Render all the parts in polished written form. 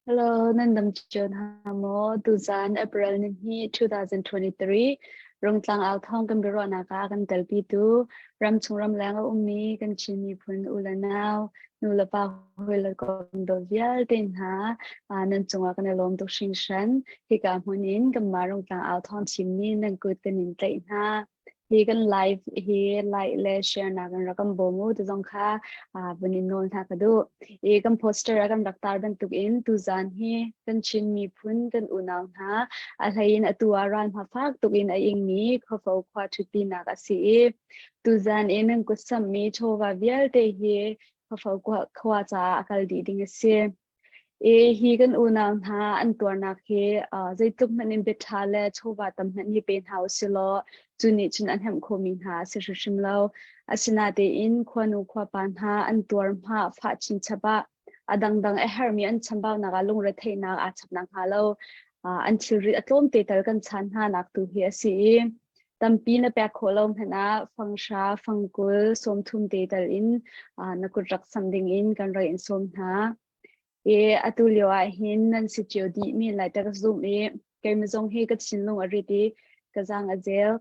Hello, nan dam cio hna maw? Tuzan April ni hnih 2023 Rungtlang au thawng kan biaruahnak ah kan telpitu ramchung ramleng a ummi kan Chin miphun u le nau, nu le pa hawi le kom dawt vialte hna nan cungah kan i lawm tuk hringhran. Hika hmun in kanmah Rungtlang au thawng chim nih nan kut kan in tlaih hna. Hi kan live hi like le share nak in rak kan bawm u ti zong kha vun in nawl hna ka duh. I kan poster ah kan rak tar bantuk in tuzan hi kan Chin miphun kan unau hna a hlei in atu ah ral hma fak tuk in a ingmi Khuafo khua ṭhutpinak a si i tuzan i nan kut samhmi chawva vialte hi Khuafo khua caah a kal dih ding a si. I hi kan unau hna an tuarnak hi zeitluk hmanh in biaṭha le chawva tam hmanh hi pe hna usih law cu nih cun a hnemh khomi hna a si hrimhrim lo. Asinain khuanu khuapa hna an tuar hma fah chinchap ah a dangdang a herhmi an chambaunak ah lungretheihnak aa chap nakhnga lo an thilrit a tlawmte tal kan chaan hna nak tu hi a si i tampi na pek khawh lo hmanh ah fanghra, fangkul, sawmthum te tal in na kut rak sam ding in kan rak in sawm hna. I atu lio ah hin nan si cio dih mi lai ta ka zum i keimah zong hi ka thinlung a rit i ka zaang a zel.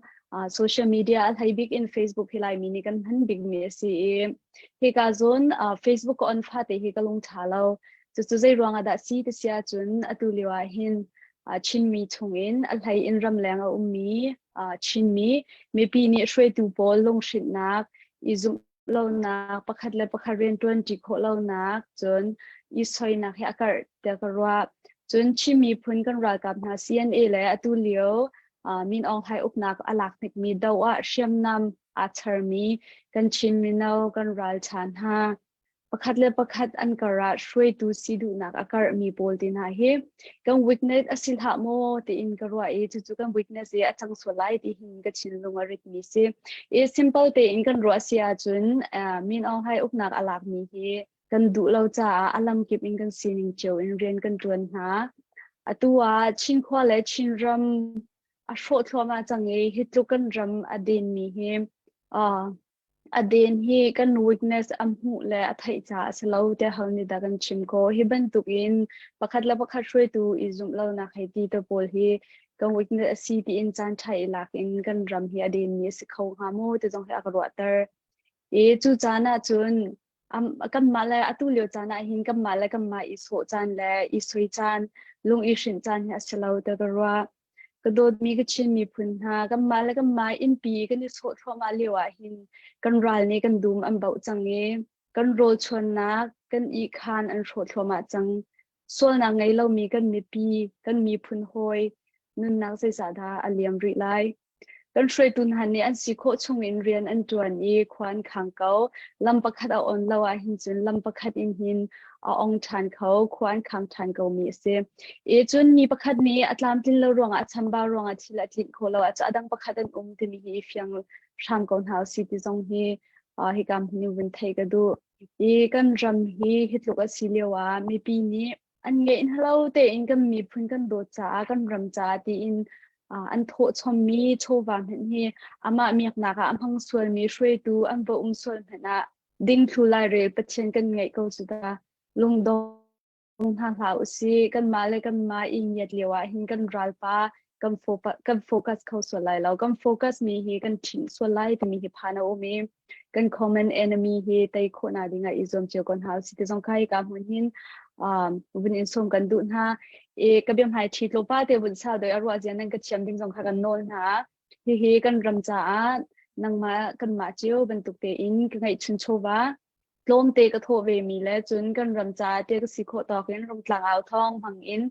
Social media a hlei bik in Facebook hi Laimi nih kan hman bik mi a si i hika zawn Facebook ka on fate hi ka lung ṭha lo. Cucu zei ruang ah dah si ti si ahcun atu lio ah hin Chinmi chungin a hlei in ramleng a ummi Chinmi mipi nih hruaitu pawl lunghrinhnak, i zumh lonak, pakhat le pakhat rianṭuanṭi khawh lonak, cun i soinak hi a karh tiah ka ruah. Cun Chin miphun kan ralkap hna CNA le atu lio Min Aung Hlaing uknak a lak hnikmi do ah hriamnam aa charmi kan Chin mino kan ralṭha hna pakhat le pakhat an kar ah hruaitu si duhnak a karhmi pawl te hna hi kan weakness a si hlah maw tiin ka ruah i cucu kan weakness i a cang sual lai ti hin ka thinlung a ritmi si. I simple tein kan ruah si ahcun Min Aung Hlaing uknak a lakmi hi kan duh lo caah a lamkip in kan sining cio in rian kan ṭuan hna. Atu ah Chin khua le Chinram a hrawh thluahmah cang i hi tluk kan ram a denmi hi A den hi kan weakness a hmuh le a theih caah a si lo tiah ho nih dah kan chim khawh. Hi bantukin pakhat le pakhat hruaitu i zumh lonak hei ti te pawl hi kan weakness a si tiin caan ṭha i lak in kan ram hi a denmi a si kho hnga maw ti zong hi a ka ruahter. I cu caan ah cun kanmah le atu lio caan ah hin kanmah le kanmah i sawh caan le i soi caan, lung i hrinh caan hi a si lo tiah ka ruah. Ka dawtmi ka Chin miphun hna, kanmah le kanmah innpi kan i sawh thluahmah lio ah hin kan ral nih kan dum an bauh cang i kan rawl chuannak, kan ihkhan an hrawh thluahmah cang. Sualnak ngei lomi kan mipi, kan miphun hawi nunnak zeizahdah a liam rih lai? Kan hruaitu hna nih an si khawh chungin rian an ṭuan i khua an khang ko. Lam pakhat a on lo ahhin cun lam pakhat in hin a ong ṭhan kho, khua an khang ṭhan komi a si. I cun mi pakhat nih a tlamtlin lo ruangah, a chambau ruangah thil a tlinh khawh lo ahcun a dang pakhat an um timi hi i fiang hram ko hna usih ti zong hi hika hmun in vun theih ka duh. I kan ram hi hi tluk a si lio ah mipi nih an ngeih hna lo tein kan miphun kan dawt caah kan ram caah tiin an thawh chommi chawva hmanh hi amah miaknak ah a hmang sualmi hruaitu an va um sual hmanh ah dingthlu lairel Pathian kan ngeih ko cu ta lungdong hna hlah usih kanmah le kanmah i ngiat lio ah hin kan ralpa kan kan focus kho sual lai lo kan focus mi hi kan ṭhinh sual lai timi hi phan a um i kan common enemy hi tei khawh na ding ah i zuam cio ko hna usih ti zong kha hika hmun hin vun in sawm kan duh hna i ka biahmai ṭhi tlawpa te vun sau doi a ruah zia nan ka thiam ding zong kha kan nawl hna. Hihi kan ram caah nangmah kanmah cio bantuk tein ka ngeihchun chawva tlawmte ka thawh vemi le cun kan ram caah tiah ka si khawh tawk in Rungtlang au thawng hmang in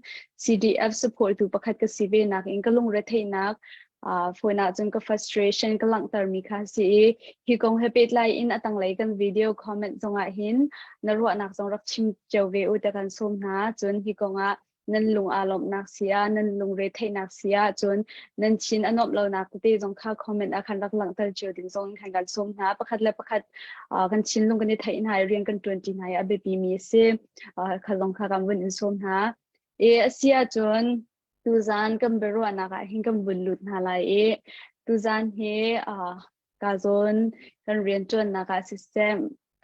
CDF support tu pakhat ka si ve nak in ka lungre theihnak phone ah cun ka frustration ka langhtermi kha si i hi kong he pehtlai in a tanglei kan video comment zongah hin na ruahnak zong rak chim cio ve u te kan sawm hna. Cun hi kong ah nan lung aa lawmhnak si ah, nan lungre theihnak si ah, cun nan thin a nuamh lonak tete zong kha comment ah khan rak langhter cio ding zong in khan kan sawm hna. Pakhat le pakhat kan thinlung kan i theih hna i rian kan ṭuanṭi hna i a biapi mi a si. Kha zong kha kan vun in sawm hna. E a si ahcun tuzan kan biaruahnak ah hin kan vun lut hna lai i tuzan hi ka zawn kan rianṭuannak ah siseh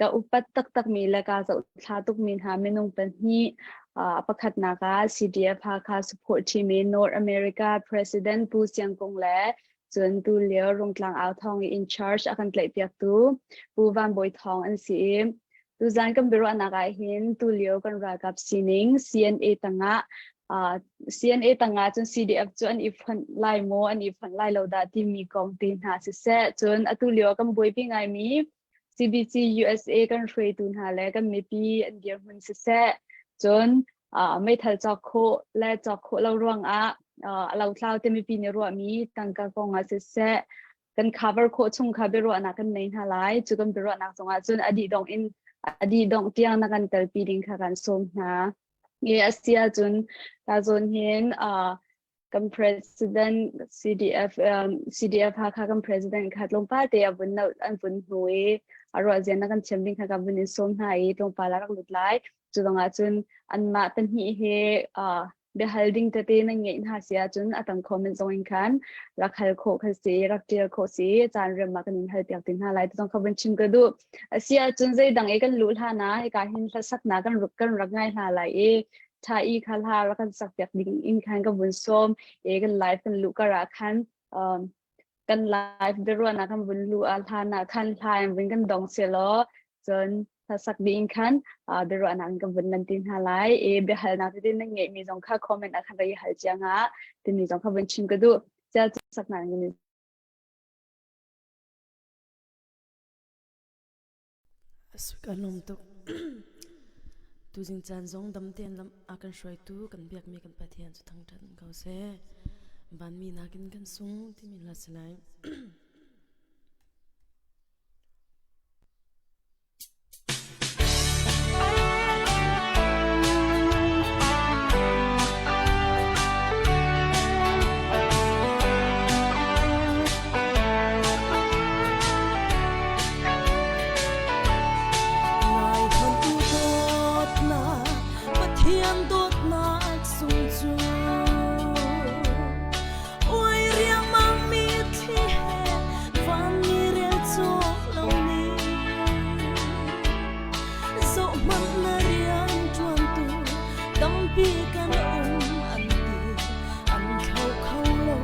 ka upat taktakmi le kaa zohthla tukmi hna minung pahnih. A pakhatnak ah CDF Hakha Support Team in North America President Pu Siang Kung le cun tu lio Rungtlang Au Thawng i in charge a kan tlaihpiaktu Pu Van Bawi Thawng an si i tuzan kan biaruahnak ah hin tu lio kan ralkap sining CNA tangah CNA tangah cun CDF cu an i fonh lai maw an i fonh lai lo dah timi kong te hna siseh, cun atu lio kan buaipi ngaimi CBC USA kan hruaitu hna le kan mipi an dirhmun siseh, cun meithal cawk khawh le cawk khawh lo ruangah a lotlau te mipi nih ruahmi tangka kong ah siseh, kan cover khawh chung kha biaruahnak kan nei hna lai. Cu kan biaruahnak zongah cun a dih dongh in a dih dongh tiang na kan telpi ding kha kan sawm hna. E a si ahcun ta zawn hin kan president CDF CDF Hakha kan president kha tlawmpal te a vun an vun hnu i a ruah zian na kan thiam ding kha ka vun in sawm hna i tlawmpal a rak lut lai. Cu dang ahcun anmah pahnih he biahal ding tete nan ngeih hna si ahcun a tang comment zong in khan rak hal khawh kha si, rak tial khawh si, caan rem ah kan in hal piak te hna lai. Ti zong kha vun chim ka duh. A si ahcun zeidang i kan luh hlan ah hika hin hlasaknak kan rak ngai hna lai i tha i kha hla rak kan sak piak ding in khan ka vun sawm i kan live kan luh kar ah khan kan live biaruahnak kan vun luh ah hlan ah khan hla in vun kan dong se law cun hlasak ding khan biaruahnak kan vun lan ti hna lai i biahalnak tete nan ngeihmi zong kha comment ah khan rak i hal cia nga timi zong kha vun chim ka duh. Cia saknak in. Kan lawm tuk. Tuzing caan zong dam tein lam a kan hruaitu kan biakmi kan Pathian cu thangṭhat ko seh. Vanmi nakin kan sung timi hla si lai. Pathian dawtnak sung cu Oi riangmang mi thli he vanmi rel cawk lo ni Zohhmanh na rian ṭuantu tampi kan um an ti an thlo kho lo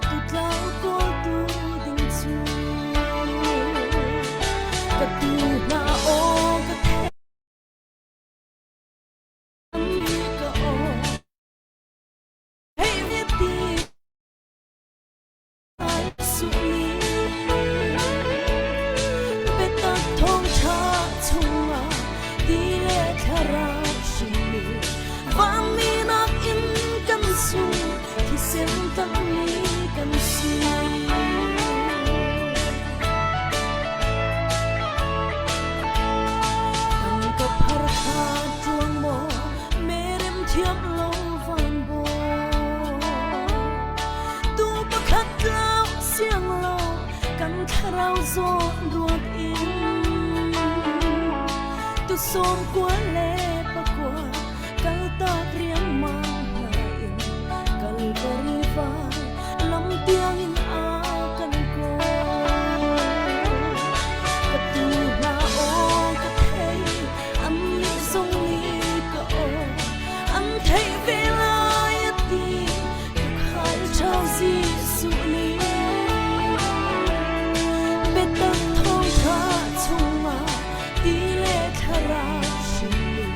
tutlau kawltu ding cu ka tu hna aw ka theih ka aw hei mi ti Biatak thawngṭha chungah ti le thlarau hrinmi vanmi nakin kan sung, thisen tammi kan si. Tangka phar kha ṭuang maw merem thiam lo van Tu pakhat tlau siang lo kan thlarau zawn ruat in tu sawm kua le pakua kal tak riangmang hna in Kalvari van lam tiang in a kan kawl ka tu hna aw ka thei an nih zong nih ka aw an theih ve lai a ti tukhal ṭha Jesuh nih biatak thawngṭha chungah ti le thlarau hrinmi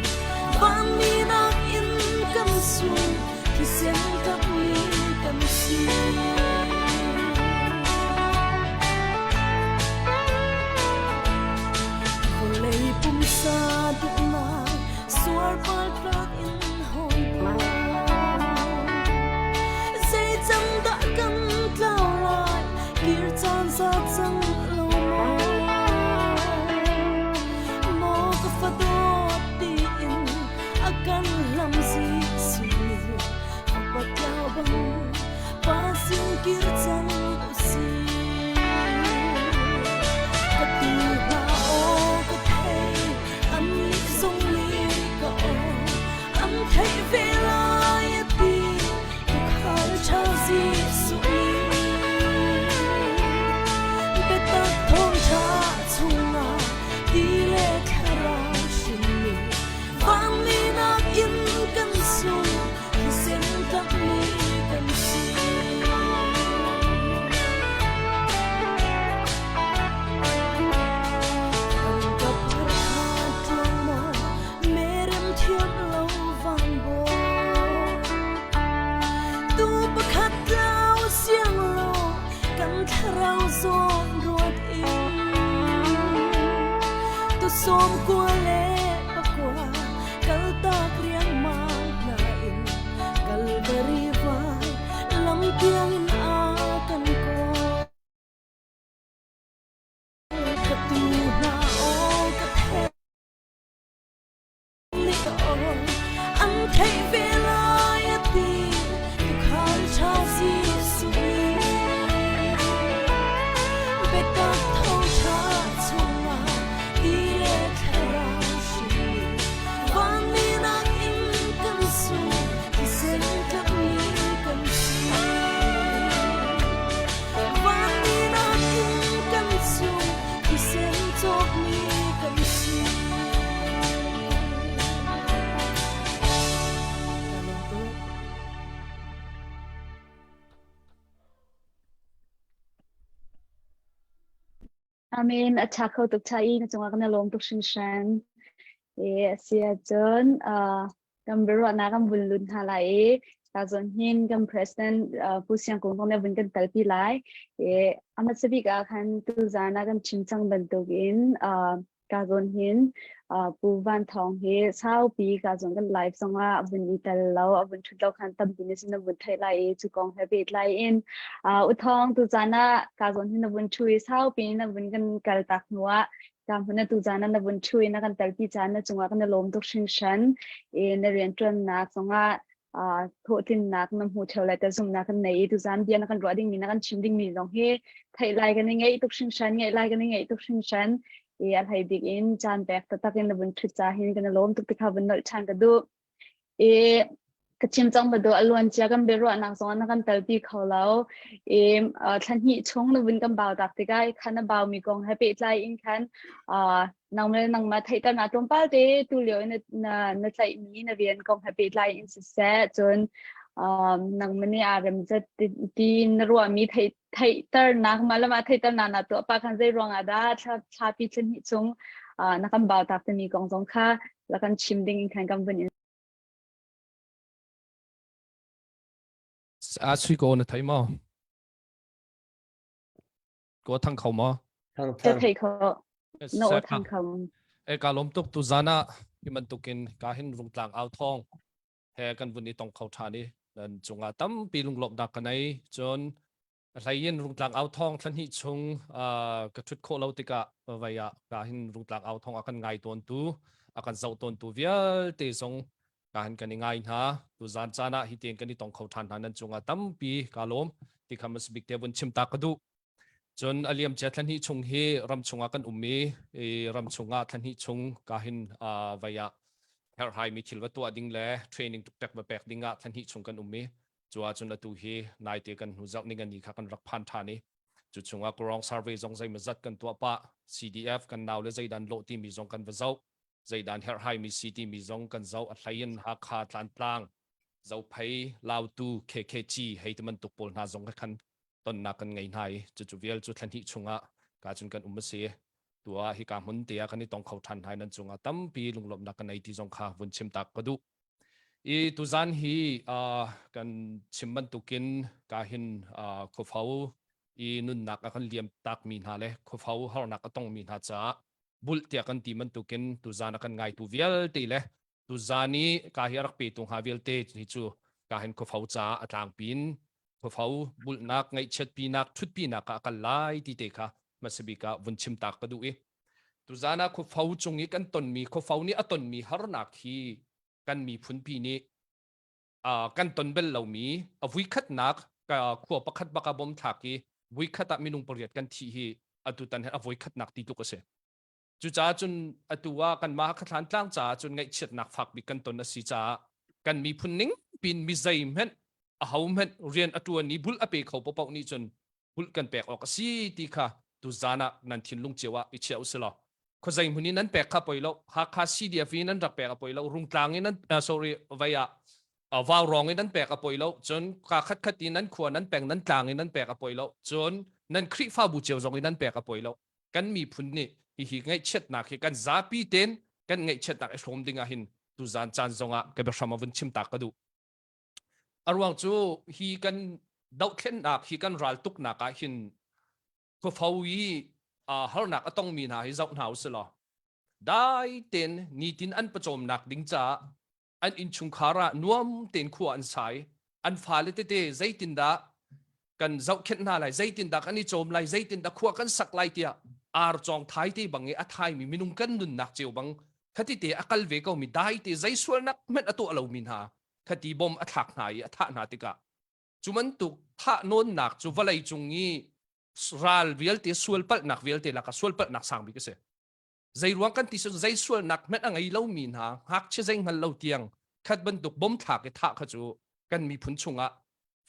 21 kaltak riangmang hna in Kalvari vai lam tiangin a kan kawl. Ka tu hna aw ka theih An theih ve lai a ti tuukhal ṭha Jesuh nih. Biatak thawngṭha chungah ti le thlarau hrin vanmi nakin kan sung thisen tlakmi kan si. Vanmi nakin kan sung thisen cawkmi kan si. Amen. A ṭha kho tuk ṭha i na cungah kan i lawm tuk hringhran. E, a si ahcun uh, kan biaruahnak kan vun lut hna lai i ta zawn hin kan president uh, Pu Siang Kung zong nih vun kan telpi lai. E, a hmasa bik ah khan tuzaan ah kan chim cang bantukin uh, Ka zawn hin Pu Van Thawng hi saupi ka zawn kan live zongah a vun i tel lo, a vun ṭhut lo khan tampi nih cun na vun theih lai i cu kong he pehtlai in U Thawng tuzaan ah ka zawn hin na vun ṭhu i saupi na vun kan kal tak hnu ah ka hmun ah tuzaan ah na vun ṭhu i na kan telpi caan na cungah kan i lawm tuk hringhran i na rianṭuannak zongah hlawhtlinnak na hmu theo lai ta zumhnak kan nei i tuzan bia na kan ruah dingmi na kan chim dingmi zong hi theih lai kan i ngeih tuk hringhran ngeih lai kan i ngeih tuk hringhran i a hlei bik in caan pek taktak in na vun ṭhut ca hin kan i lawm tuk ti kha vun nolh ṭhan ka duh i ka chim cang ba a luan cia kan biaruahnak zong na kan telpi kho lo i thla hnih chung na vun kan bau tak tikah khan na bau mi kong he pehtlai in khan nangmah le nangmah theihternak tlawmpal te tu lio in na na tlaihmi na rian kong he pehtlai in siseh cun um, nangmah nih aa remzat ti na ruahmi theih theihternak mah le mah theihternak na tuah pa khan zei ruangah dah thla thlapi thla hnih chung uh, na kan bau tak timi kong zong kha la kan chim ding in khan kan vun in A sui ko na thei maw? Ko thang kho maw? Thang Ka thang. thei kho. Na aw thang kho. E ka lom tuk tu zana hi bantukin ka hin rungtlang au thong he kan vun i tong kho than i nan cungah tampi lunglawmhnak ka nei cun a hlei in rungtlang au thong thla chung ka thut khawh lo tikah vai ah ka hin rungtlang au thong a kan ngai tawn tu a kan zoh tawn tu vialte zong ka hin kan i ngai hna tu zan caan ah hi ten kan i tong kho than hna nan cungah tampi ka lawm ti kha mas bik te vun chim ta ka duh Cun a liamcia thla hnih chung hi ram chungah kan um i, i ram chungah thla hnih chung ka hin vai ah herhhaimi thil va tuah ding le training tuktek va pek ding ah thla hnih chung kan um i cu ahcun atu hi naite kan hnu zarh ningani kha kan rak phan ṭhan i cu chungah Kurong survey zong zeimawzat kan tuah pah CDF kan nau le zeidan lawh timi zong kan va zoh zeidan herhhaimi si timi zong kan zoh a hlei in Hakha Tlantlang Zophei Lautu KKG hei ti bantuk pawl hna zong kha khan tonnak kan ngei hna i cucu vial cu thla hnih chungah ka cun kan um a si. Tu ah hika hmun te ah kan i tong kho ṭhan hna i nan cungah tampi lunglawmhnak kan nei ti zong kha vun chim tak ka duh. I tuzan hi uh, kan chim bantukin ka hin uh, khuafo i nunnak a kan liam takmi hna le khuafo harnak a tongmi hna caah bulh tiah kan ti bantukin tuzan a kan ngaitu vialte le Tuzaan i ka hi a rak petu hnga vialte hi cu ka hin khuafo caah a tlangpi in khuafo bulhnak, ngaihchiatpinak, ṭhutpinak ah a kal lai ti te kha hmasa bik ah vun chim tak ka duh i tuzaan ah khuafo cung i kan tonmi khuafo nih a tonmi harnak hi kan miphunpi nih uh, kan ton bel lomi a vuikhatnak khua pakhat bak ah bom thlak i vuikhat ah minung pariat kan thih hi atutan hi a voikhatnak ti tluk a si. Cucaah cun atu ah kanmah Hakha Tlang caah cun ngaihchiatnak fak bik kan ton a si caah kan miphun ning pin mi zeihmanh aho hmanh rian a ṭuan i bulh a pe kho paohpaoh nih cun bulh kan pek awk a si ti kha tuzaan ah nan thinlung cio ah i chia usih law khuazei hmun in nan pek kha poi lo Hakha CDF in nan rak pek a poi lo Rungtlang in nan sorry vei ah Vaurawng in nan pek a poi lo cun ka khat khat in nan khua nan peng nan tlang in nan pek a poi lo cun nan Khrihfabu cio zong in nan pek a poi lo kan miphun nih hihi ngaihchiatnak hi kan zapi ten kan ngaihchiatnak i hrawm ding ah hin tuzan caan zongah ka biahram a vun chim ta ka duh. A ruang cu hi kan dohthlennak hi kan raltuknak ah hin khuafo i harnak a tongmi hna hi zoh hna usih law. Dai tein nitin an pawcawmnak ding caah an innchungkhar ah nuam tein khua an sa i an fale tete zeitindah kan zohkhenh hna lai, zeitindah kan i cawm lai, zeitindah khua kan sak lai tiah ar cawng thai te bang i a thaimi minung kan nunnak cio bang khati te a kal ve komi dai te zei sualnak hmanh a tuah lomi hna khati bom a thlak hna i a thah hna tikah cu bantuk thah nawnnak cu vawlei cung i ral vialte sualpalhnak vialte lakah sualpalhnak sang bik a si. Zei ruang kan ti cun zei sualnak hmanh a ngei lomi hna ngakchia zei hngal lo tiang khat bantuk bom thlak i thah kha cu kan miphun chungah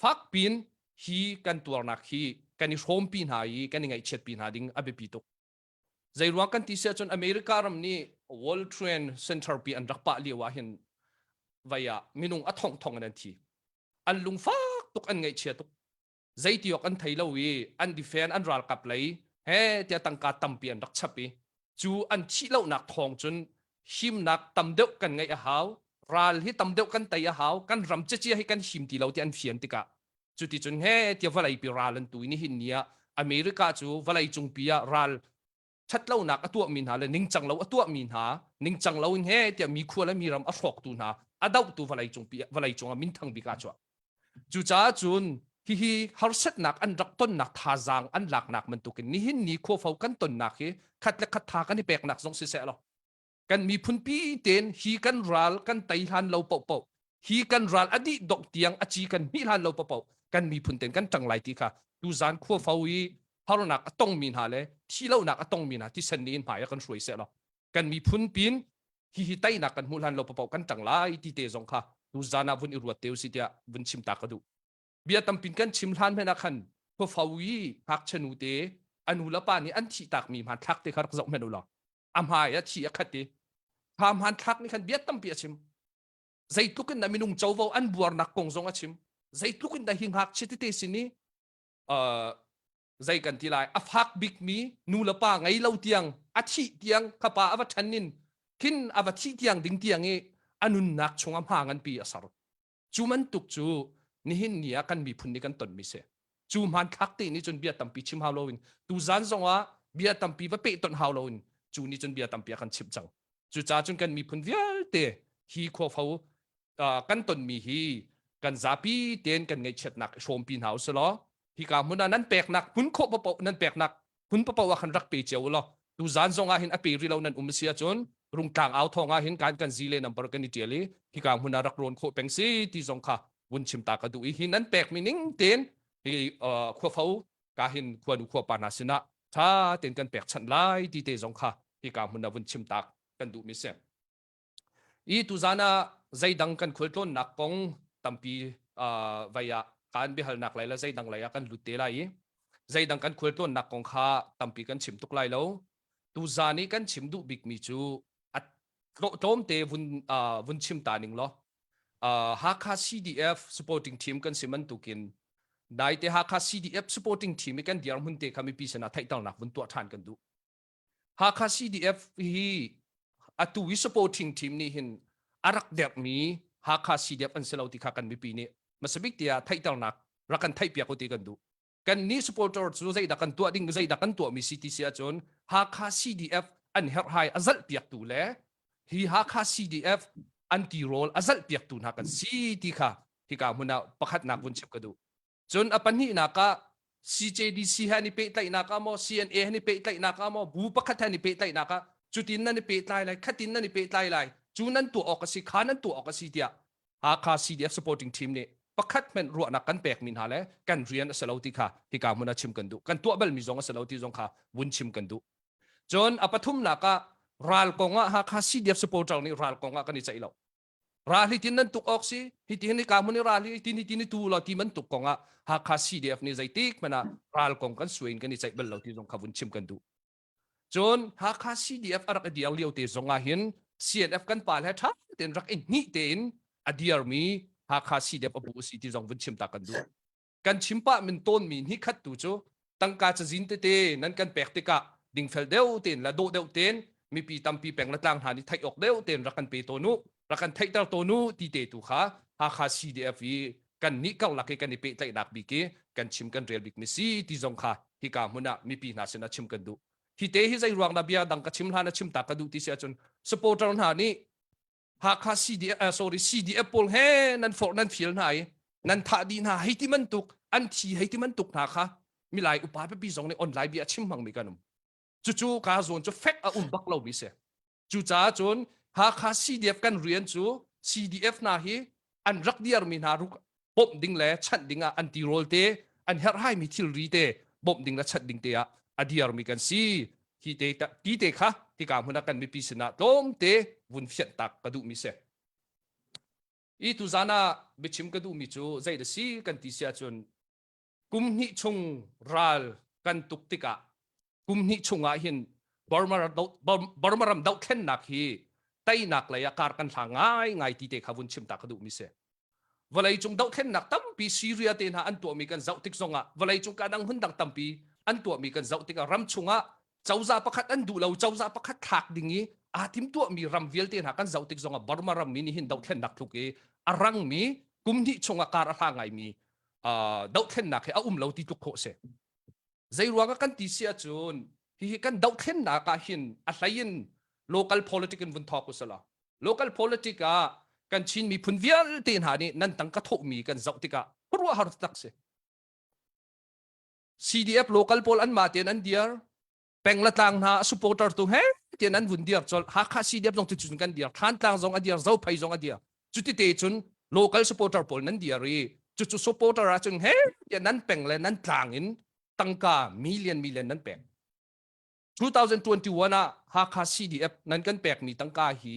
fakpin hi kan tuarnak hi kan i hrawmpi hna i kan i ngaihchiatpi hna ding a biapi tuk. Zei ruang kan ti si ahcun America ram nih World Trade Center pi an rak pah lio ah hin vai ah minung a thongthong in an thi. An lungfak tuk an ngaihchia tuk. Zeiti awk an thei lo i an defend an ralkap lei he tiah tangka tampi an rak chap i cu an thih lonak thawng cun himnak tam deuh kan ngeih a hau ral hi tam deuh kan tei a hau kan ram ciacia hi kan him ti lo ti an fian tikah cuticun he tiah vawleipi ral an tu i nihin ni ah America cu vawlei cungpi ah ral ṭhatlonak a tuahmi hna le ningcang lo a tuahmi hna ningcang lo in he tiah mi khua le mi ram a hrawktu hna a dohtu vawlei cungpi vawlei cungah minthang bik ah chuah cucaah cun hihi harsatnak an rak tonnak thazaang an laknak bantukin nihin ni khuafo kan tonnak hi khat le khat tha kan i peknak zong siseh law kan miphun pi tein hi kan ral kan tei hlan lo paohpaoh hi kan ral a dih dongh tiang a ci kan hmih hlan lo paohpaoh kan miphun tein kan ṭang lai ti kha tuzan khuafo i harnak a tongmi hna le thihlohnak a tongmi hna thisen nih in hmai ah kan hruai seh law kan miphun pin hihi teinak kan hmuh hlan lo paohpaoh kan ṭang lai ti te zong kha tuzan ah vun i ruat te usih tiah vun chim ta ka duh. Bia tampin kan chim hlan hmanh ah khan khuafo i ngakchia nu te a nu le pa nih an thih takmi hmanthlak te kha rak zoh hmanh u law a hmai a thi a khat i kha hmanthlak nih khan bia tampi a chim zeitluk in dah minung covo an buarnak kong zong a chim zeitluk in dah hi ngakchia tete sin i uh, zei kan ti lai a fak bikmi nu le pa ngei lo tiang a thih tiang ka pa a va ṭhan in khin a va thih tiang ding tiang i a nunnak chung a hma nganpi a ser Cu bantuk cu nihin ni ah kan miphun nih kan tonmi si. Cu hmanthlak te nih cun bia tampi chim hau loin tuzan zongah bia tampi va pehtonh hau loin cu nih cun bia tampi a kan chimh cang. Cucaah cun kan miphun vialte hi khuafo uh, kan tonmi hi kan zapi tein kan ngaihchiatnak i hrawmpi hna usih law hika hmun ah nan peknak hmun khawh paoh nan peknak hmun paoh ah khan rak pe cio ulaw tuzan zong ah hin a pe rih lo nan um si ahcun rungtlang au thawng ah hin kan kan zile number kan i tial i hika hmun ah rak rawn khawh peng si ti zong kha vun chim ta ka duh i hi nan pek mi ning tein hi khuafo ka hin khuanu khuapa hna sinah tha tein kan pek chanh lai ti te zong kha hika hmun ah vun chim tak kan duh mi si. I tuzan ah zeidang kan khualtlawnnak kong tampi uh, vai ah kan biahalnak lai le zeidang lei ah kan lut te lai i zeidang kan khualtlawnnak kong kha tampi kan chim tuk lai lo. Tuzan i kan chim duh bikmi cu a tlawmte vun uh, vun chim ta ning law uh, Hakha CDF supporting team kan si bantukin naite Hakha CDF supporting team i kan dirhmun te kha mipi sinah theihternak vun tuah ṭhan kan duh. Hakha CDF hi atu i supporting team nih hin a rak derhmi Hakha CDF an si lo ti kha kan mipi nih hmasabik tiah theihternak rak kan theihpiak u ti kan duh. Kan nih supporter cu zeidah kan tuah ding zeidah kan tuahmi si ti si ahcun Hakha CDF an herhhai a zalhpiaktu le hi Hakha CDF an tirawl a zalhpiaktu hna kan si ti kha hika hmun ah pakhatnak vun chim ka duh. Cun a pahnihnak ah CJDC he an i pehtlaihnak ah maw CNA he an i pehtlaihnak ah maw bu pakhat he an i pehtlaihnak ah cutin nan i pehtlai lai khatin nan i pehtlai lai cu nan tuah awk a si kha nan tuah awk a si tiah Hakha CDF supporting team nih pakhat hmanh ruahnak kan pekmi hna le kan rian a si lo ti kha hika hmun ah chim kan duh kan tuah balmi zong a si lo ti zong kha vun chim kan duh cun a pathumnak ah ral kong ah Hakha CDF supporter nih ral kong ah kan i ceih lo Ral hi tin nan tuk awk si hi tin hi ka hmun i ral hi tin hi tin i tu law ti man tuk kong ah Hakha CDF nih zeitik hmanh ah ral kong kan suai in kan i ceih bal lo ti zong kha vun chim kan duh. Cun Hakha CDF a rak i diar lio te zong ah hin CNF kan pa le ṭha tein rak i hnih tein a diarmi Hakha CDF a bu a si ti zong vun chim ta kan duh. Kan chim pah min tawnmi hnih khat tu cu tangka cazin tete nan kan pek tikah dingfel deuh tein le dawh deuh tein mipi tampi peng le tlang hna nih theih awk deuh tein rak kan pe tawn u rak kan theihter tawn u ti te tu kha Hakha CDF i kan nih karlak i kan i pehtlaihnak bik i kan chim kan rel bik mi si ti zong kha hika hmun ah mipi hna sinah chim kan duh. Hi te hi zei ruang dah bia dang ka chim hlan a chim ta ka duh ti si ahcun supporter hna nih Hakha CDF uh, sorry CDF pawl he nan forh nan fial hna i nan thah dih hna hei ti bantuk an thi hei ti bantuk hna kha milai upa pipi zong nih online bia chim hmang mi kan um. Cucu ka zawn cu fek a um bak lo mi si. Cucaah cun Hakha CDF kan rian cu CDF hna hi an rak diarmi hna ruk bawmh ding le chanh ding ah an tirawl te an herhhaimi thilri te bawmh ding le chanh ding te ah a diarmi kan si. Hi te ti te kha tika hmun ah kan mipi sinah tlawmte vun fianh tak ka duhmi si. I tuzan ah biachim ka duhmi cu zei da si kan ti si ahcun kum hnih chung ral kan tuk tikah kum hnih chung ah hin Burma, Burma ram dohthlennak hi teinak lei ah kar kan hlang ngai ngai ti te kha vun chim ta ka duh mi si. Vawlei cung dohthlennak tampi Syria te hna an tuahmi kan zoh tik zongah vawlei cung ka dang hmun dang tampi an tuahmi kan zoh tikah ram chungah cozah pakhat an duh lo cozah pakhat thlak ding i aa tim tuahmi ram vialte hna kan zoh tik zongah Burma ram mi nih hin dohthlennak tluk i a rangmi kum hnih chungah kar a hla ngaimi dohthlennak hi a um lo ti tluk khawh si. Zei ruang ah kan ti si ahcun hihi kan dohthlennak ah hin a hlei in local politic in vun thawk usala. Local politic ah kan Chin miphun vialte hna nih nan tangka thawhmi kan zoh tikah khuaruahhar tak si. CDF local pawl anmah tein an diar peng le tlang hna supporter tu he tian an vun diar col Hakha CDF zong cucun kan diar Thantlang zong a diar Zophei zong a diar cuti te cun local supporter pawl nan diar i cucu supporter ah cun he tian nan peng le nan tlang in tangka million million nan pek 2021 ah Hakha CDF nan kan pekmi tangka hi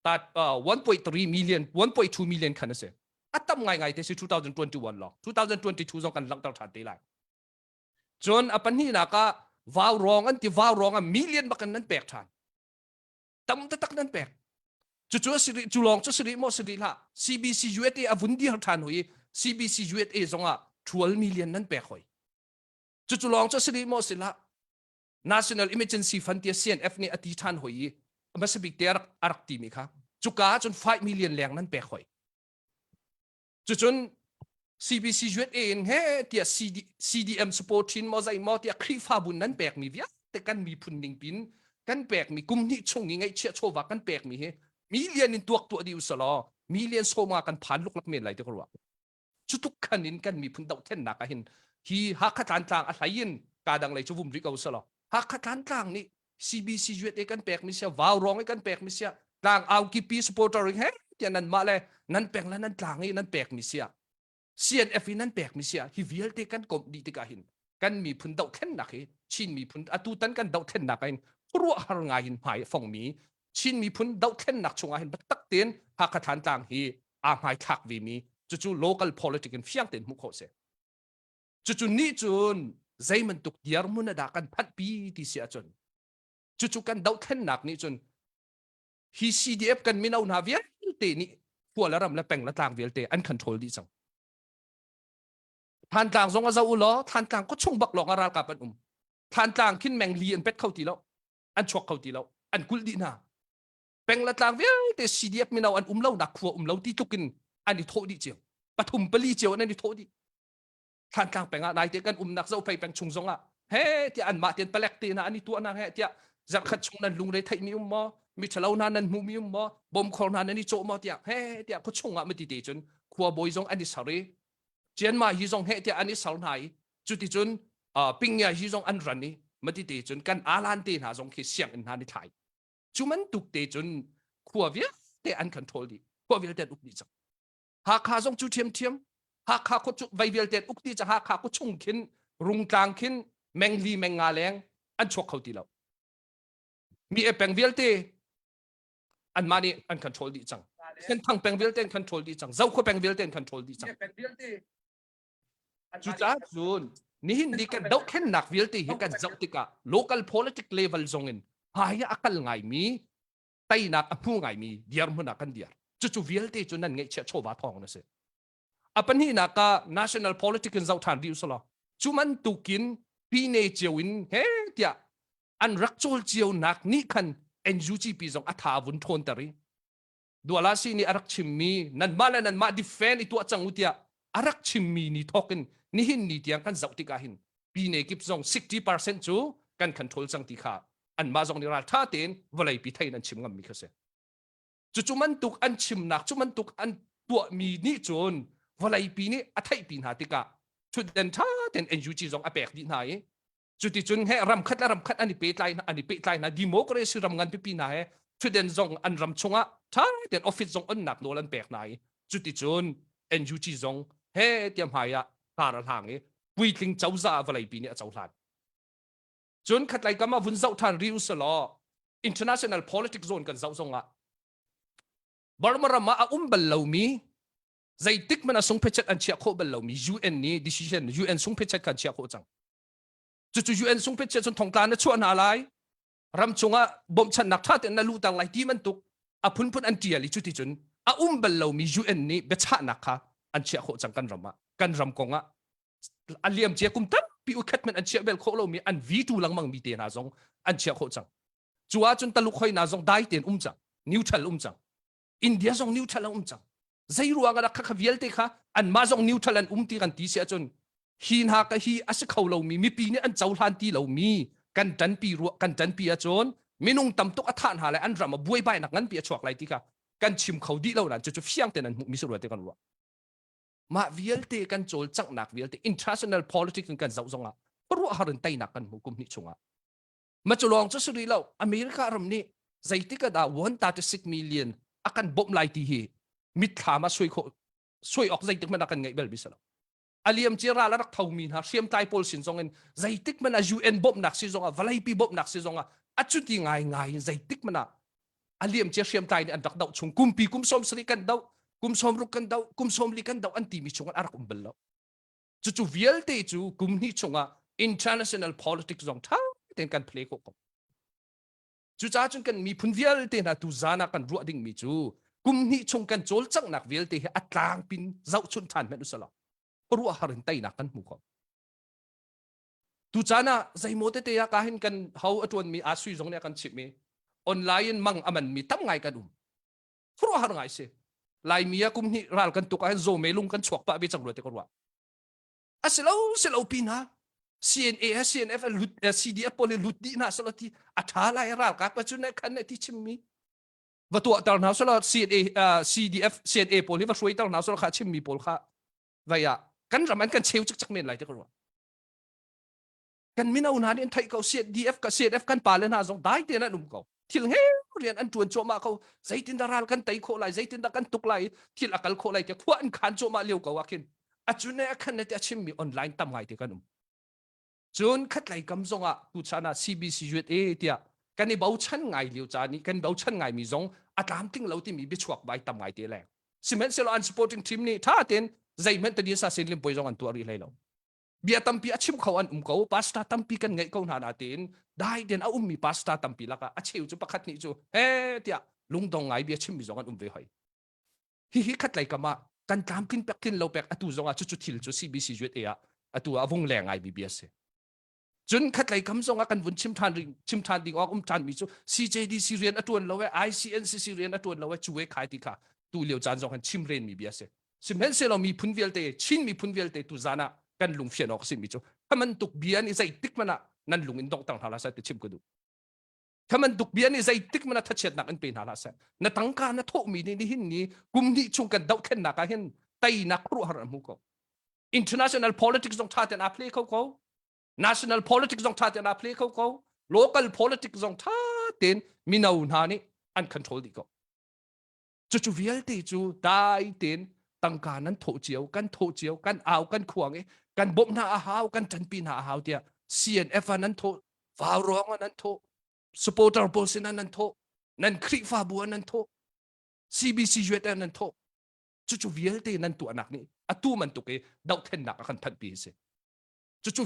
tat uh, 1.3 million 1.2 million khan a si a tam ngai ngai te si 2021 lawng 2022 zong kan langhter than te lai Cun a pahnihnak ah vaurawng an ti vaurawng ah million bak in nan pek ṭhan. Tam taktak nan pek. Cucu a si rih, cu lawng cu si rih maw si rih hlah. CBC USA a vun dir ṭhan hoi i CBC USA zongah 12 million nan pek hoi. Cucu lawng cu si rih maw si hlah. National Emergency Fund tiah CNF nih a ti ṭhan hoi i hmasa bik te a rak, a rak timi kha. Cuka ah cun 5 million leng nan pek hoi. Cucun CBC USA in he tiah CD, CDM support chin maw zei maw tiah Khrihfabu nan pekmi vialte kan miphun ning pin kan pekmi kum hnih chung i ngaihchiah chawva kan pekmi hi million in tuak tuah dih usalaw million sawma kan phan luklak men lai ti ka ruah. Cutuk khan in kan miphun dohthlennak ah hin hi Hakha Tlantlang a hlei in ka dang lei cu vum rih ko usalaw Hakha Tlantlang nih CBC USA kan pekmi sia vau rong i kan pekmi sia tlang au kipi supporter he tiah nan mah le nan peng le nan tlang i nan pekmi sia CNF i nan pekmi sia hi vialte kan komh dih tikah hin kan miphun dohthlennak hi Chin miphun atu tan kan dohthlennak ah hin khuaruahhar ngai in hmai a fongmi Chin miphun dohthlennak chungah hin biatak tein Hakha Thantlang hi aa hmaithlak ve mi cucu local politic in fiang tein hmuh khawh si. Cucu nih cun zeibantuk dirhmun ah dah kan phanhpi ti si ahcun cucu kan dohthlennak nih cun hi CDF kan mino hna vialte nih khua le ram le peng le tlang vialte an control dih cang. Thantlang zong a zoh u law Thantlang khuachung bak lawng ah ralkap an um. Thantlang khin mengli an pet kho ti lo. An chuak kho ti lo. An kulh dih hna. Peng le tlang vialte CDF mino an um lo nak khua um lo ti tluk in an i thawh dih cio. Pathum pali cio an i thawh dih. Thantlang peng ah naite kan umnak Zophei peng chung zong ah he tiah anmah tian palek te hna an i tuahnak he tiah zarhkhat chung nan lungre theihmi um maw mi ṭhalo hna nan hmuhmi um maw bom khor hna nan i cawh maw tiah he tiah khuachung ah mati te cun khua bawi zong an i ser i Chianma hi zong he tiah an i ser hna i cuticun Pingya hi zong an ran i mati te cun kan alan te hna zong khi sianginn hna ni thlai cu bantuk te cun khua vialte an control dih khua vialte an uk dih cang Hakha zong cu ṭhiamṭhiam. Hakha khua cu vei vialte uk ti ca Hakha khua chung khin Rungtlang khin mengli menga leng an chuak kho ti lo. Mi e peng vialte anmah nih an control dih cang. Senthang peng vialte an control dih cang. Zokhua peng vialte an control dih cang. Cucaah cun nihin ni kan dohthlennak vialte hi kan zoh tikah local politic level zong in hmai ah a kal ngaimi teinak a hmu ngaimi dirhmun ah kan dir. Cucu vialte cu nan ngeihchiah chawva thawng na si. A pahnihnak ah national politics in zoh ṭhan rih usalaw cu bantukin pine cio in he tiah an rak cawl cio nak nih khan NUGP zong a tha vun ṭhawnter i Dualasi nih a rak chimmi nanmah le nanmah defend i tuah cang u tiah a rak chimmi ni thawk in nihin ni tiang kan zoh tikah hin pine kip zong 60% cu kan control cang ti kha anmah zong nih ral tha tein vawleipi thei in an chim ngammi kha si. Cucu bantuk an chimnak, cu bantuk an tuahmi nih cun vawleipi nih a theihpi hna tikah thutden ṭha tein NUG zong a pek dih hna i cuticun he ram khat le ram khat an i pehtlai hna an i pehtlai hna democracy ram ngan pipi hna he thutden zong an ram chungah ṭha tein office zong onnak nawl an pek hna i cuticun NUG zong he tiah hmai ah kar a hlang i puitling cozah vawleipi nih a cohlan. Cun khatlei kam ah vun zoh ṭhan rih usalaw international politics zone kan zoh zongah Burma ram ah a um bal lomi zeitik hmanh ah sungphechet an chiah khawh bal lomi UN nih decision UN sungphechet kha an chiah khawh cang. Cucu UN sungphechet cun thongtla na chuah hna lai ram chungah bawmhchanhnak ṭha tein na luhter lai ti bantuk a phunphun an ṭial i cuticun a um bal lomi UN nih biachahnak kha an chiah khawh cang kan ram ah kan ram kong ah a liam cia kum tampi ukhat hmanh an chiah bel khawh lomi an veto lengmang mi te hna zong an chiah khawh cang. Cu ahcun Taluk hoi hna zong dai tein um cang, neutral um cang. India zong neutral an um cang. Zei ruang ah kha kha vialte kha anmah zong neutral an um ti kan ti si ahcun hi hna ka hi a si kho lomi mipi nih an cohlan ti lomi kan ṭanpi ruah kan ṭanpi ahcun minung tam tuk a thah hna le an ram a buaibainak nganpi a chuak lai ti kha kan chim kho dih lo nain cucu fiang tein an hmuhmi si rua ti kan ruah. Mah vialte kan cawlcanghnak vialte international politics in kan zoh zongah khuaruahhar in teinak kan hmu kum hnih chungah. Ma cu lawng cu si rih lo America ram nih zeitik ah dah 136 million a kan bawmh lai ti hi mitthlam ah suai khawh suai awk zeitik hmanh ah kan ngeih bal mi si lo. A liam cia ral a rak thomi hna hriamtlai pawl sin zong in zeitik hmanh ah UN bawmhnak si zongah vawleipi bawmhnak si zongah a cuti ngai ngai in zeitik hmanh ah a liam cia hriamtlai nih an rak doh chung kumpi kum 70 kan doh kum 60 kan doh kum 40 kan doh an timi chung an rak um bal lo cucu vialte cu kum hnih chungah international politics zong ṭha tein kan play khawh ko cucaah cun kan miphun vialte hna tu zan ah kan ruah dingmi cu kum hnih chung kan cawlcanghnak vialte hi a tlangpin zohchunh ṭhan hmanh usalaw ruah har in teinak kan hmu kho Tucaan ah zeimaw tete ah ka hin kan ho a ṭuanmi aa sui zong nih a kan chimh i online in mang a manmi tam ngai kan um. Khuaruahhar ngai si. Laimi ah kum hnih ral kan tuk ahhin zawme lung kan chuak pah ve cang rua ti ka ruah. A si lo si lo pi hna CNA he CNF lut CDF pawl hi lut dih hna selaw ti a ṭha lai ralkap pa cu ne khan ne ti chimmi va tuahter hna selaw CNA CDF CNA pawl hi va hruaiter hna selaw kha chimmi pawl kha vai ah kan ram an kan cheu cikcek men lai ti ka ruah. Kan mino hna nih an theih ko CDF ka CNF kan pale hna zong dai tein an um ko. Thil nge rian an tuan cuahmah ko. Zeitindah ral kan tei khawh lai, zeitindah kan tuk lai, thil a kal khawh lai tiah khua an khan cuahmah lio ko ah khin a cun a khan te a chimmi online tam ngai te kan um. Cun khatlei kam zongah tuchan ah CBC USA tiah kan i bochan ngai lio caan i kan bochan ngaimi zong a tlamtling lo timi biachuak bai tam ngai te leng. Sihmanhsehlaw an supporting team nih tha tein zeihmanh tadin sa sin lim poi zong an tuah rih hlei lo. Bia tampi a chim kho an um ko pastor tampi kan ngeih ko hna na tiin dai den a ummi pastor tampi lakah a cheu cu pakhat nih cu he tiah lungdong ngai bia chimmi zong an um ve hoi hihi khatlei kam ah kan tlamtlin pek tlin lo pek atu zong ah cucu thil cu CBC USA ah atu ah vung leng ngai mi bia si cun khatlei kam zong ah kan vun chim than chim than ding awk um than mi cu CJDC rian a tuan lo e ICNCC rian a tuan lo e cu e khai ti kha tu lio caan zong han chim ren mi bia si Sihmanhsehlaw miphun vialte, Chin miphun vialte tuzan ah kan lungfian awk a simi cu kha bantuk bia nih zeitik hmanh ah nan lung in donghter hna hlah seh ti chim ka duh. Kha bantuk bia nih zeitik hmanh ah thachiatnak in pe hna hlah seh. Na tangka na thawhmi nih nihin ni kum hnih chung kan dohthlennak ah hin teinak khuaruahhar an hmu ko. International politics zong ṭha tein aa play kho ko. National politics zong ṭha tein aa play kho ko. Local politics zong ṭha tein mino hna nih an control dih ko. Cucu vialte cu dai tein tangka nan thawh cio, kan thawh cio, kan au, kan khuang i kan bawmh hna a hau, kan ṭanpi hna a hau tiah CNF ah nan thawh, vauruang ah nan thawh, supporter pawl sinah nan thawh, nan Khrihfabu ah nan thawh, CBC USA nan thawh. Cucu vialte nan tuahnak nih atu bantuk i dohthlennak a kan phanhpi hi si. Cucu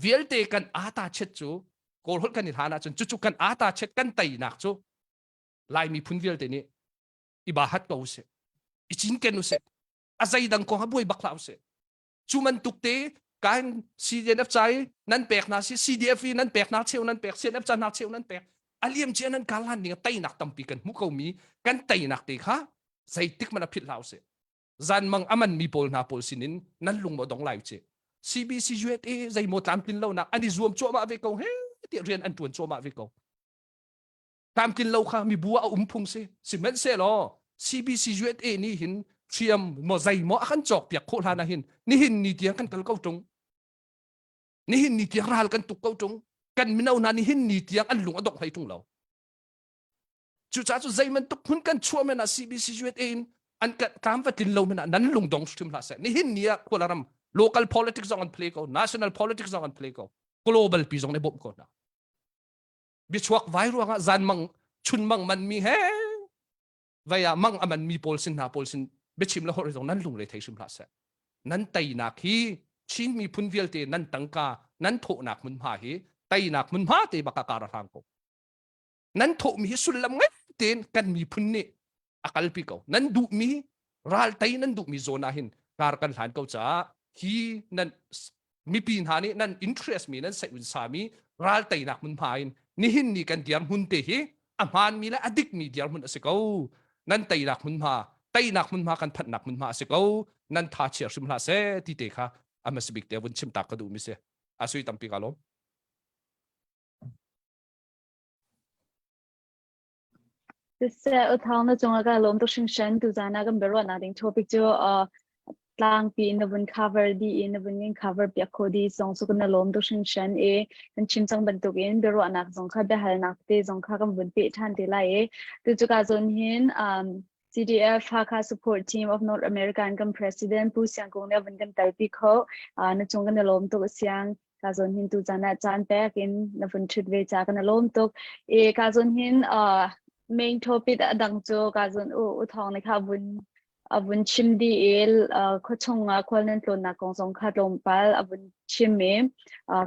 vialte kan ata chet cu Kawl holh kan i hlan ahcun cucu kan ata chet kan teinak cu Lai miphun vialte nih i ba hat ko usih i cinken usih a zeidang kong ha buai bak hlah usih cu bantuk te kan CDF ca i nan pek hna si CDF i nan pek hna cheu nan pek CNF ca hna cheu nan pek a liam cia nan kal han ding teinak tampi kan hmu ko mi kan teinak te kha zeitik man a philh hlah usih zanmang aman mi pawl hna pawl sinin nan lung maw dong lai chi CBC USA zeimaw tlamtlin lo nak an i zuam cuahmah ve ko he. tiah rian an ṭuan cuahmah ve ko. Tlamtlin lo kha mibu ah a um phung si. Sihmanhsehlaw CBC USA nih hin hriam maw zei maw a kan cawk piak khawh hlan ah hin nihin ni tiang kan kal ko ṭung. Nihin ni tiang ral kan tuk ko ṭung. Kan mino hna nihin ni tiang an lung a dongh hlei ṭung lo. Cucaah cu zei bantuk hmun kan chuah men ah CBC USA in an tlam va tlin lo men ah nan lung dong hrim hlah seh. Nihin ni ah khuala ram local politics zong an play ko, national politics zong an play ko, global pi zong ne bawmh ko hna. Biachuak vai ruangah zan mang chun mang man mi he vai ah mang aman mi pawl sin hna pawl sin biachim le holh zong nan lung re thei hrim hlah seh. Nan teinak hi Chin miphun vialte nan tangka nan thawhnak hmunhma hi teinak hmunhma te baka kar a hlang ko. Nan thawhmi hi sullam ngai tein kan miphun nih a kalpi ko. Nan duhmi ral tei nan duhmi zawn ah hin kar kan hlan ko caah hi nan mipi hna nih nan interest mi nan saih sa mi ral teinak hmunhma in nihin ni kan dirhmun te hi a hmaanmi le a dikmi dirhmun a si ko. Nan teinak hmunhma teinak hmunhma kan phanhnak hmunhma a si ko. Nan tha chia hrim hlah seh ti te kha a hmasa bik te vun chim tak ka duh mi si. A sui tampi ka lawm. Siseh, u Thawng na cungah ka lawm tuk hringhran. Tuzaan ah kan biaruahnak ding topic cu tlangpi in na vun cover dih i na vun in cover piak khawh dih zong cu kan lawm tuk hringhran i kan chim cang bantukin biaruahnak zong kha biahalnak te zong kha kan vun peh ṭhan te lai i tu cu ka zawn hin CDF Hakha Support Team of North America in kan President Pu Siang Kung nih a vun kan telpi kho. Na cung kan i lawm tuk siang. Ka zawn hin tu caan ah caan pek in na vun ṭhut ve ca kan i lawm tuk. E ka zawn hin main topic a dang cu ka zawn u u thawng ne kha vun a vun chim di i khuachung ah khual nan tlawnnak kong zong kha tlawmpal a vun chim i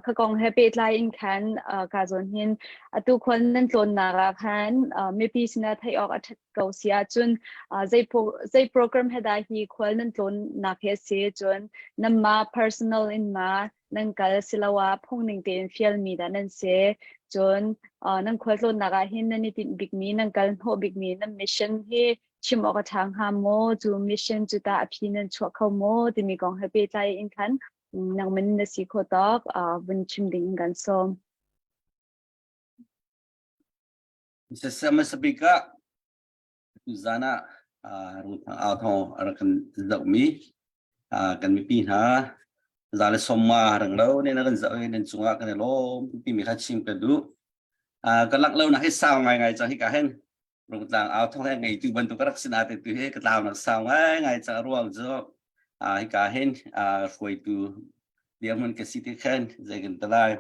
kha kong he pehtlai in khan ka zawn hin atu khual nan tlawnnak ah khan mipi sinah theih awk a ṭhat ko si ahcun zei zei program he dah hi khual nan tlawnnak hi a si cun nanmah personal in ma nan kal siloah phungning tein fialmi dah nan si cun nan khualtlawnnak ah hin nan i tinh bikmi nan kal hnawh bikmi nan mission hi chim awk a ṭha hnga maw cu mission cu tah a phi nan chuah kho maw timi kong he pehtlai in khan nangman na si kho tawk vun chim ding in kan sawm. Siseh hmasa bik ah tuzaan ah Rungthang Au Thawng a rak kan zohmi kan mipi hna za le sawmma reng lo ne na kan zoh i nan cungah kan i lawm timi kha chim ka duh. Ka langh lo nak hi sau ngaingai cang hika hin Rungtlang Au Thawng he ngeitu bantuk ka rak si na te tu hi ka tlau nak sau ngaingai cang a ruang cu hika hin hruaitu dirhmun ka si ti khan zei kan ti lai.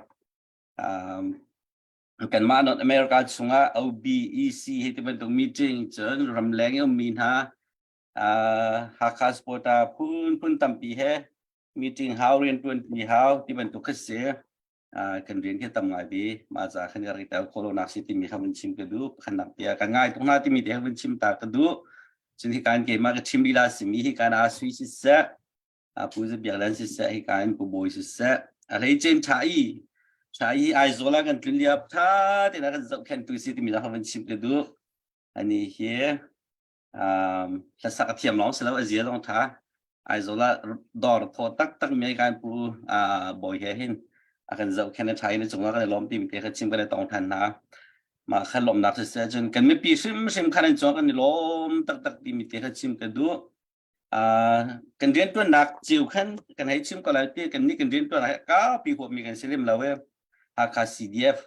Kanmah North America chungah OBEC hi ti bantuk meeting cun ramleng i ummi hna Hakha supporter phunphun tampi he meeting hau riantuanpi hau ti bantuk kha si. Kan rian khi tam ngai bi. Mah ca khan ka rak i tel khawh lonak si timi kha vun chim ka duh. Pakhatnak tiah ka ngai tuk hna timi te kha vun chim ta ka duh. Cun hi kan keimah ka chim lila simi hi kan aa sui siseh Pu Za Biak Lian siseh hika in Pu Bawi siseh a hleicen ṭha i ṭha i Aizawl ah kan tlun lio ṭha tein a kan zohkhenhtu si timi zong van chim ka duh. Ani hi um, hlasak a thiam lawng si lo a zia zong ṭha. Aizawl ah dawr thaw taktak mi kan pu uh, Bawi he hin a kan zohkhenh a ṭha i na cungah kan i lawm timi te kha chim kan i tong ṭhan hna. Mah kha lawmhnak siseh cun kan mipi hrimhrim khan an cungah kan i lawm taktak timi te kha chim ka duh. Kan rianṭuannak cio khan kan hei chim ko lai ti kan nih kan rianṭuan ah kaupi huapmi kan si lem lo e. Hakha CDF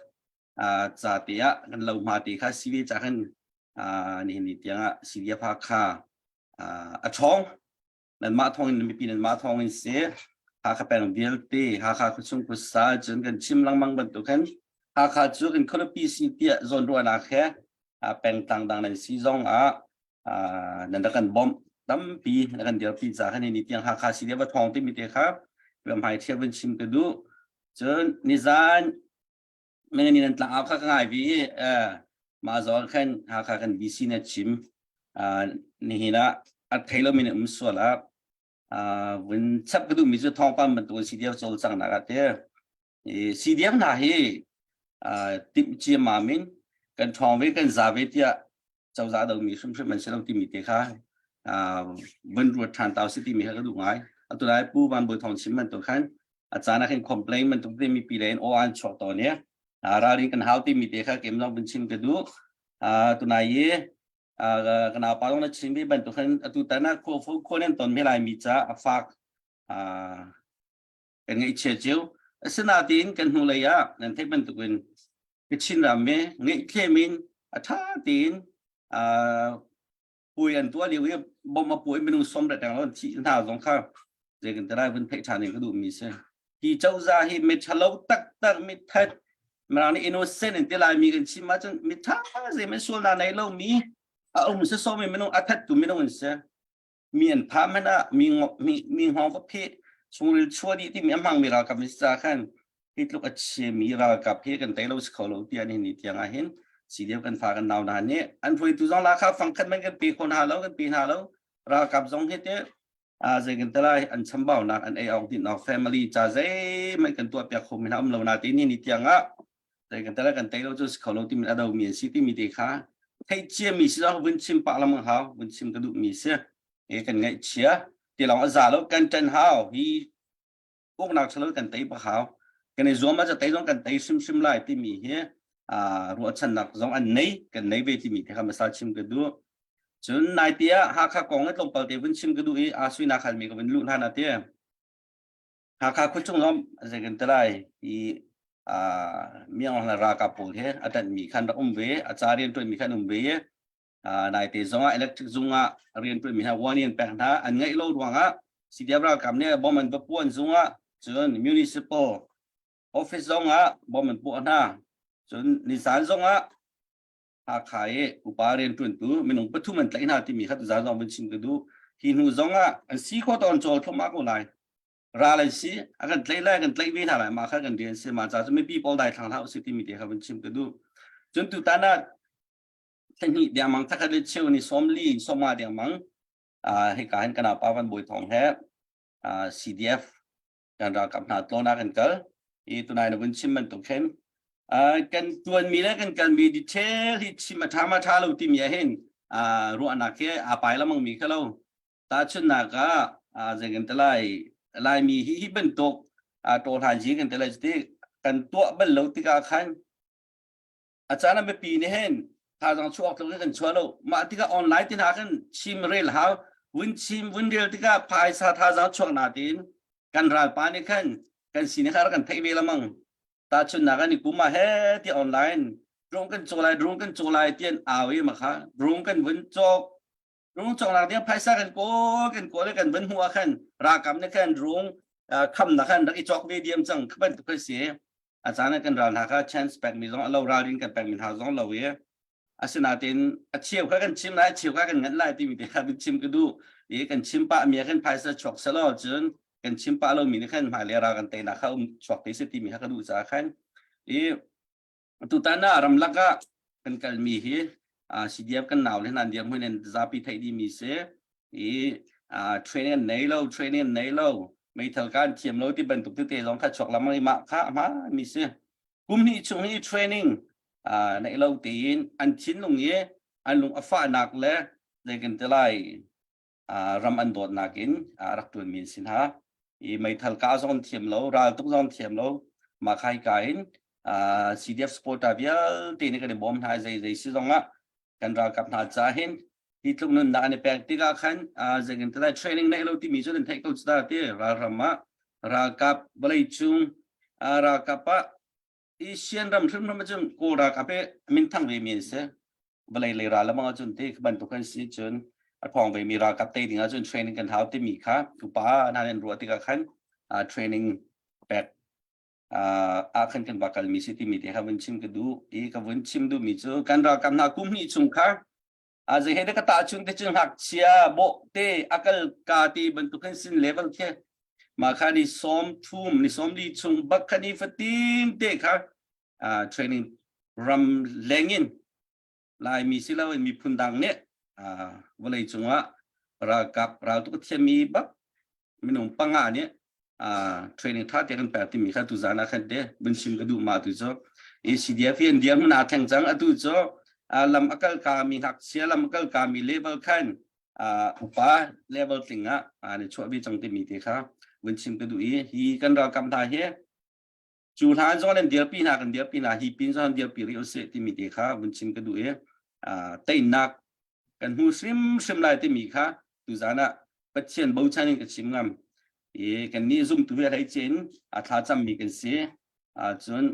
ca te ah kan lo hma te kha si ve ca khan nihin ni tiang ah CDF Hakha a ṭhawng nanmah thawng in mipi nanmah thawng in si Hakha peng vialte Hakha khuachung khuasa cun kan chim lengmang bantuk khan Hakha cu kan khualipi si tiah zawnruahnak he pengtlang dang nan si zong ah nan rak kan bawmh tampi na kan dirpi ca khan ni tiang Hakha si va thawng timi te kha hmai thiam vun chim ka duh cun nizan mengani nan tlang au kha ka ngai vi mah zawn khan Hakha kan VC na chim nihin ah a thei lo mi na um sual ah vun chap ka duh mi cu thawngpang bantuk CDF cawlcanghnak ah te CDF hna hi timh ciammam in kan ṭhawng ve kan za ve tiah cozah domi hrimhrim an si lo timi te kha vun ruat ṭhan ta si timi kha ka duh ngai. Atu lai Pu Van Bawi Thawng chim bantuk khan a caan ah khin complain bantuk te mipi lei in aw an chuak tawn i. Ralrin kan hau timi te kha kem zong vun chim ka duh. Tunai i ka naupa zong na chim ve bantuk khan atu tan ah khua nan ton me lai mi ca a fak kan ngaihchia cio. Asinain kan hnulei ah nan theih bantukin Kachin ram me ngaihthlem in a ṭha tein puai an tuah lio i bom a puai minung som le teng lo thi hna zong kha zei kan ti lai vun theih ṭhan in ka duhmi si. Hi cozah hi mi ṭhalo taktak mi that mirang nih innocent in ti laimi kan chim ahcun mi ṭha zei men sual na nei lomi a um si so mi minung a thattu minung an si. Mi an pha hmanh ah mi mi mi hngawng va pheh chungril chua dih timi a hmangmi ralkap an si caah khan hi tluk a chiami ralkap hi kan tei lo si kho lo tiah nihin ni tiang ah hin CDF kan fa kan nau hna nih an hruaitu zong la kha fangkhat man kan pe kho hna lo, kan pe hna lo. Ralkap zong hi te a zei kan telai an chambaunak an ei awk din awk family ca zei man kan tuah piak kho mi hna um lo na te ni ni tiang ah zei kan telai kan tei lo cu si kho lo timi a do mi an si timi te kha theih cia mi si zong vun chim pah lam hau vun chim ka duh mi si e kan ngaih chia ti long a za lo kan ṭan hau. Hi uknak ṭhalo kan tei bak hau, kan i zuam ah tei zong kan tei hrimhrim lai timi hi ruahchannak zong an nei kan nei ve timi te kha masa chim ka duh. Cun nai te ah Hakha kong i tlawmpal te vun chim ka duh i aa suinak halmi ka vun luh hlan ah te Hakha khuachung zong zei kan ti lai i miang hla ralkap pawl he a ṭanhmi khan rak um ve, a ca rian ṭuanmi khan um ve i naite zong ah electric zung ah rian ṭuanmi hna warning an pek hna an ngaih lo ruangah CDF ralkap nih bom an va puan zung ah, cun municipal office zong ah bom an puah hna. Cun nizan zong ah Hakha i upa rianṭuantu minung pathum an tlaih hna timi kha tuzaan zong vun chim ka duh. Hi hnu zong ah an si khawh tawn cawl thluahmah ko lai. Ral an si, a kan tlaih lai, kan tlaih ve hna lai, mah kha kan rian si. Mah ca cu mipi pawl dai thlang hlah usih timi te kha vun chim ka duh. Cun tutan ah thlahnih dengmang, thakhat le cheu ni 40 sawmnga dengmang hika hin kan pa Van Bawi Thawng he CDF kan ralkap hna tlawn ah kan kal i tunai na vun chim bantuk khin kan tuanmi le kan kalmi detail hi chim a ṭha ma ṭha lo timi ah hin ruahnak hi aa pai lamang mi kha lo. Tahchunhnak ah zei kan ti lai, Laimi hi hi bantuk tawhlan ji kan ti lai ti kan tuah bal lo tikah khan a caan ah mipi nih hin thazaang chuak tluk in kan chuah lo. Mah tikah online ti hna khan chim rel hau, vun chim vun rel tikah phaisa thazaang chuak na tiin kan ralpa nih khan kan sin kha kan theih ve lamang. Tahchunhnak an i kum ah he ti online drone kan caw lai, drone kan caw lai tian au i ma kha drone kan vun cawk, drone cawknak ding phaisa kan kawl kan kawl kan vun hmuh ah khan ralkap nih khan drone kham na khan rak i cawk ve diam cang bantuk kan si. A caan ah kan ral hna kha chance pek mi zong a lo, ralrin kan pek mi hna zong lo i asinain a cheu kha kan chim lai, a cheu kha kan nganh lai timi te kha kan chim ka duh i kan chim pah mi khan phaisa chuak selaw cun kan chim pah lo mi nih khan hmailei ral kan teinak kha um chuak te si timi kha ka duh caah khan i tutan ah ramlak ah kan kalmi hi CDF kan nau le hna dirhmun in zapi theih dihmi si i training an nei lo, training an nei lo, meithal kan thiam lo ti bantuk tete zong kha chuak lamang i mah kha a mi si. Kum hnih chung hi training neih lo tein an thinlung i an lung a fahnak le zei kan ti lai, ram an dawtnak in rak ṭuanmi an si hna i meithal kah zong an thiam lo, ral tuk zong an thiam lo. Mah kha hika in CDF supporter vialte nih kan i bawm hna. Zei zei si zong ah kan ralkap hna ca hin hi tluk nunnak an i pek tikah khan zei kan ti lai, training neih lo timi cu nan theih ko cu ta ti. Ralram ah ralkap vawlei cung ralkap ah Asian ram hrimhrim ahcun Kawl ralkap hi minthang ve mi an si. Vawlei lei ral lamang ahcun ti bantuk an si cun a ṭhawng ve mi ralkap tei ding ahcun training kan hau timi kha upa hna an ruah tikah khan training pek ah khan kan va kal mi si timi te kha vun chim ka duh i ka vun chim duh mi cu kan ralkap hna kum hnih chung kha a zei he ka ta chung te cun ngakchia bawh te akal ka ti bantuk hin sin level khi ma kha ni 30 ni 40 chung bak kha ni fatin te kha training ram lengin Laimi si loin miphun dang nih vawlei cungah ralkap raltuk a thiammi bak minung panga nih training tha te kan pek timi kha tu zan ah khan te vun chim ka duh. Ma tu cu ACDF hi an dirhmun aa thleng cang. Atu cu lam a kal ka mi ngakchia lam a kal ka mi level khan upa level tling ah an chuah ve cang timi te kha vun chim ka duh i hi kan ralkap hna hi. Cu hlan zong nan dirpi hna kan dirpi hna hi pin zong dirpi rih usih timi te kha vun chim ka duh i teinak kan hmu hrimhrim lai timi kha tuzan ah Pathian bochan in ka chim ngam. I kan nih zumtu he hlei cin a thla cammi kan si. Cun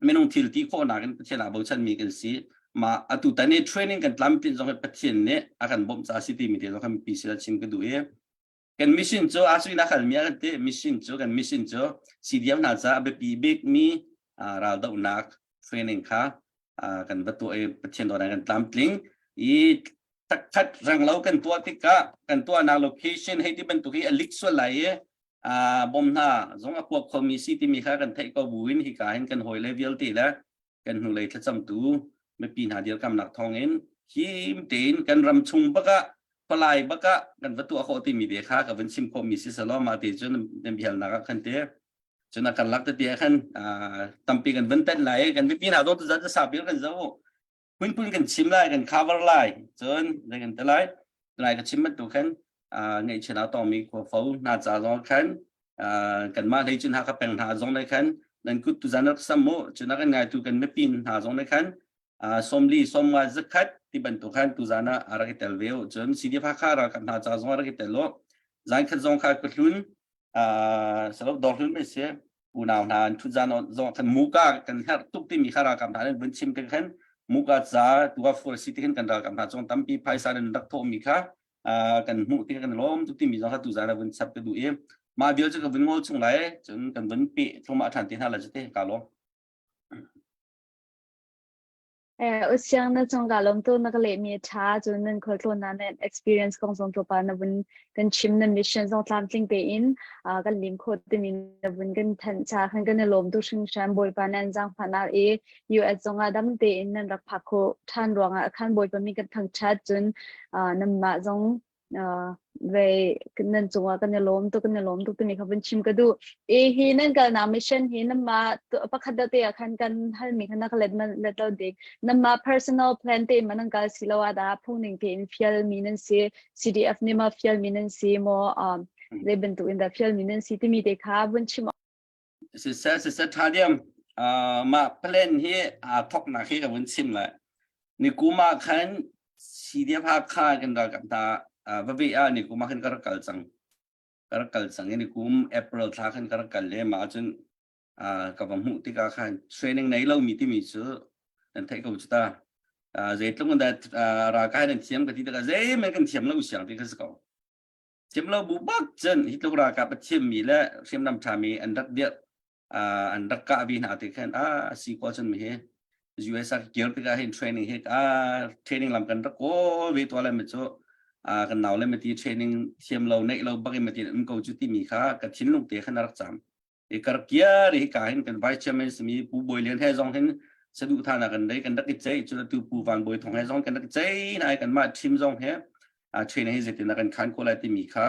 minung thil ti khawhnak in Pathian ah bochan mi kan si. Ma atu tan i training kan tlam tin zong hi Pathian nih a kan bawmh ca si timi te zong kan pi sila chim ka duh i kan mission cu a sui na kal mi a kan ti mission cu kan mission cu CDM hna ca a biapi bik mi raldohnak training kha kan va tuah i Pathian dawt kan tlamtling i takhat rang lo kan tuah tikah kan tuahnak location hei ti bantuk hi a lik sual lai i bom hna zong a kuak khomi si timi kha kan theih ko buin hika hin kan hawi le vialte le kan hnulei thlacamtu mipi hna dirkamnak thawngin him tein kan ram chung bakah khualai bakah kan va tuah khawh timi ve kha ka vun chim khawhmi si selaw mah te cun nan bialnak ah khan te cun a karlak tete ah khan tampi kan vun tenh lai kan mipi hna dawt zat sa pil kan zo phunphun kan chim lai kan cover lai cun zei kan te lai lai ka chim bantuk khan ngaihchiat a tongmi khuafo hna ca zong khan kanmah hlei cun Hakha peng hna zong le khan nan kut tu zan rak sam mu cun a kan ngaitu kan mipi hna zong le khan 40 50 100 ti bantuk khan tu zan ah a rak i tel ve u cun CDF Hakha ralkap hna ca zong a rak i tel u zan khat zong kha ka hlun salo dor hlun mai si unau hna an thut zan zong khan muka kan herh tuk timi kha ralkap hna an vun chim te khan muka ca tu a fur si ti khan kan ralkap hna zong tampi phaisa nan rak thawh mi kha kan hmuh ti kan lawm tuk timi zong kha tu zan a vun chap ka duh i mah vial cu ka vun ngol chung lai cun kan vun pe thluahmah ṭhan te hna la cu te ka lawm. Usiang na cung ka lawm tu na ka lehmi a ṭha cun nan khualtlawn na nan experience kong zong tlawmpal na vun kan chim nan mission zong tlamtling tein kan lim khawh timi na vun kan thanh cha khan kan i lawm tu hringhran Bawipa nan zaangfahnak i US zongah dam tein nan rak phak khawh ṭhan ruangah khan Bawipa mi kan thangṭhat cun nanmah zong ve nan cungah kan i lawm tuk kan i lawm tuk timi kha vun chim ka duh. I hi nan kalnak mission hi nanmah pakhat deuh te ah khan kan halmi kha na ka let let lo dik. Nanmah personal plan te in ma nan kal si lo ah dah phungning tein fialmi nan si CDF nih ma fialmi nan si maw zei bantuk in dah fialmi nan si timi te kha vun chim. Siseh siseh tha diam. Mah plan hi aa thoknak hi ka vun chim lai. Nikum ah khan CDF Hakha kan ralkap hna va ve ah nikum ah khan ka rak kal cang. Ka rak kal cang i nikum April thla khan ka rak kal le mah ahcun ka va hmuh tikah khan training nei lomi timi cu nan theih ko cu ta. Zeitluk in dah ralkai nan thiam ka ti tikah zeihmanh kan thiam lo siang ti kha si ko. Thiam lo bu bak cun hi tluk ralkap a thiammi le hriamnam ṭhami an rak dirh an rak kah vi hna ti khan a si ko cun mi hi US ah kir tikah hin training hi a training lam kan rak kawl ve to le mi cu kan nau le mi ti training thiam lo neih lo bak in mi ti um ko cu timi kha ka thinlung te khan a rak cam i karkiar hi ka hin kan vice chairman simi Pu Bawi Lian he zong hin saduh thana kan dei kan rak i cei cu tu Pu Van Bawi Thong he zong kan rak i cei na kan mah team zong he a train hi zeitin kan khan ko lai timi kha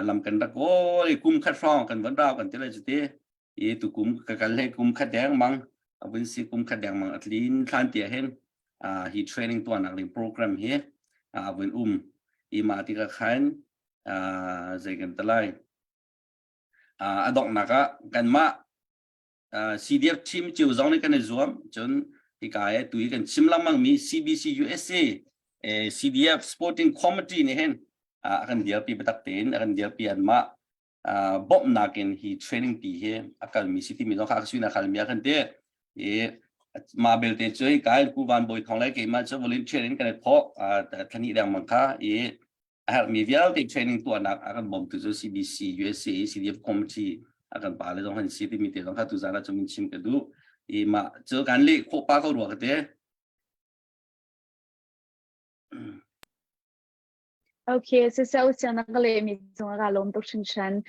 lam kan rak kawl i kum khat hrawng kan van rau kan ti lai cuti i tu kum ka kal he kum khat deng mang avun si kum khat deng mang atlin thlan tia hin hi training tuanak ding program hi avun um i ma ti ka khan zei kan talai A donghnak ah kanmah CDF team cio zong nih kan i zuam. Cun hika i tu hi kan chim lengmangmi CBC USA CDF Sporting Committee nih hin a kan dirpi biatak tein a kan dirpi anmah bawmhnak in hi training pi hi a kalmi si timi zong kha a suina khalmi a kan ti. I mah belte cu kai Pu Van Bawi Thawng le keimah cu volunteer in kan i thawh thlahnih lengmang kha i a herhmi vialte training tuahnak a kan bawmtu cu CBC USA CDF committee a kan pa le zong han si timi te zong kha tuzan ah cun chim ka duh i mah cu kan leh khawh pa ko rua ka te. Okay, siseh usiang na ka lehmi cungah ka lawm tuk hringhran.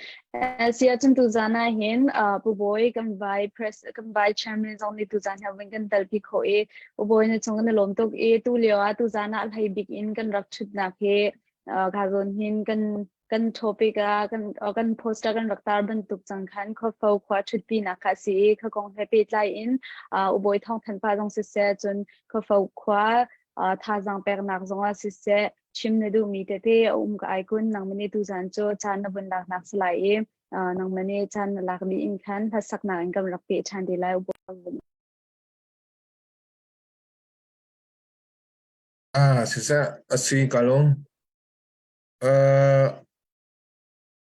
Sia cun tuzan ah hin Pu Bawi kan vai press kan vai chairman zong nih tuzan hi vun kan telpi khawh i Pu Bawi na cung kan i lawm tuk i tu lio ah tuzan ah hlei bik in kan rak ṭhutnak hi ka zawn hin kan kan topic ah kan kan poster kan rak tar bantuk cang khan khuafo khua ṭhutpinak kha si i kha kong he pehtlai in U Bawi Thawng Than Pa zong siseh cun khuafo khua thazaang peknak zong ah siseh chim na duhmi tete a um ka ai kun nangmah nih tuzan cu caan na vun laknak si lai i. Nangmah nih caan na lak dih in khan hlasaknak in kan rak peh ṭhan te lai. Ah, siseh, a si ka lung. Uh,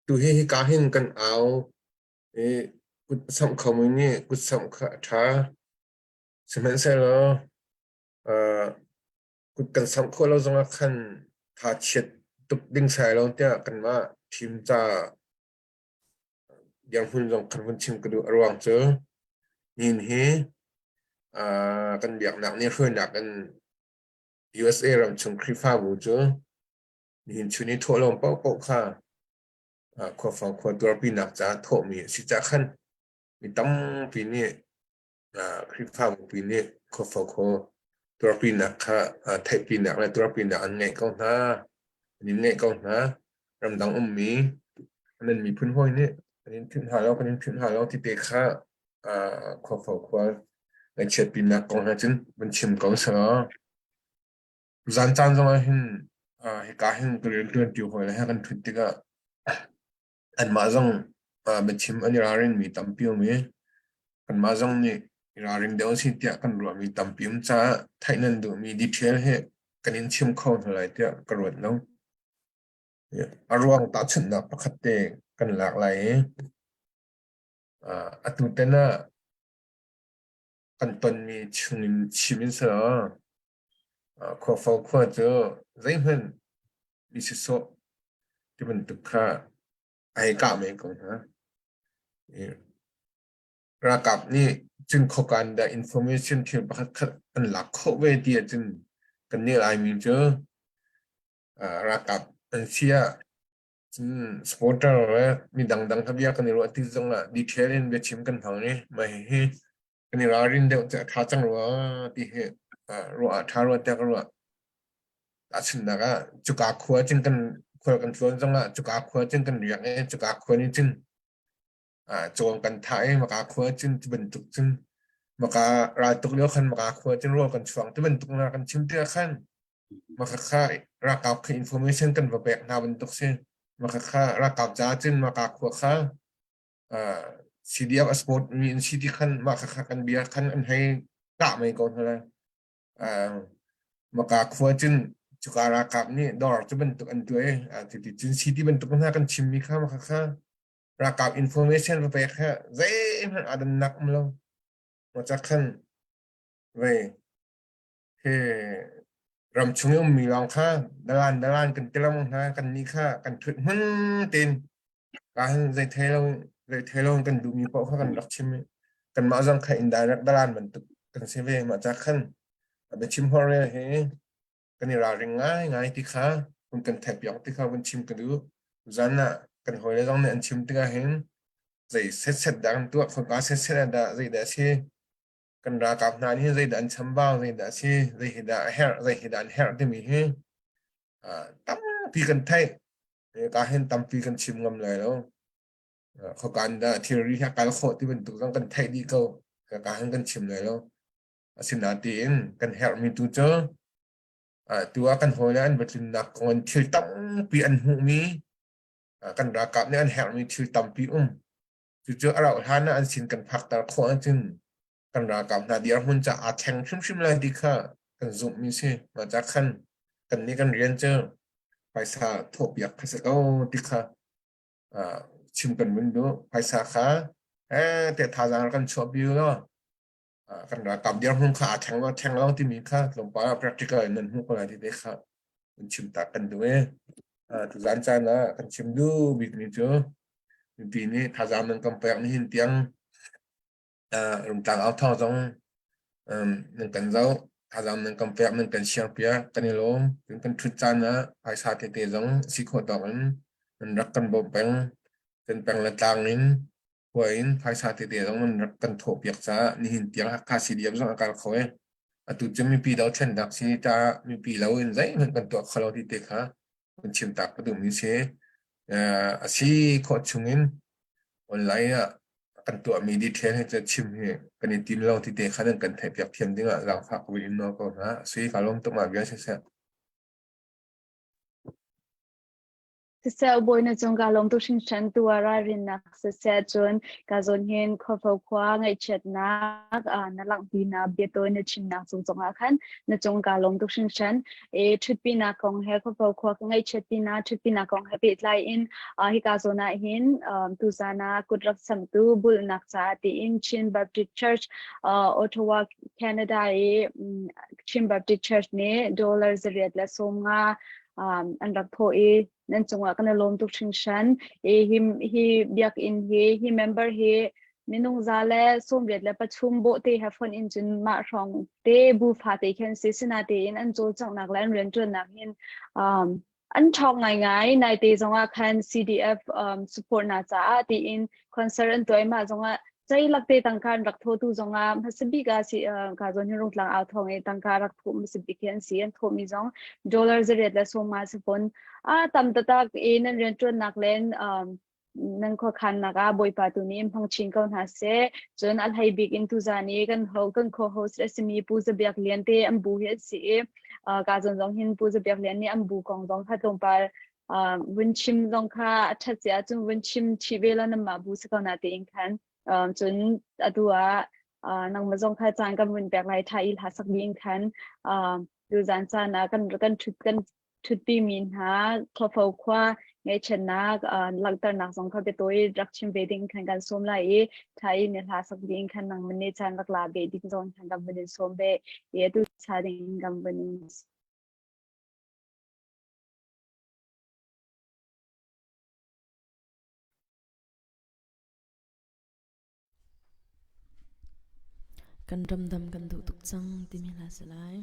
tu hi hika hin kan au i kut samh khomi nih kut samh kha a ṭha. Sihmanhsehlaw uh, kut kan samh khawh lo zongah khan tha chiat tuk ding sai lo tiah kanmah team ca dirhmun zong kan vun chim ka duh. A ruang cu nihin hi uh, kan biaknak nih hruainak in USA ram chung Khrihfabu cu nihin chun i thawhlawm paohpaoh kha khuafang khua tuarpinak caah thawhmi a si caah khan mi tampi nih Khrihfabu pi nih khuafang khua tuarpinak kha theihpinak le tuarpinak an ngeih ko hna. An in ngeih ko hna. Ramdang ummi nan miphun hawi nih kan in philh hna lo, kan in philh hna lo ti te kha khuafang khua ngaihchiatpinak kong he cun van chim ko selaw. Zan caan zongah hin hika hin ka rianṭuanṭi hawi le he kan ṭhut tikah anmah zong biachim an i ralrinmi tampi um i kanmah zong nih i ralring deuh an si tiah kan ruahmi tampi um caah theih nan duhmi detail hi kan in chim kho hna lai tiah ka ruat lo. A ruang tahchunhnak pakhat te kan lak lai i atu tan ah kan tonmi chungin chim in selaw Khuafo khua cu zeihmanh mi sisawh ti bantuk kha a hei kah men ko hna. Ralkap nih cun khuakan dah information thil pakhat khat an lak khawh ve ti ahcun kannih Laimi cu ralkap an si ah cun supporter le mi dangdang kha bia kan i ruah ti zongah detail in biachim kan hmang i mah hihi kan i ralrin deuh cu a ṭha cang rua ti hi ruah ah ṭha rua tiah ka ruah. Tahchunhnak ah cuka khua cun kan khual kan tlawn zongah cuka khua cun kan riak i cuka khua nih cun cawng kan thah i maka khua cun ti bantuk cun maka raltuk lio khan maka khua cun rawl kan chuang ti bantuk na kan chim tikah khan maka kha ralkap kha information kan va pek hna bantuk si maka kha ralkap ca cun maka khua kha CDF a sport mi in si ti khan mah kha kan bia khan an hei kah mei ko hna lai. Maka khua cun cuka ralkap nih dawr cu bantuk an tuah i cuti cun CD bantuk hna kan chimmi kha maka kha ralkap information va pek kha zeihmanh aa dannak um lo. Maca khan vei he ramchung i ummi lawng kha dalan dalan kan ti lengmang hna kan nih kha kan thut hmun tein ka hin zei thei lo zei thei lo kan duhmi paoh kha kan rak chim i kanmah zong kha indirect dalan bantuk kan si ve mah ca khan a biachim hor rel hi kan i ralring ngai ngai ti kha hun kan theih piak ti kha vun chim ka duh zan ah kan hawile zong nih an chim tikah hin zei set set dah kan tuah khoika set set ah dah zei dah a si kan ralkap hna nih zeidah an chambau zeidah a si zei hi dah a herh zei hi dah an herh timi hi tampi kan theih ka hin tampi kan chim ngam lai lo khokan dah thilri he kal khawh ti bantuk zong kan theih dih ko ka hin kan chim lai lo asinain kan herhmi tu cu tu ah kan hawile an va tlinnak kong in thil tampi an hmuhmi kan ralkap nih an herhmi thil tampi um Cucu a rauh hlan ah an sin kan phakter khawh ahcun kan ralkap hna dirhmun ca aa thleng hrimhrim lai ti kha kan zumhmi si. Mah ca khan kannih kan rian cu phaisa thawhpiak kha si ko ti kha chim kan vun duh. Phaisa kha eh te thazaang kan chuahpi u law kan ralkap dirhmun kha aa thleng lo thleng lo timi kha tlawmpal ah practical in nan hmuh ko lai ti te kha kan chim tak kan duh i tuzan caan ah kan chim duh bikmi cu mipi nih thazaang nan kan pek nihin tiang Rungtlang au thawng zong nan kan zoh thazaang nan kan pek nan kan share piak kan i lawm cun kan ṭhut caan ah phaisa tete zong si khawh tawk in nan rak kan bawmh peng kan peng le tlang in khua in phaisa tete zong nan rak kan thawhpiak caah nihin tiang Hakha CDF zong a kal kho i atu cu mipi dothlennak si caah mipi lo in zeihmanh kan tuah kho lo ti te kha kan chim tak ka duhmi si. A si khawh chungin online ah kan tuahmi detail hi cu chim hi kan i tim lo ti te kha nan kan theihpiak thiam dingah zaangfah ko in nawl ko hna. Sui ka lawm tuk ma bia siseh. Siseh bawi na cung ka lawm tuk hringhran tu ah ralrinnak siseh cun ka zawn hin khuafo khua ngaihchiatnak na langhpinak biatawi na chimnak cung zongah khan na cung ka lawm tuk hringhran. E ṭhutpinak kong he khuafo khua ka ngaihchiatpinak ṭhutpinak kong he pehtlai in hika zawn ah hin tuzan ah kut rak samtu bulhnak caah tiin Chin Baptist Church Ottawa Canada i Chin Baptist Church nih dollar 850 an rak thawh i nan cungah kan i lawm tuk hringhran. I hi, hi biakinn hi, hi member hi minung 183 bawhte he fonh in cun mah hrawng te bu fate khin si sina tein an cawlcanghnak le an rianṭuannak hin an ṭhawng ngaingai. Naite zongah khan CDF support na caah tiin concert an tuah i mah zongah ceilak te tangka an rak thawtu zongah hmasa bik ah si ka zawn hi rungtlang au thawng i tangka rak thawh hmasa bik hi an si. An thawhmi zong dollar 850 si fawn. A tam taktak i nan rianṭuannak len nan khuakhannak ah Bawipa tu nih hmang chin ko hna seh. Cun a hlei bik in tuzan i kan ho kan co-host a simi Pu Za Biak Lian te an bu hi an si i ka zawn zong hin Pu Za Biak Lian nih an bu kong zong kha tlawmpal vun chim zong kha a ṭhat si ahcun vun chim chih ve law nanmah bu si ko na tein khan cun atu ah nangmah zong kha caan kan vun pek lai ṭha i hla sak ding khan tuzan caan ah kan kan ṭhut kan ṭhutpi mi hna Khuafo khua ngaihchiatnak langhternak zong kha biatawi rak chim ve ding khan kan sawm lai i ṭha i ni hla sak ding khan nangmah nih caan rak la ve ding zong khan kan vun in sawm ve i atu sa ding kan vun in. Kan ramdam kan duh tuk cang timi hla si lai.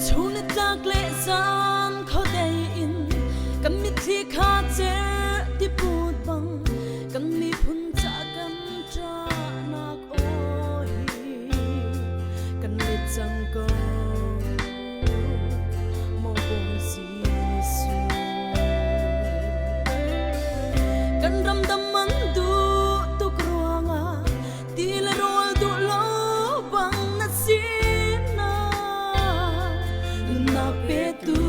Chun tlak le zan khuadei in kan mitthli kha cer ti put bang kan miphun ca kan ṭahnak aw hi kan let cang ko maw Bawi Jesuh. Kan ramdam man duh tuk ruangah ti le rawl duh lo bang na sinak nunnak petu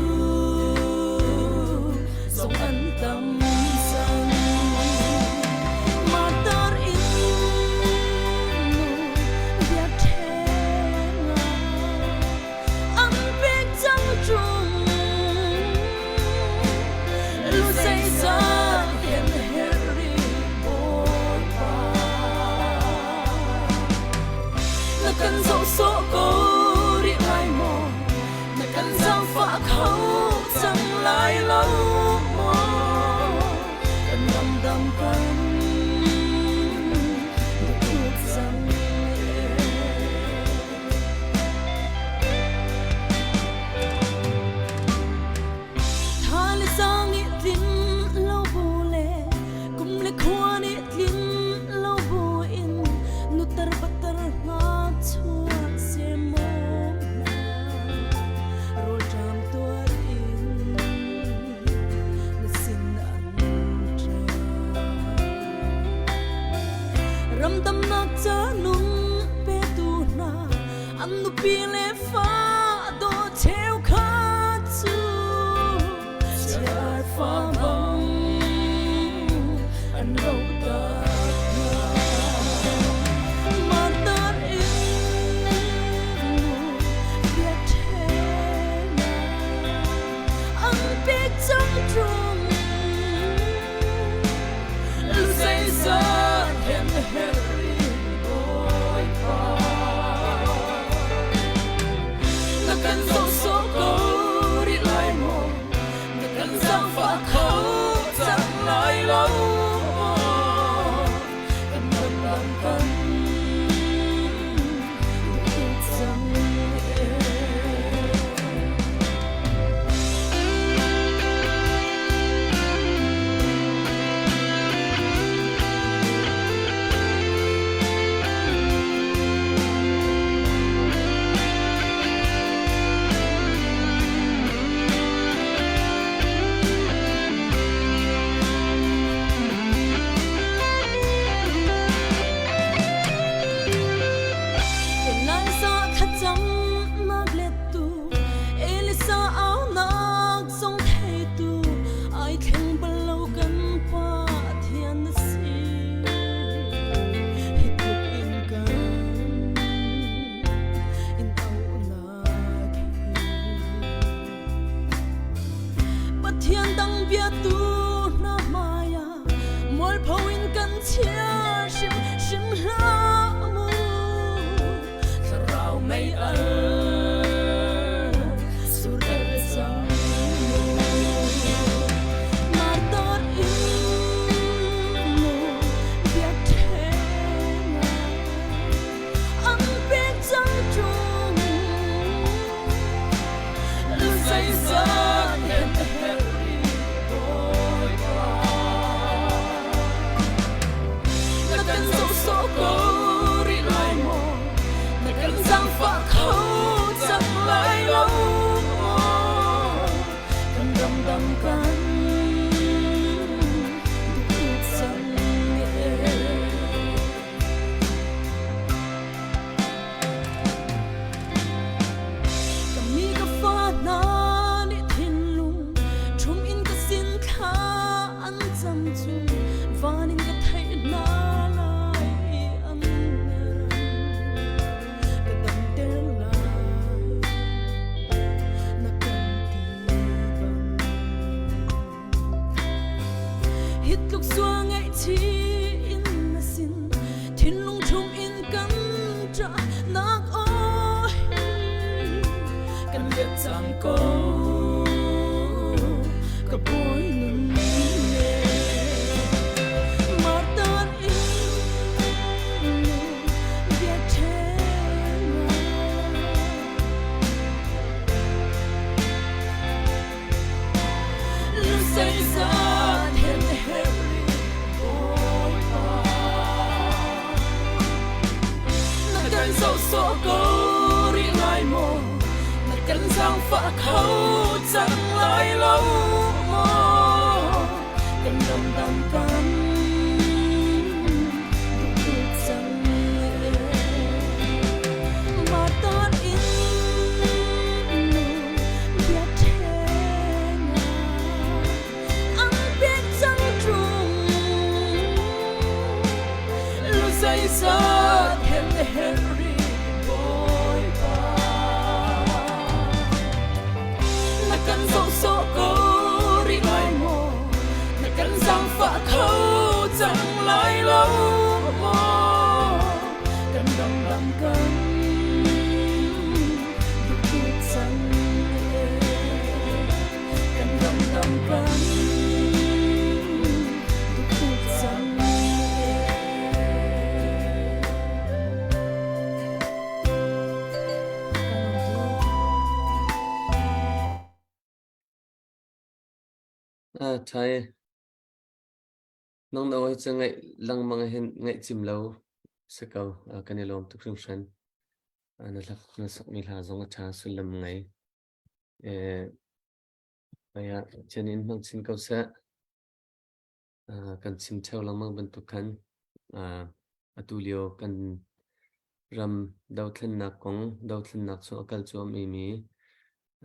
zong an tam cang. Martar in nu biakṭheng ah an pek cang ṭung. Lu zeizat hen herh rih Bawipa. Na kan zoh sawh ko rih lai maw? Na kan zaangfah kho cang lai lo maw? Kan ramdang kan duh cang Tha le sang i tlin lo bu le kum le khua nih tlin lo bu in nutar patar hna chuak semaw hna rawlṭam tuar in na sin an ṭap. Ramdamnak ca nung petu hna an nupi le fa dawh cheukhat cu chiarfa bang an rotak hna. Martar in nu biakṭheng ah an pek cang ṭung. Zeizat hen herh rih Bawipa. chia hrim hrim hlah mu thlarau mei al surel cang martar in mu biakṭheng ah an pek cang ṭung zeizat hen a herh rih Bawipa na kan zoh sawh ko rih lai maw na kan zaangfah kho cang lai lo maw kan ramdang kan duh cang e. Ka mi ka fa hna nih thinlung ṭhum in ka sin thla an cam cu van in ka theih hna lai i an ram ka damter lai na kan ti bang. Hi tluk sual ngaihchih in na sin thinlung ṭhum in kan ṭah nak aw hi kan let cang ko ka bawi nun ne martan in biakṭheng Zeizat hen herh Bawipa Na kan zoh sawh ko rih lai maw Na kan zaangfah kho cang lai lo maw Kan ramdang kan duh cang Martar in biakṭheng ah an pek cang ṭung lu zeizat hen na herh rih Bawipa na kan zoh sawh ko rih lai maw na kan zaangfah kho cang lai lo maw kan ramdang kan Ah, ṭhai. Nang na hi cu ngaih lengmang hin ngaih cim lo si ko. Ah, kan i lawm tuk hringhran. Ah, na hlak na sakmi hla zong a ṭha sullam ngei. Eh, hmai ah Pathian in hmang chin ko seh. Ah, kan chim ṭheo lengmang bantuk khan ah, atu lio kan ram dothlennak kong, dothlennak chung a kal cuahmahmi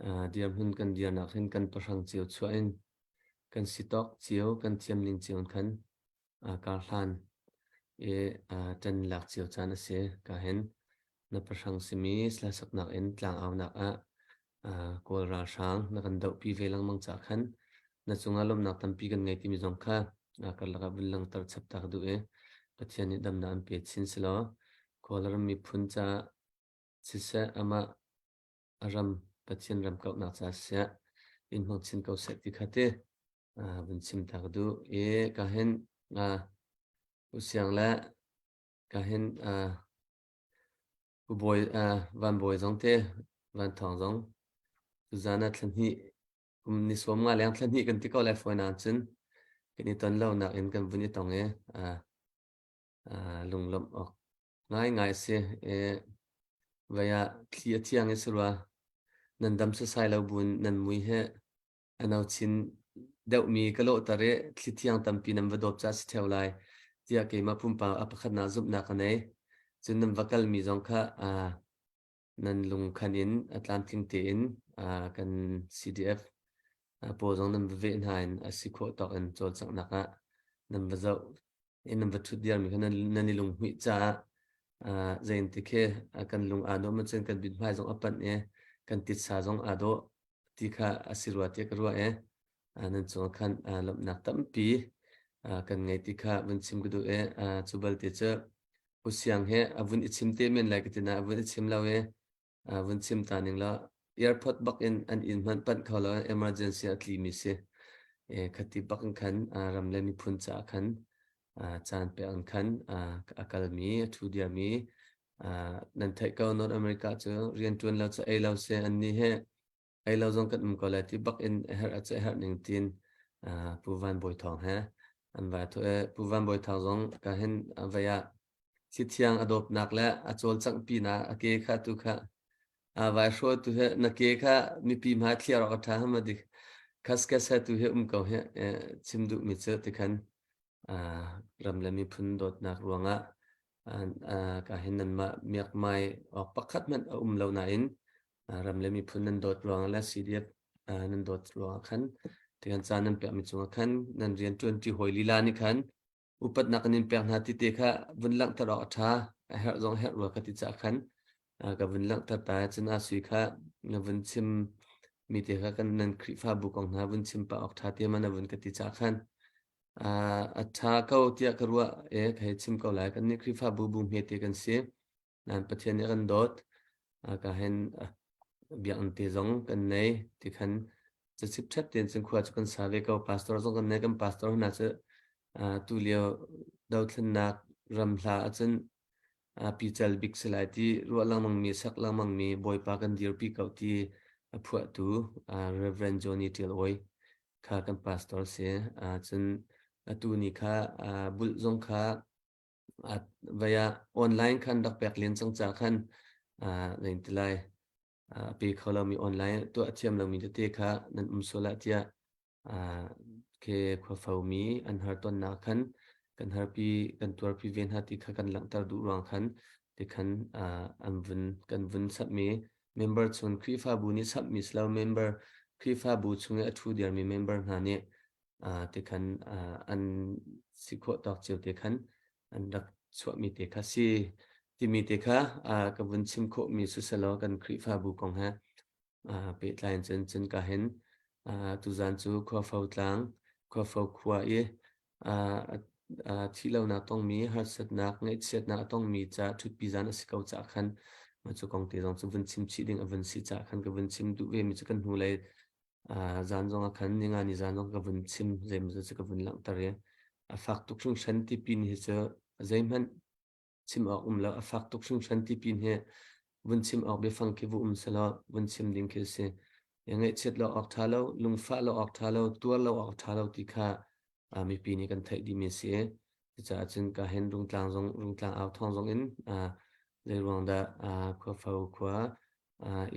ah, dirhmun kan dirnak hin kan pahrang cio chuah in kan si tawk cio, kan thiam ning cio in khan ah, karhlan i ah, ṭan lak cio caan a si. Ka hin na pahrang simi hlasaknak in tlangaunak ah Kawl ralhrang na kan dohpi ve lengmang caah khan na cungah lawmhnak tampi kan ngei timi zong kha karlak ah vun langhter chap ta ka duh i Pathian nih damnak an pe chin silaw Kawlram miphun caah siseh amah a ram Pathian ram kauhnak caah siseh in hmang chin ko seh ti kha ti vun chim ta ka duh i ka hin usiang le ka hin Pu Bawi, Van Bawi zong te, Van Thawng zong tuzaan ah thla hnih kum ni sawm nga leng thla hnih kan ti ko lai fawi nain cun kan i ton lonak in kan vun i tong i lunglawmh awk ngaingai a si. I vei ah thli a thiang i sarua nan dam sasai lo buin nan mui he a no chin deuhmi ka lawhter i thli thiang tampi nan va dawp caah si ṭheo lai tiah keimah pumpak a pakhatnak zumhnak ka nei. Cun nan va kalmi zong kha nan lungkhan in a tlamtling tein kan CDF pawl zong nan va veh hna in a si khawh tawk in cawlcanghnak ah nan va zoh i nan va ṭhut diarmi kha nan i lunghmuih caah zeitin khi kan lung aa nuam ahcun kan mithmai zong a panh i kan titsa zong aa dawh ti kha a si rua tiah ka ruah i nan cungah khan lawmhnak tampi kan ngei ti kha vun chim ka duh i cu balte cu Pu Siang he a vun i chim te men lai ka ti na a vun i chim lo i vun chim ta ning law airport bak in an inn hmanh panh kho lo emergency a tli mi si. Khati bak in khan ram le miphun caah khan caan pek in khan a kalmi a thu diami nan theih ko North America cu rian ṭuan lo cu ei lo si an ni he ei lo zong kan um ko lai ti bak in a herh a cu a herh ning tin Pu Van Bawi Thawng he an vai thu e Pu Van Bawi Thawng zong ka hin vai ah thithiang a dawpnak le a cawlcangh pi na a ke kha tu kha a vai hro tu he na ke kha mipi hmai thliar awk a ṭha hama dik khaskas he tu he um ko he chim duh mi cu tikhan ram le miphun dawtnak ruangah ka hin nanmah miakmai awk pakhat hmanh a um lo nain ram le miphun nan dawt ruangah le CDF nan dawt ruangah khan tikan caan nan pekmi cungah khan nan rian ṭuanṭi hawi lila nih khan upatnak kan in pek hna ti te kha vun langhter awk a ṭha a herh zong herh rua ka ti caah khan ka vun langhter ta cun a sui kha na vun chim mi te kha kan nan Khrihfabu kong hna vun chim pah awk ṭha te ma na vun ka ti caah khan a ṭha ko tiah ka ruah e ka hei chim ko lai kan nih Khrihfabu bu hmete kan si Nan Pathian nih a kan dawt. Ka hen biakinn te zong kan nei ti khan cachip ṭhep tein cun khua cu kan sa ve ko. Pastor zong kan nei. Kan pastor hna cu tu lio dothlennak ram hla ahcun pical bik si lai ti ruah lengmang mi sak lengmang mi Bawipa kan dirpi ko ti a phuahtu Reverend Johnny Tial Awi kha kan pastor si. Cun atu ni kha bulh zong kha Vai ah online khan rak pek len cang ca khan zein ti lai a pe kho lomi online tuah a thiam lomi tete kha nan um sual ah tiah ke khuafo mi an har tonnak khan kan harpi kan tuarpi ve hna ti kha kan langhter duh ruang khan ti khan an vun kan vun sapmi member chung Khrihfabu nih sapmi si lo member Khrihfabu chung i a ṭhu diarmi member hna nih tikhan an si khawh tawk cio te khan an rak chuahmi te kha si timi te kha ka vun chim khawhmi siselaw kan Khrihfabu kong he pehtlai in cun cun ka hin tuzan cu Khuafo tlang Khuafo khua i thihlonak tongmi harsatnak ngaihchiatnak a tongmi ca ṭhutpi zan a si ko caah khan mah cu kong te zong cu vun chim chih ding a vun si caah khan ka vun chim duh ve mi cu kan hnulei Zan zong ah khan ninga ni zan zong ka vun chim zeimawzat cu ka vun langhter i a fak tuk hringhran ti pin hi cu zeihmanh chim awk um lo. A fak tuk hringhran ti pin hi vun chim awk biafang khi vu um selaw vun chim ding khi a si. Ngaihchiat lo awk ṭha lo, lungfah lo awk ṭha lo, tuar lo awk ṭha lo ti kha mipi nih kan theih dihmi a si. Cucaah cun ka hin Rungtlang zong Rungtlang au thawng zong in zeiruang dah khuafo khua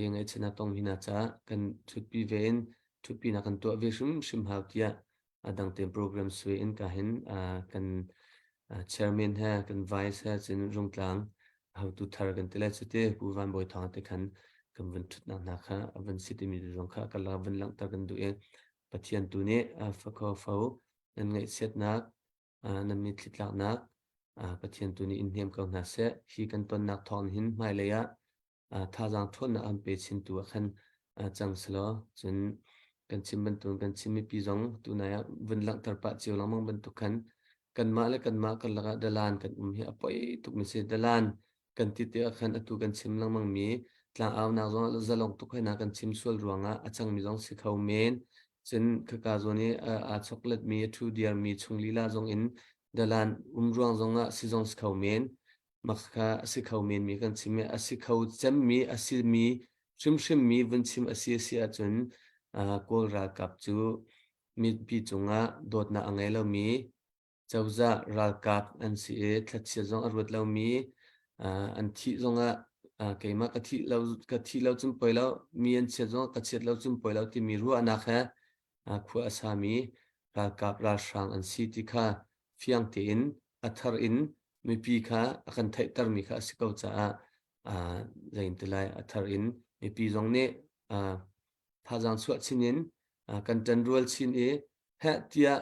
i ngaihchiatnak tong hi hna caah kan ṭhutpi ve in ṭhutpinak kan tuah ve hrimhrim hau tiah a dang tein program sui in ka hin kan chairman he kan vice he cun Rungtlang hotu thar kan ti lai cu ti Pu Van Bawi Thawng te khan kan vun ṭhutnak hna kha a vun si timi zong kha ka la vun langhter kan duh i Pathian tu nih fakho fo nan ngaihchiatnak nan mitthli tlaknak Pathian tu nih in hnem ko hna seh. Hi kan tonnak thawng hin hmailei ah thazaang ṭhawnnak an pe chintu ah khan cang selaw cun kan chim bantuk kan Chin mipi zong tunai ah vun langhter pah cio lengmang bantuk khan kanmah le kanmah karlak ah dalan kan um hi a poi tuk mi si. Dalan kan ti tikah khan atu kan chim lengmang mi tlangaunak zong zalong tuk hoi na kan chim sual ruangah a cangmi zong si kho men. Cun khaka zawn i aa choklet mi a thu diar mi chung lila zong in dalan um ruang zongah si zong si kho men. Mak kha a si kho men mi kan chim i a si kho cemmi a si mi hrimhrim mi vun chim a si a si ahcun Kawl ralkap cu mipi cungah dawtnak a ngei lomi cozah ralkap an si i thlachiat zong a ruat lomi an thih zongah keimah ka thih lo ka thih lo cun poi lo mi an chiat zongah ka chiat lo cun poi lo timi ruahnak he khua a sami ralkap ralhrang an si ti kha fiang tein a thar in mipi kha a kan theihtermi kha a si ko caah zein ti lai a thar in mipi zong nih thazaang chuah chin in kan ṭanrual chin i heh tiah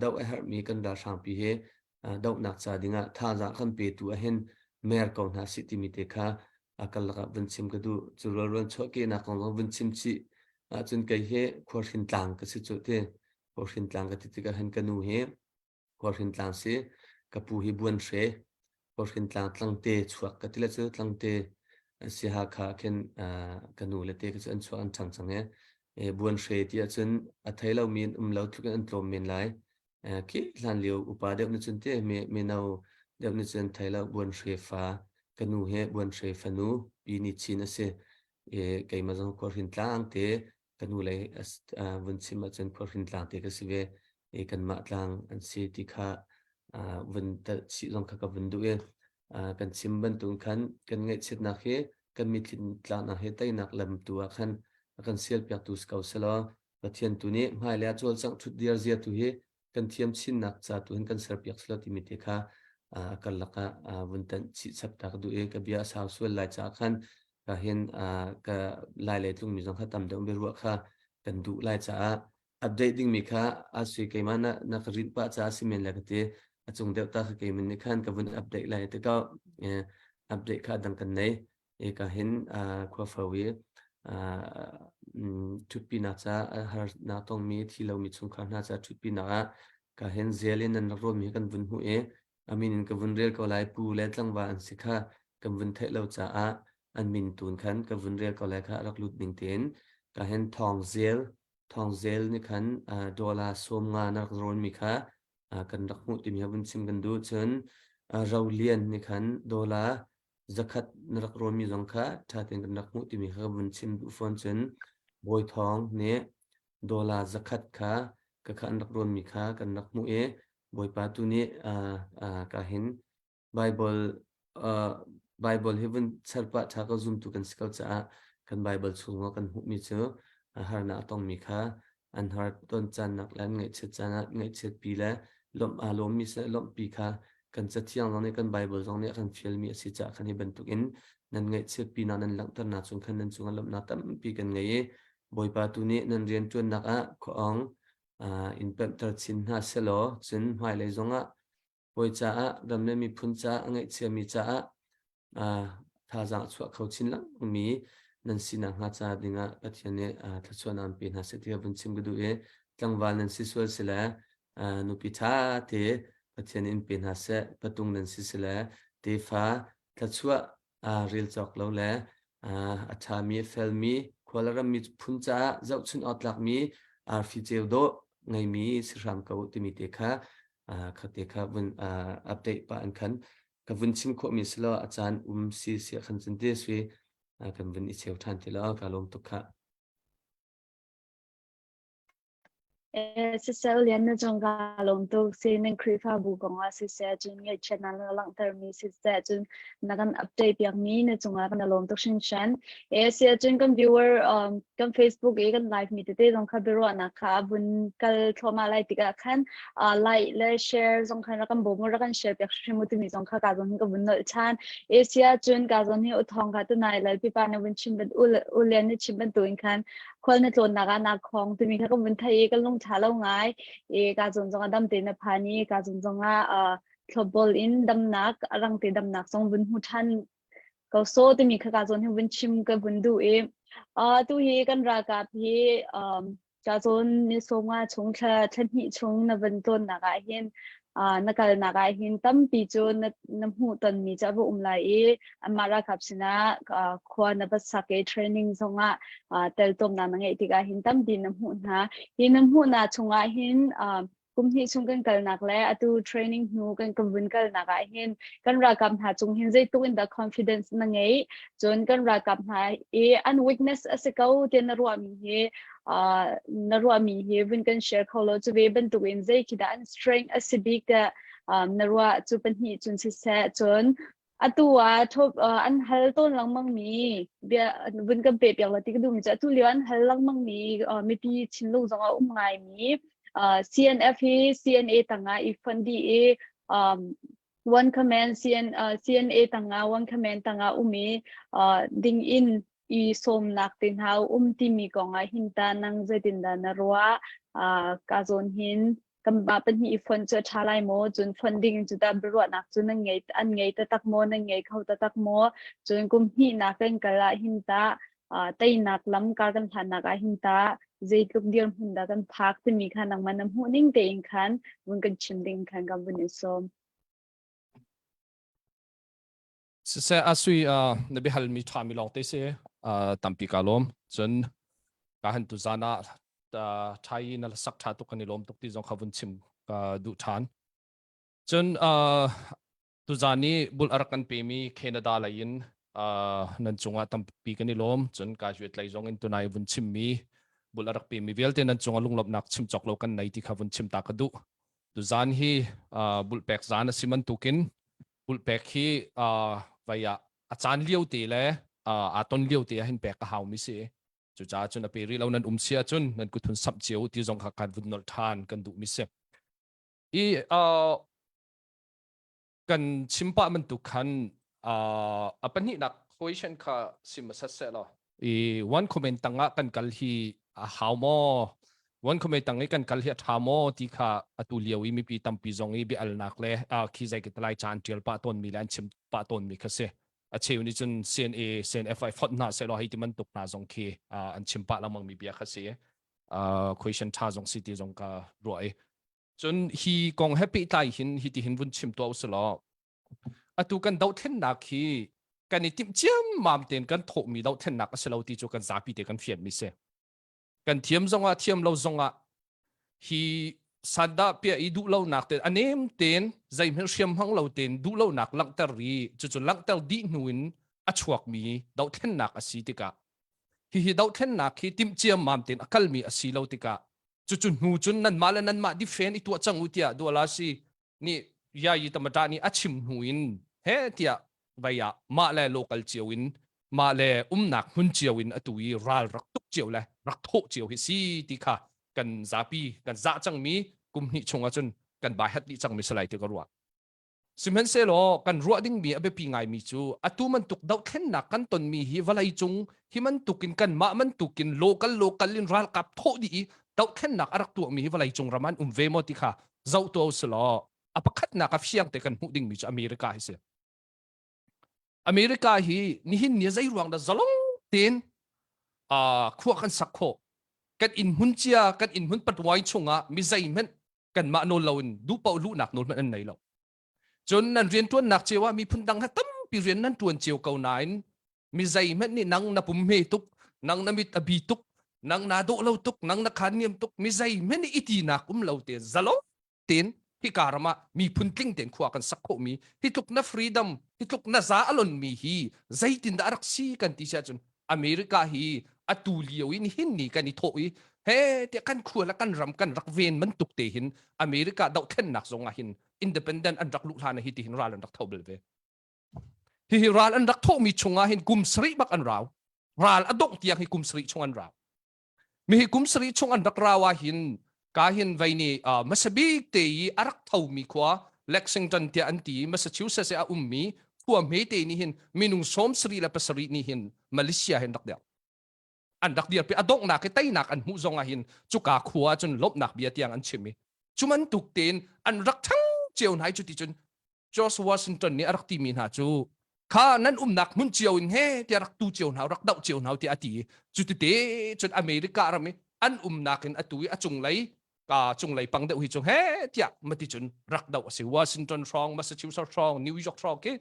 doh a herhmi kan ralhrangpi hi dohnak ca dingah thazaang kan petu ahhin mer ko hna sih timi te kha a karlak ah vun chim ka duh. Cu rualruan chuahkehnak kong zong vun chim chih ahcun kei hi khualhrin tlang ka si cu ti. Khualhrin tlang ka ti tikah hin ka nu hi. Khualhrin tlang si. Ka pu hi Buan Hre, Khualhrin tlang Tlangte chuak ka ti le cu Tlangte si Hakha khin ka nu le te ka cu an chuak an ṭhang cang i Buan Hre ti ahcun a thei lomi an um lo tluk in an tlawm men lai. Khi hlan lio upa deuh nih cun ti mino deuh nih cun thei lo Buan Hre fa ka nu hi Buan Hre fanu Pi Ni Chin a si. Keimah zong Khualhrin tlang te ka nu lei vun chim ahcun khualhrin tlang te ka si ve i kanmah tlang an si ti kha vun telh chih zong kha ka vun duh i kan chim bantuk khan kan ngaihchiatnak hi kan mitthli tlaknak hi teinak lam tu ah khan a kan sialpiaktu si ko selaw Pathian tu nih hmailei ah cawlcangh ṭhut dir zia tu hi kan thiam chinnak ca tu hin kan serpiak selaw timi te kha a karlak ah vun tanh chih chap ta ka duh i ka bia a sau sual lai caah khan ka hin ka lai lei tlungmi zong kha tam deuh biaruah kha kan duh lai caah update dingmi kha a sui keimah na na ka rinh pah caah si men le ka ti a cung deuh ta kha keimin nih khan ka vun update lai te ko update kha dang kan nei e ka hin khua fo i ṭhutpinak ca harnak tongmi thi lomi chungkhar hna ca ṭhutpinak ah ka hin zel in nan rak rawlmi kan vun hmuh i a min in ka vun rel ko lai pu le tlangval an si kha kan vun theih lo caah an min tun khan ka vun rel ko lai kha a rak lut ning tein ka hin thawng zel thawng zel nih khan dollar 50 na rak rawnmi kha kan rak hmuh timi vun chim kan duh cun Rolian nih khan dollar 100 na rak rawnmi zong kha ṭha tein kan rak hmuh timi kha ka vun chim duh fawn cun Bawi Thawng nih dollar 100 kha ka kha an rak rawnmi kha kan rak hmuh i Bawipa tu nih ka hin Bible Bible hi vun char pah ṭha ko zumtu kan si ko caah kan Bible chungah kan hmuhmi cu harnak a tongmi kha an har ton caannak le an ngaihchiat caan ah ngaihchiatpi le lawmh aa lawmmi seh lawmhpi kha kan cathiang zong nih kan Bible zong nih a kan fialmi a si caah khan hi bantukin nan ngaihchiatpinak nan langhternak chung khan nan cungah lawmhnak tampi kan ngei i Bawipa tu nih nan rianṭuannak ah khuaawng in pemhter chin hna selaw cun hmailei zongah Bawi caah ram le miphun caah a ngaihchiami caah thazaang a chuah kho chin lengmangmi nan sinak hnga ca dingah Pathian nih thluachuahnak an pe hna seh ti kha vun chim ka duh i tlangval nan si sual si le nupi ṭha te Pathian nih in pe hna seh patung nan si si le tefa thluachuah rel cawk lo le a ṭhami a felmi khua le rammi phun caah zohchunh awk tlakmi arfi ceu dawh ngeimi si hram ko timi te kha kha te kha vun update pah in khan ka vun chim khawhmi si lo a caan um si si khan cun te sui kan vun i cheu ṭhan ti lo ka lawm tuk kha. Siseh lian na cung kaa lawm tuk. Si nan Khrihfabu kongah siseh, cun ngaihchiatnak na langhtermi siseh, cun na kan update piakmi na cungah kan i lawm tuk hringhran. Si ahcun kan viewer kan Facebook i kan live mi tete zong kha biaruahnak kha a vun kal thluahmah lai tikah khan like le share zong khan rak kan bawm u, rak kan share piak hrimhrim u timi zong kha ka zawn hin ka vun nolh ṭhan. Si ahcun ka zawn hi u thawng kha tunai Lalpipa na vun chim ban u lian na chim bantukin khan khual na tlawnnak ah naa khong timi kha ka vun thei i ka lung ṭha lo ngai i ka zawn zongah dam tein na phan i ka zawn zongah thlopbol in damnak a rang te damnak zong vun hmu ṭhan ko so timi kha ka zawn hi vun chim ka vun duh i tu hi kan ralkap hi ka zawn ni sawmnga chung thla thla hnih chung na vun tlawnnak ah hin na kalnak ah hin tampi cu na na hmuh tonmi cu a va um lai i anmah ralkap sinah khua na va sak i training zongah teltumnak na ngeih tikah hin tampi na hmuh hna. Hi na hmuhnak chungah hin kum hnih chung kan kalnak le atu training hnu kan kan vun kalnak ah hin kan ralkap hna cung hin zeitluk in dah confidence na ngeih cun kan ralkap hna i an weakness a si ko tiah na ruahmi hi na ruahmi hi vun kan share kho lo cu ve bantuk in zei khi dah an strength a si bik tiah na ruah cu pahnih cun siseh cun atu ah thop an hal tawn lengmang mi bia vun kan pe piak la ti ka duh mi cu atu lio an hal lengmang mi mipi thinlung zong a um ngai mi CNF hi CNA tangah i fund dih i one command CN, CNA tangah one command tangah um i ding in i sawmnak te hna um timi kong ah hin ta nang zeitindah na ruah ka zawn hin kan ba pahnih i fonh cu a ṭha lai maw cun fonh ding cu ta biaruahnak cu nan ngei an ngei taktak maw nan ngei kho taktak maw cun kum hnihnak kan kal ah hin ta teinak lam kar kan hlannak ah hin ta. Zeitluk dirhmun dah kan phak timi kha nangmah na hmuh ning tein khan vun kan chim ding khan kan vun in sawm. Siseh asui uh, na biahal mi ṭha mi lawng te si uh, tampi ka lawm. Cun ka han tu zan ah uh, ṭhai na sak ṭha tuk kan i lawm tuk ti zong kha vun chim ka duh ṭhan. Cun uh, tuzan i bul a rak kan pemi Canada lei in uh, nan cungah tampi kan i lawm. Cun ka tlai zong in tunai vun chimmi bul a rak pemi vialte nan cungah lunglawmhnak chim cawk lo kan nei ti kha vun chim ta ka duh. Tuzan hi uh, bulpek zan a si bantukin bulpek hi uh, vai ah a caan lio te le uh, aa ton lio te ah hin pek a haumi si. Cucaah cun a pe rih lo nan um si ahcun nan kuthun samh cio ti zong kha kan vun nolh ṭhan kan duhmi si. I uh, kan chim pah bantuk khan uh, a pahnihnak question kha sim hmasat seh law. I one comment tangah kan kal hi a hau maw? One comment tang i kan kal hi a ṭha maw ti kha atu lio i mipi tampi zong i bia-alnak le uh, khi zei ke talai caan ṭial pah tawnmi le an chim pah tawnmi kha si. A cheu nih cun CNA, CNF ai fonh hna seh law hei ti bantuk hna zong khi uh, an chim pah lengmang mi bia kha si. Uh, question ṭha zong si ti zong ka ruah i Cun hi kong he pehtlai hin hiti hin vun chim tuah usih law atu kan dohthlennak hi kan i timh ciammam tein kan thawhmi dohthlennak a si lo ti cu kan zapi te kan fianmi si. Kan thiam zongah thiam lo zongah hi sandah piah i duhlonak te a nem tein zeihmanh hriam hmang lo tein duhlonak langhter i cucu langhter dih hnu in a chuakmi dohthlennak a si tikah hihi dohthlennak hi timh ciammam tein a kalmi a si lo tikah cucu hnu cun nanmah le nanmah defend i tuah cang u tiah dualasi nih yayi tamata nih a chim hnu in he tiah vai ah mah le local cio in mah le umnak hmun cio in atu i ral rak tuk cio le rak thawh cio hi si ti kha kan zapi kan zah cangmi kum hnih chung ahcun kan bai hat dih cangmi salai ti ka ruah Sihmanhsehlaw kan ruah dingmi a biapi ngaimi cu atu bantuk dohthlennak kan tonmi hi vawlei cung hi bantukin kanmah bantukin local local in ralkap thawh dih i dohthlennak a rak tuahmi hi vawlei cung ram an um ve maw ti kha zoh tuah usilaw a pakhatnak a fiang te kan hmuh dingmi cu America hi si. America hi nihin ni zei ruang dah zalong tein uh, khua kan sak khawh kan inn hmun cia kan inn hmun patwai chungah mi zeihmanh kanmah nawl loin duh paoh luhnak nawl hmanh an nei lo. Cun nan rianṭuannak cio ah miphun dang he tampi rian nan ṭuan cio ko nain mi zeihmanh nih nang na pum hme tuk, nang na mit a bi tuk, nang naa dawh lo tuk, nang na khaan niam tuk, mi zeihmanh nih i tinak um lo tein zalong tein hika ram ah miphun tling tein khua kan sak khawhmi hi tluk na freedom, hi tluk na za a lonmi hi zeitindah a rak si kan ti si ahcun America hi atu lio in hin ni kan i thawh i he tiah kan khua le kan ram kan rak ven bantuk te hin America dohthlennak zong ah hin independent an rak luh hlan hi ti hin ral an rak tho bel ve. Hihi ral an rak thawhmi chungah hin kum sarih bak an rau. Ral a dongh tiang hi kum sarih chung an rau. Mi hi kum sarih chung an rak rau ah hin ka hin vei nih uh, hmasabik te i a rak thomi khua Lexington tiah an ti Massachusetts a ummi khua hmete nih hin minung sawm sarih le pasarih nih hin Malaysia hin rak dir an rak dirpi a donghnak i teinak an hmuh zong ah hin cuka khua cun lawmhnak bia tiang an chim i cu bantuk tein an rak ṭhang cio hna i cuti cun George Washington nih a rak timi hna cu kha nan umnak hmun cio in he tiah rak tu cio hna rak doh cio hna tiah a ti i cutite cun America ram i an umnak in atu i a cunglei ka cunglei pang deuh hi cu he tiah mati cun rak doh a si Washington hrawng Massachusetts hrawng New York hrawng khi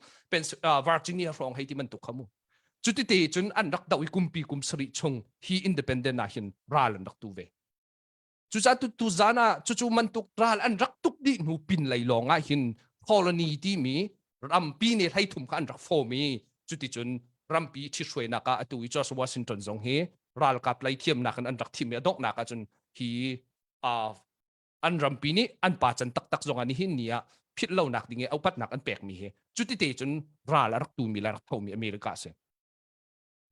Virginia hrawng hei ti bantuk kha mu cutite cun an rak doh i kumpi kum sarih chung hi independent ah hin ral an rak tu ve Cucaah tu tuzan ah cucu mantuk ral an rak tuk dih hnu pin lei lawng ah hin colony timi rampi ne hleithum kha an rak form i cuticun rampi ṭhithruainak ah atu i George Washington zong hi ralkap lei thiamnak in an rak thim i a donghnak ahcun hi uh, an rampi nih an pa can taktak zong ah nihin ni ah philh lonak ding i upatnak an pekmi hi cutite cun ral a rak tumi le rak thomi America a si.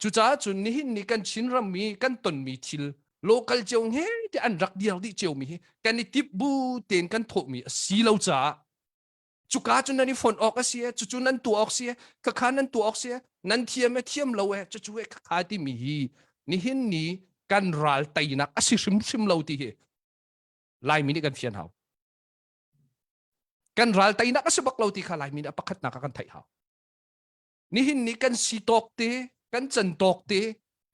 Cucaah cun nihin ni kan Chin ram i kan tonmi thil local cio he ti an rak diar dih ciomi hi kan i tip bu tein kan thawhmi a si lo caah cuka cu nan i fonh awk a si e cucu nan tuah awk si e khakha nan tuah awk si e nan thiam e thiam lo e cucu e khakha timi hi nihin ni kan ral teinak a si hrimhrim lo ti hi Laimi nih kan fian hau kan ral teinak a si bak lo ti kha Laimi nih a pakhatnak ah kan theih hau Nihin ni kan si tawk te, kan can tawk te,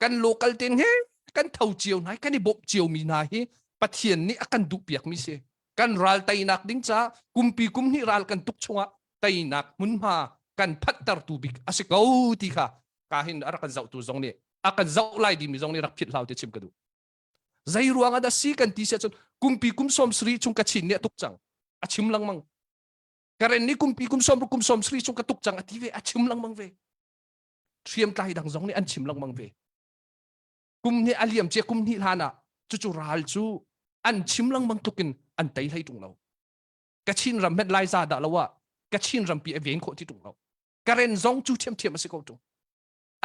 kan local te he Kan tho cio hna kan i bawmh cio mi hna hi Pathian nih a kan duh piak mi si. Kan ral teinak ding ca kumpi kum hnih ral kan tuk chungah teinak hmunhma kan phanhtertu bik a si ko ti kha ka hin a rak kan zohtu zong nih a kan zoh lai dimi zong nih rak phit hlau te chim ka duh. Zei ruang ah dah si kan ti si ahcun kumpi kum sawm sarih chung ka chin nih a tuk cang. A chim lengmang. Karen nih kumpi kum sawm kum sawm sarih chung ka tuk cang a ti ve a chim lengmang ve. Hriamtlai dang zong nih an chim lengmang ve. Kum hnih a liam cia kum hnih hlan ah cucu ral cu an chim lengmang tluk in an tei hlei ṭung lo. Kachin ram hmet Laiza dah lo ah Kachin rampi a ven khawh ti ṭung lo. Karen zong cu ṭhiamṭhiam a si ko ṭung.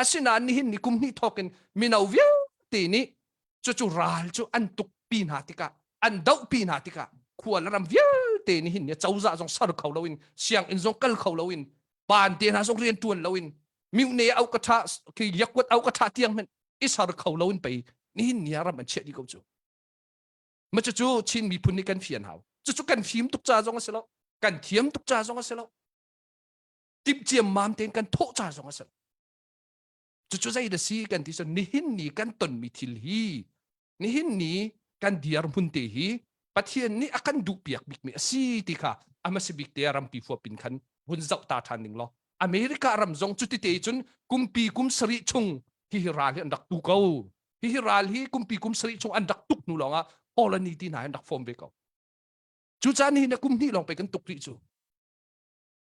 Asinain nihin ni kum hnih thawk in mino vialte nih cucu ral cu an tuk pi hna tikah an doh pi hna tikah khua le ram vialte nihin ni cozah zong ser kho loin sianginn zong kal kho loin paan te hna zong rian tuan loin mihne au ka tha khi yakwat au ka tha tiang men i ser kho loin pei nihin ni ah ram an chiah dih ko cu ma cucu Chin miphun nih kan fian hau cucu kan fim tuk ca zong a si lo kan thiam tuk ca zong a si lo timh ciammam tein kan thawh ca zong a si cucu zei da si kan ti cun nihin ni kan tonmi thil hi nihin ni kan dirhmun te hi Pathian nih a kan duh piak bikmi a si ti kha a hmasa bik te rampi fuapin khan vun zoh ta ṭhan ning law America ram zong cuti te cun kumpi kum sarih chung hihi ral hi an rak tu ko hihi ral hi kumpi kum sarih chung an rak tuk hnu lawngah colony ti hna an rak form ve ko cucaah nihin kum hnih lawng pe kan tuk rih cu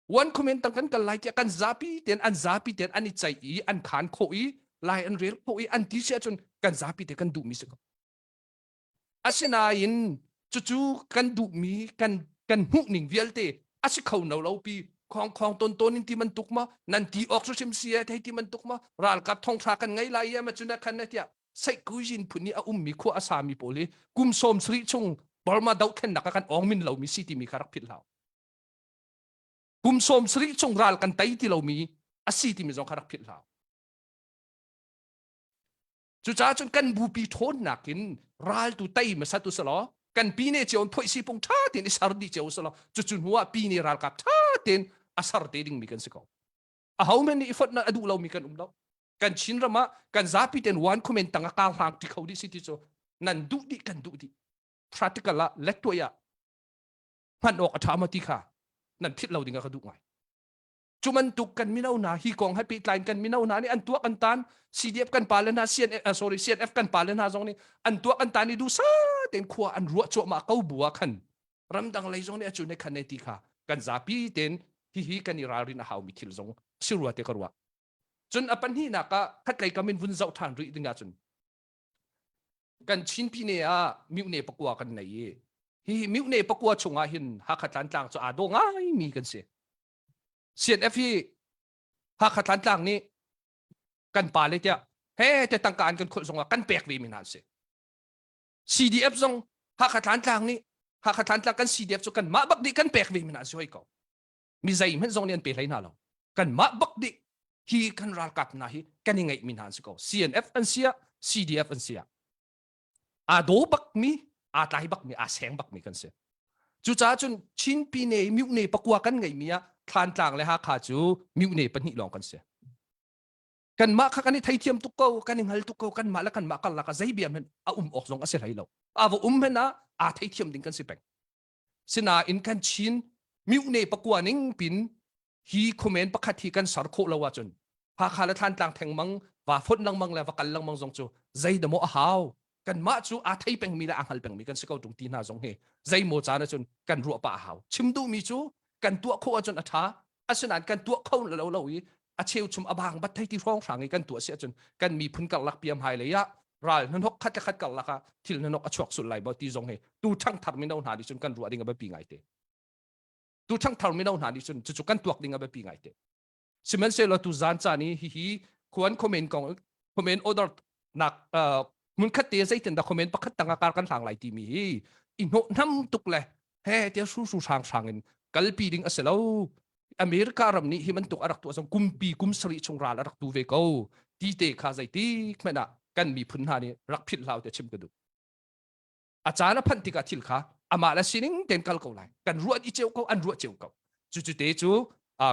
One comment tang kan kal lai tiah kan zapi ten an zapi ten an i ceih i an khan khawh i lai an rel khawh i an ti si ahcun kan zapi te kan duhmi si ko. Asinain cucu kan duhmi kan kan hmuh ning vialte a si kho no lo pi khong khong ton ton in ti man tuk ma nan ti awk hrim si e thei ti man tuk ma ralkap thongthra kan ngei lai e ma cuna khan na tiah seikujin phun i a ummi khua a sami pawl hi kum sawm sarih chung Burma dohthlennak ah kan ong min lomi si timi kha rak philh hlau. Kum sawm sarih chung ral kan tei ti lomi a si timi zong kha rak philh hlah. Cucaah cun kan bupi ṭhawnnak in ral tu tei hmasa tu selaw kan pine cio in phoihsi pung ṭha tein i ser dih cio selaw cucu hnu ah pine ralkap ṭha tein a ser te dingmi kan si ko. Aho hmanh nih i fonh a duh lomi kan um lo. Kan Chin ram ah kan zapi tein one comment tang ah kar hlang ṭi kho dih si ti cu nan duh dih kan duh dih. Practical ah lettuai ah hman awk a ṭha maw ti kha nan philh lo ding ah ka duh ngai. Cu bantuk kan mino hna hi kong he pehtlai in kan mino hna nih an tuak an tan CDF kan pale hna CNF uh, sorry CNF kan pale hna zong nih an tuak an tan i duhsa tein khua an ruah cuahmah ko bu ah khan ramdang lei zong nih a cu ne khan ne ti kha kan zapi tein hihi kan i ralrin a haumi thil zong si rua te ka ruah. Cun a pahnihnak ah khatlei kam in vun zoh ṭhan rih ding ahcun kan Chin pine ah mihne pakua kan nei i hi mihne pakua chungah hin Hakha Tlantlang cu aa daw ngaimi kan si. CNF hi Hakha Tlantlang nih kan pa le tiah he te tangka an kan khulh zongah kan pek ve mi hna an si. CDF zong Hakha Tlantlang nih Hakha Tlantlang kan CDF cu kan mah bak nih kan pek ve mi hna an si hoi ko. Mi zeihmanh zong nih an pe hlei hna lo. Kan mah bak nih hi kan ralkap hna hi kan i ngeih mi hna an si ko. CNF an si ah CDF an si ah aa daw bak mi aa tlai bak mi aa seng bak mi kan si. Cucaah cun Chin Pine Myone pakua kan ngeih mi ah Thlantlang le Hakha cu Myone pahnih lawng kan si. Kanmah kha kan i theithiam tuk ko, kan i hngal tuk ko, kanmah le kanmah karlak ah zei bia hmanh a um awk zong a si hlei lo. A va um hmanh ah aa theithiam ding kan si peng. Sinain kan Chin Myone pakua ning pin hi khuamen pakhat hi kan ser khawh lo ahcun Hakha le Thlantlang thengmang va fonh lengmang le va kal lengmang zong cu zeidah a hau kanmah cu aa thei pengmi le aa hngal pengmi kan si ko ṭung ti hna zong hi zeimaw caan ahcun kan ruah pah a hau chim duhmi cu kan tuah khawh ahcun a ṭha asinain kan tuah kho lo lo i a cheuchum a bang bat thei ti hrawng hrang i kan tuah si ahcun kan miphun karlak piam hai lei ah ral hnanok khat le khat karlak ah thil hnanok a chuak sul lai maw ti zong hi tu ṭhangthar mino hna nih cun kan ruah ding a biapi ngai te tu ṭhangthar mino hna nih cun cucu kan tuak ding a biapi ngai te sihmanhsehlaw tu zan caan i hihi khuan comment kong comment order nak hmun khat te zeitin dah comment pakhat tang ah kar kan hlang lai timi hi i hnawh hnam tuk le he tia su su hrang hrang in kalpi ding a si lo America ram nih hi bantuk a rak tuah zong kumpi kum sarih chung ral a rak tu ve ko ti te kha zeiti hmanh ah kan miphun hna nih rak philh hlau te chim ka duh a caan a phanh tikah thil kha amah le sining tein kal ko lai kan ruah i ceu ko an ruah ceu ko cucu te cu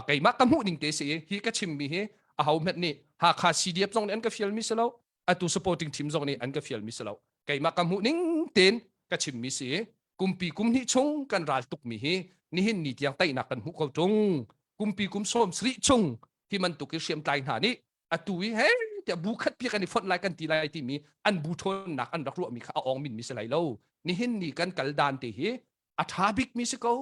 keimah ka hmuh ning te si hi ka chimmi hi a ho hmet nih Hakha CDF zong nih an ka fialmi si lo. Atu supporting team zong nih an ka fial mi si lo. Keimah ka hmuh ning tein ka chim mi si. Kumpi kum hnih chung kan ral tuk mi hi nihin ni tiang teinak kan hmuh ko tung. Kumpi kum sawm sarih chung hi bantuk i hriamtlai hna nih atu i he tiah bu khat pi kan i fonh lai kan ti lai timi an bu ṭhawnnak an rak ruahmi kha a awng min mi si lai lo. Nihin ni kan kal dan te hi a ṭha bik mi si ko.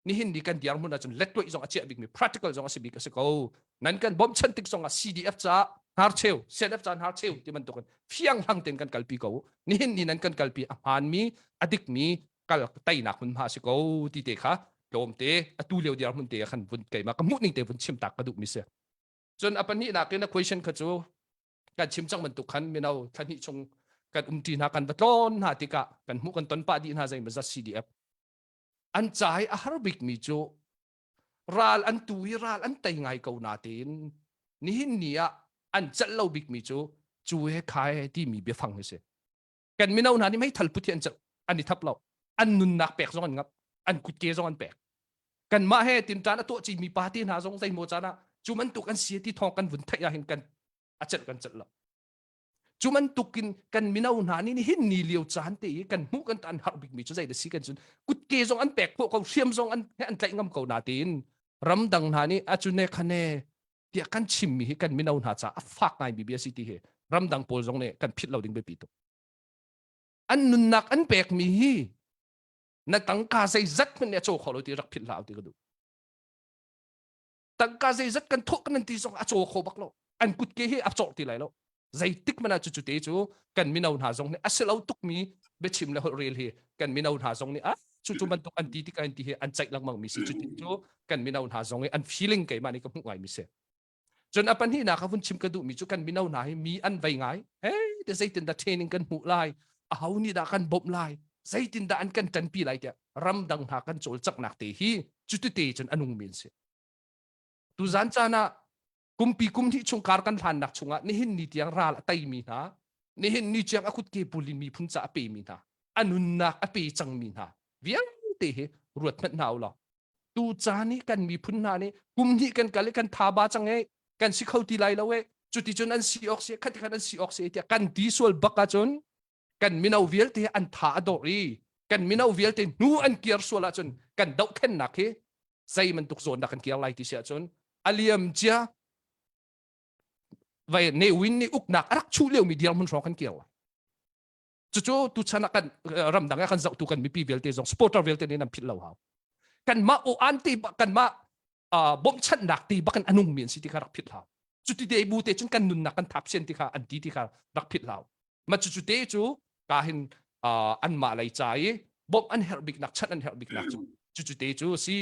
Nihin ni kan dirhmun ahcun lettuaih zong a chiah bik mi practical zong a si bik a si ko. Nan kan bawmchan tik zong ah CDF ca hnarcheu CNF ca hnarcheu ti bantukin fiang hlang tein kan kalpi ko. Nihin ni nan kan kalpi a hmaan mi a dik mi kal teinak hmunhma a si ko ti te kha tlawmte atu lio dirhmun te ah khan vun keimah ka hmuh ning te vun chim tak ka duh mi si. Cun a pahnihnak in a question kha cu kan chim cang bantuk khan mino thla hnih chung kan umṭi hna kan va tlawn hna tikah kan hmuh kan ton pah dih hna zeimaw zat CDF an ca i a har bikmi cu ral an tu i ral an tei ngai ko natein nihin ni ah an celh lo bikmi cu cu he kha he timi biafang hi si. Kan mino hna nih meithal put hi an celh an i thap lo. An nunnak pek zong an ngap, an kutke zong an pek. Kanmah he tinṭan a tuah cimi pa te hna zong zeimaw caan ah cu bantuk an si ti thawng kan vun theih ahhin kan a celh kan celh lo. Cu bantuk in kan mino hna nih nihin ni lio caan te i kan hmuh kan an harh bikmi cu zei da si kan cun kutke zong an pek khawh ko hriam zong an an tlaih ngam ko natein ramdang hna nih a cu ne khane tiah kan chimmi hi kan mino hna caah a fak ngaimi bia si ti hi ramdang pawl zong nih kan philh lo ding biapi tuk. An nunnak an pekmi hi na tangka zeizat hmanh nih a caw kho lo ti rak philh hlah ti ka duh. Tangka zeizat kan thawh kan ti zong a caw kho bak lo. An kutke hi a cawh ti lai lo. Zeitik hmanh ah cucu te cu kan mino hna zong nih a si lo tukmi biachim le holh rel hi kan mino hna zong nih ah cucu bantuk an ti tik an ti hi an ceih lengmang mi si cu cu kan mino hna zong i an feeling keimah nih ka hmuh ngai mi si. Cun a pahnihnak a vun chim ka duhmi cu kan mino hna hi mi an vei ngai. Hey, te zeitin dah training kan hmuh lai? Aho nih dah kan bawmh lai? Zeitin dah an kan ṭanpi lai tiah ramdang hna kan cawlcanghnak te hi cutite cun a nungmi an si. Tuzan caan ah kumpi kum hnih chung kar kan hlannak chungah nihin ni tiang ral a teimi hna, nihin ni tiang a kutke pul in miphun ca a pemi hna, a nunnak a pe cangmi hna vialte hi ruat hmanh hna u law tu caan i kan miphun hna nih kum hnih kan kal i kan tha ba cang e kan si kho ti lai lo e cuti cun an si awk si khati khan an si awk si tiah kan ti sual bak ahcun kan mino vialte an tha a dor i kan mino vialte hnu an kiar sual ahcun kan dohthlennak hi zei bantuk zawn dah kan kiar lai ti si ahcun a liam cia vai Ne Win nih uknak a rak chuh liomi dirhmun hrawng kan kir lai Cucu tuchan ah kan ramdang ah kan zohtu kan mipi vialte zong supporter vialte nih nan philh lo hau. Kanmah aw an te kanmah bawmchanhnak te bakin a nungmi an si ti kha rak philh hau. Cuti te bu te cun kan nunnak kan thap sian ti kha an ti ti kha rak philh hau. Ma cucu te cu ka hin anmah lei ca i bawmh an herh biknak chanh an herh biknak cu cucu te cu si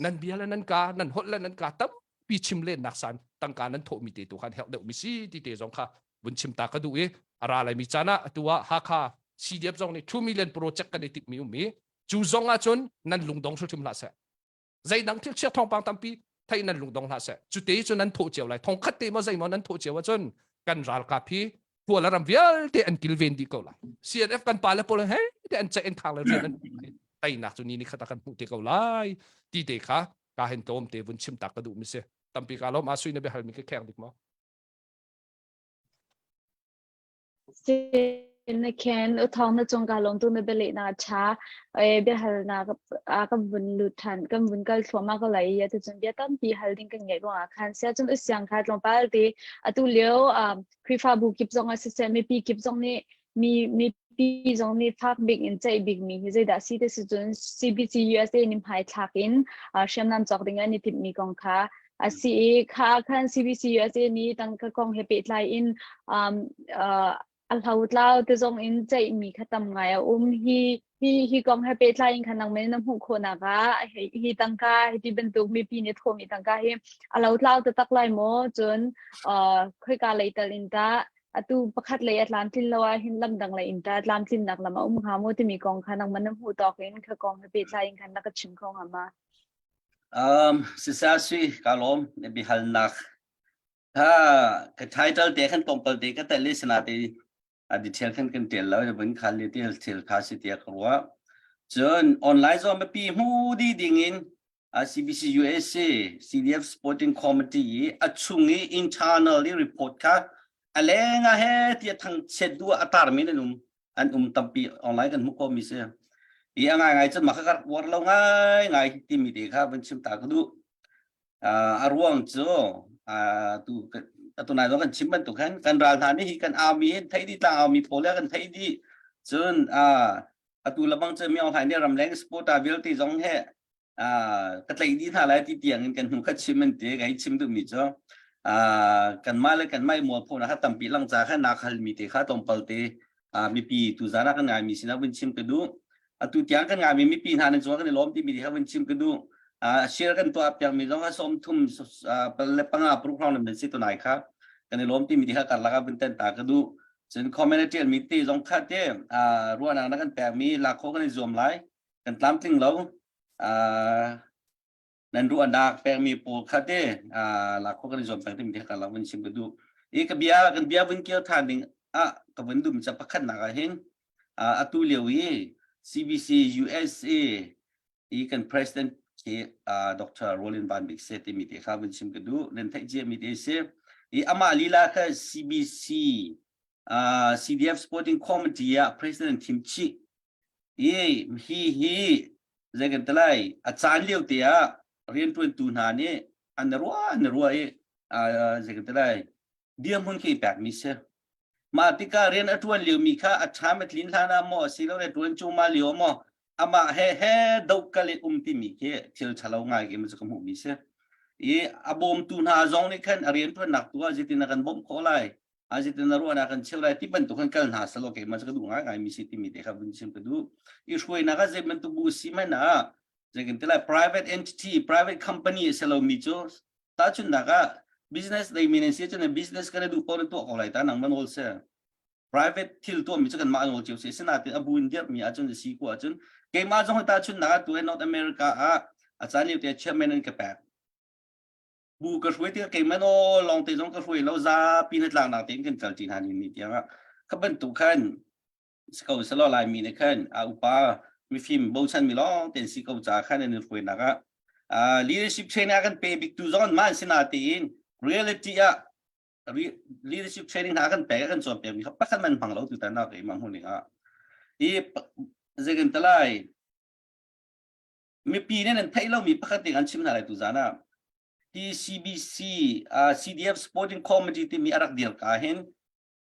nan bia le nan ka nan holh le nan ka tampi chim lennak san tangka nan thawhmi te tu khan herh deuhmi si ti te zong kha vun chim ta ka duh i a ra laimi caan ah atu ah Hakha CDF zong nih 2 million project kan i timhmi um i cu zong ah cun nan lungdong hrimhrim hlah seh zeidang thil chia thawngpang tampi thei nan lungdong hlah seh cu te cu nan thawh cio lai thong khat te maw zei maw nan thawh cio ahcun kan ralkap hi Kuala ram vialte an kilven dih ko lai CNF kan pa le pawl he te an ceih an khang le rian an teinak cu ni ni khat ah kan hmuh te ko lai ti te kha ka hen tlawm te vun chim tak ka duh mi si tampi ka lawm a sui na biahal mi ka kheng dik maw Na khen u thawng na cung ka lawm tu na bialeh na ṭha e biahalnak a kan vun lut ṭhan kan vun kal thluahmah ko lai i atu bia tampi hal ding kan ngeih ruangah khan sia cun u siang kha tlawmpal te atu lio Khrihfabu kip zong ah siseh mipi kip zong nih mi mipi zong nih fak bik in ceih bik mi hi zeidah si te si cun CBC USA nih hmai thlak in hriamnam cawk ding an i timhmi kong kha A si i kha khan CBC USA nih tangka kong he pehtlai in um, uh, a hlotlau te zong in ceihmi kha tam ngai a um. Hi hi hi kong he pehtlai in khan nangmah na hmuh khawhnak ah hi, hi tangka hi ti bantuk mipi nih thawhmi tangka hi a lotlau taktak lai maw? Cun uh, khoika lei tal in tah atu pakhat lei a tlamtlin lo ah hin lam dang lei in tah tlamtlinnak lam a um hnga maw timi kong kha nangmah na hmuh tawk in kha kong he pehtlai in khan na ka chim kho hnga ma? Um, sisa sui ka lawm na bihalnak. Ha ka title te khan tlawmpal te ka tel i sinate a detail khan kan tel lo vun khal li til thil kha si tiah ka ruah. Cun online zong mipi hmu di ding in CBC USA CDF Sporting Committee i a chung i internal i report kha. A leng ah he tiah thangchiat duh ah a tarmi an um an um tampi online kan hmuh khawhmi si. I a ngaingai cun mah kha ka rak uar lo ngaingai timi te kha vun chim ta ka duh. A ruang cu tu atu nai zong kan chim bantuk khan kan ral hna nih hi kan aumi hin thei dih tlang aumi pawl le kan thei dih cun atu lebang cu Myo Hlaing nih ramleng supporter vialte zong he ka tlaih dih hna lai ti tiang in kan hnu kha chim an ti ka hei chim duhmi cu kanmah le kanmah i mualphonak kha tampi lang ca kha nak halmi te kha tlawmpal te mipi tuzan ah kan ngaimi sinah vun chim ka duh. Atu tiang kan ngaimi mipi hna nan cungah kan i lawm timi kha vun chim ka duh. Share kan tuah piakmi zong kha sawm thum pal le panga paruk hrawng nan si tunai kha kan i lawm timi kha karlak ah vun ten ta ka duh. Cun comment a ṭialmi te zong kha te ruahnak na kan pekmi lak khawh kan i zuam lai. Kan tlamtling lo. Nan ruahnak pekmi pawl kha te lak khawh kan i zuam peng timi kha karlak vun chim ka duh. I ka bia kan bia vun kir ṭhan ding ah ka vun duhmi ca pakhatnak ah hin atu lio i CBC USA i kan president khi Dr. Roland Van Bik se timi te kha vun chim ka duh. Nan theih cia mi te si. I amah lila kha CBC CDF Sporting Committee ah president thim chih I hi hi zei kan ti lai a caan lio te ah rianṭuantu hna nih an ruah an ruah i zei kan ti lai dirhmun khi pekmi si. Mah tikah rian a ṭuan liomi kha a ṭham a tlin hlan ah maw asilole ṭuan cungmah lio maw amah he he dohkal in um timi khi thil ṭhalo ngai khi cu ka hmuhmi si. I a bawmtu hna zong nih khan a rianṭuannak tu ah zeitin a kan bawmh khawh lai azitin na ruahnak kan cheu lai ti bantuk kan kal hna salo keimah cu ka duh ngaingai mi si timi te kha vun chim ka duh. I hruainak ah zei bantuk bu si hmanh ah zei kan ti lai private entity, private company a si lomi cu tahchunhnak ah business lei mi nan si cun business kan duh paoh na tuah ko lai ta nang man nawl si. Private thil tuahmi cu kanmah nawl cio si. Sinain a bu in dirhmi ahcun a si ko ahcun keimah zong hi tahchunhnak ah tu North America ah a caan lio te chairman an ka pek. Bu ka hruai tikah keimah nawl lawng te zong ka hruai lo, zapi hnatlaknak tein kan kal ṭi hna ni ni tiangah kha bantuk khan si ko selaw Laimi nih khan a upa mifim bochan mi lawng tein si ko ca khan an i hruainak ah leadership training a kan pe bik tu zong an mah an si na tiin reality ah leadership training hna kan pek kan cawnpiak mi kha pakhat man hmang lo tu tan nak keimah hmuh ning ah i zei kan talai Mipi nih nan theih lomi pakhat ding an chim hna lai tuzan ah. Hi CBC uh, CDF Sporting Committee timi a rak dir ka hin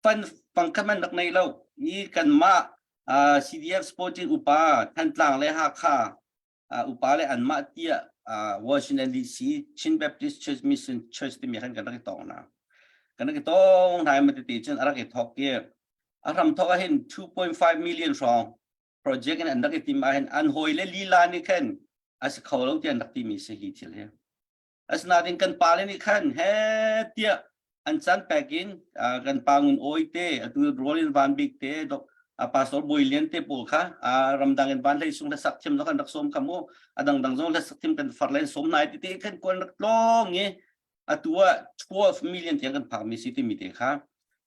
fund fangkhat man rak nei lo. I kanmah uh, CDF Sporting upa Thantlang le Hakha uh, upa le anmah tiah uh, Washington DC Chin Baptist Church Mission Church timi khan kan rak i tong hna. Kan rak i tong hna i matete cun a rak i thawk i a hram thawk ah hin 2.5 million hrawng project in an rak i tim ahhin an hawi le lila nih khan a si kho lo tiah an rak timi si hi thil hi. Asinain kan pale nih khan he tiah an caan pek in kan pa Ngun Awi te atu Rolin Van Bik te Pastor Bawi Lian te pawl kha ramdang in van hlei sung hlasak thiam zong kan rak sawm kha mu a dangdang zong hlasak thiam kan far len sawm nai tete khan kuan rak tlong i atu ah 12 million tiang kan phakmi si timi te kha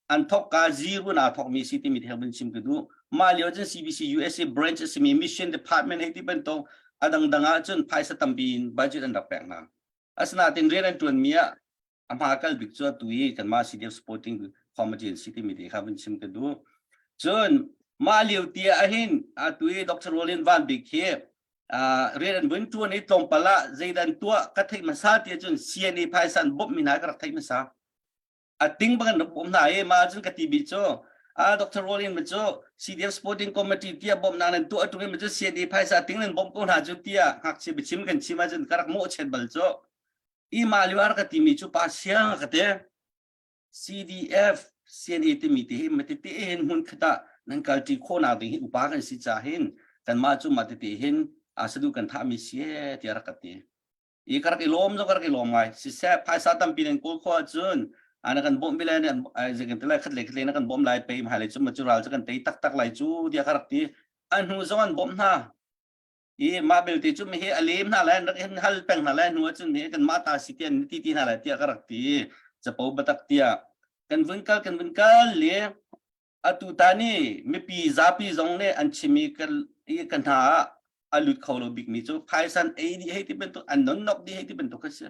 an thok ka zero na thokmi si timi te vun chim ka duh. Mah lio cun CBC USA branch a simi mission department hei ti bantuk a dangdang ah cun phaisa tampi in budget an rak pek hna. Asinain rian an tuanmi ah a hma kal bik cu atu i kanmah CDF supporting committee an si timi te kha vun chim ka duh. Cun mah lio ti ah hin atu i Dr. Roland Van Bik hi rian an vun ṭuan i tlawmpal ah zeidan tuah ka theih hmasa ti ahcun CNA phaisa an bawmhmi hna ka rak theih hmasa. A ting bang an rak bawmh hna i mah ahcun ka ti bi cu ah Dr. Roland ma cu CDF Sporting Committee tiah bawmhnak nan tuah ṭung i ma cu CNA phaisa ting nan bawmh ko hna cu tiah ngakchia biachim kan chim ahcun ka rak mawhchiat bal cu. I mah lio ah ka timi cu pa siang ka ti. CDF CNA timi te hi matete hin hmun khat ah nan kalṭi khawhnak ding hi upa kan si ca hin kanmah cu matete hin a sadu kan thahmi si e tiah rak ka ti. I ka rak i lawm zong ka rak i lawm ngai. Siseh phaisa tampi nan kawl khawh ahcun ana kan bawmh bi lai ne zei kan ti lai khat le khat le na kan bawmh lai pei hmailei cu ma cu ral cu kan tei taktak lai cu tiah ka rak ti. A hnu zong an bawmh hna. I mah belte cu mi hi a lem hna lai rak hin hal peng hna lai hnu ahcun mi kan mah ta si tiah ti ti hna lai tiah ka rak ti. Capo batak tiah kan vun kal kan vun kal le atu ta ni mipi zapi zong nih an chim i kan i ka hna ah a lut kho lo bik mi cu phaisan ei dih hei ti bantuk an non nok dih hei ti bantuk a si.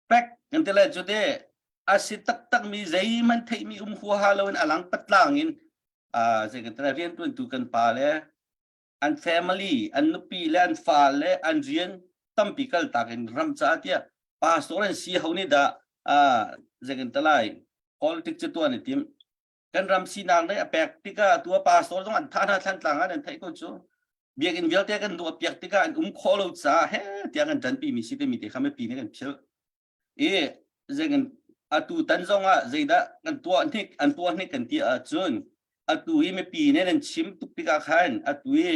Pek kan ti lai cu te. A si taktakmi zeihmanh theihmi um huaha loin a lang patlang in zei kan tala riantuantu kan pa le an family an nupi le an fa le an rian tampi kal tak in ram caah tiah pastor an si ho nih dah zei kan talai politics cu tuan i tim kan ram sinak le a pek tikah tua pastor zong an tha hna thlan tlang ah nan theih ko cu biakinn vialte kan duah piak tikah an um khawh lo caah he tiang kan ṭanpi mi si timi te kha mipi nih kan philh i zeikan atu tan zong ah zeidah kan tuah hnik an tuah hnik kan ti ahcun atu i mipi nih nan chim tuk tikah khan atu i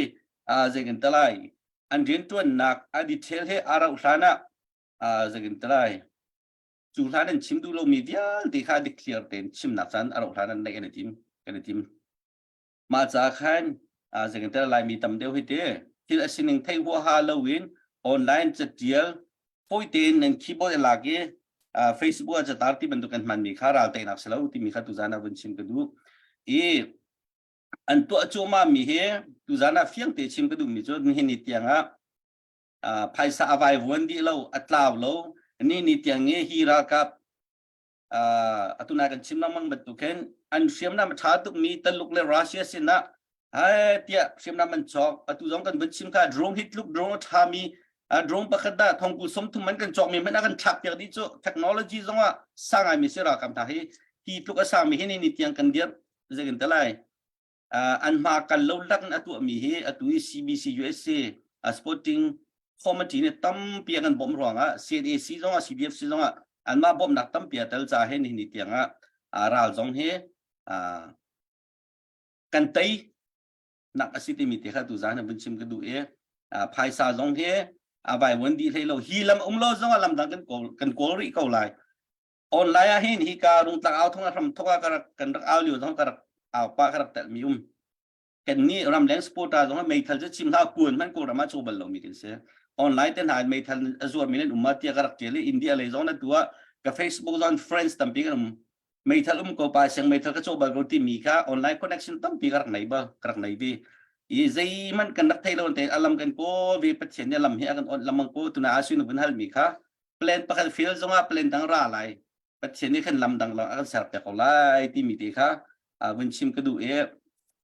zeikan talai an rianṭuannak a detail he a rauh hlan ah zeikan talai cu hlan an chim duh lomi vialte kha dik clear tein chimnak caan a rauh hlan an neih an i tim kan i tim. Mah ca khan zeitintiah Laimi tam deuh hi ti thil a sining theih huaha loin online catial fawi tein nan keyboard a lak i Facebook ah catar ti bantuk kan hmanmi kha ral teinak si lo timi kha tuzan ah vun chim ka duh. I an tuah cuahmah mi hi tuzan ah fiang te chim ka duhmi cu nihin ni tiang ah phaisa a vaivuan dih lo a tlau lo ni ni tiang i hi ralkap atu na kan chim lengmang bantuk hin an hriamnam a ṭha tukmi Taluk le Russia sinah hai tiah hriamnam an cawk atu zong kan vun chim kha drone hi tluk drone a ṭhami drone pakhat dah thongkul 30 man kan cawkmi hmanh a kan thlak piak dih cu technology zong ah sang ngaimi si ralkap hna hi hi tluk a sangmi hi ni ni tiang kan dir zeitin te lai an hma kal lo lak in a tuahmi hi atu i CBC USA sporting committee nih tampi a kan bawmh ruangah CNAC zongah CDFC zongah anmah bawmhnak tampi a tel ca he nihin ni tiang ah ral zong hi kan tei nak a si timi te kha tu zan vun chim ka duh i phaisa zong hi a vaivuan dih hlei lo hi lam um lo zong ah lam dang kan kawl kan kawl rih ko lai Online ah hin hika rungtlang au thong a hram thok ah ka rak kan rak au lio zong ka rak au pa ka rak telh mi um. Kan nih ramleng supporter zong ah meithal cu chim hlah kuan hmanh Kawlram ah caw bal lomi kan si. Online te hna in meithal a zuar mi nan um ma tiah ka rak tial i India lei zong na tu ah ka Facebook zong friends tampi kan um. Meithal um ko pa siang meithal ka caw bal ko timi kha online connection tampi ka rak nei bal ka rak nei vi. I zeihmanh kan rak thei lo te alam kan kawl ve Pathian nih lam hi a kan on lamang ko tuna asu nu vun hal mi kha plan pakhat fail zongah plan dang ra lai Pathian nih khan lam dang a kan ser piak ko lai timi te kha vun chim ka duh i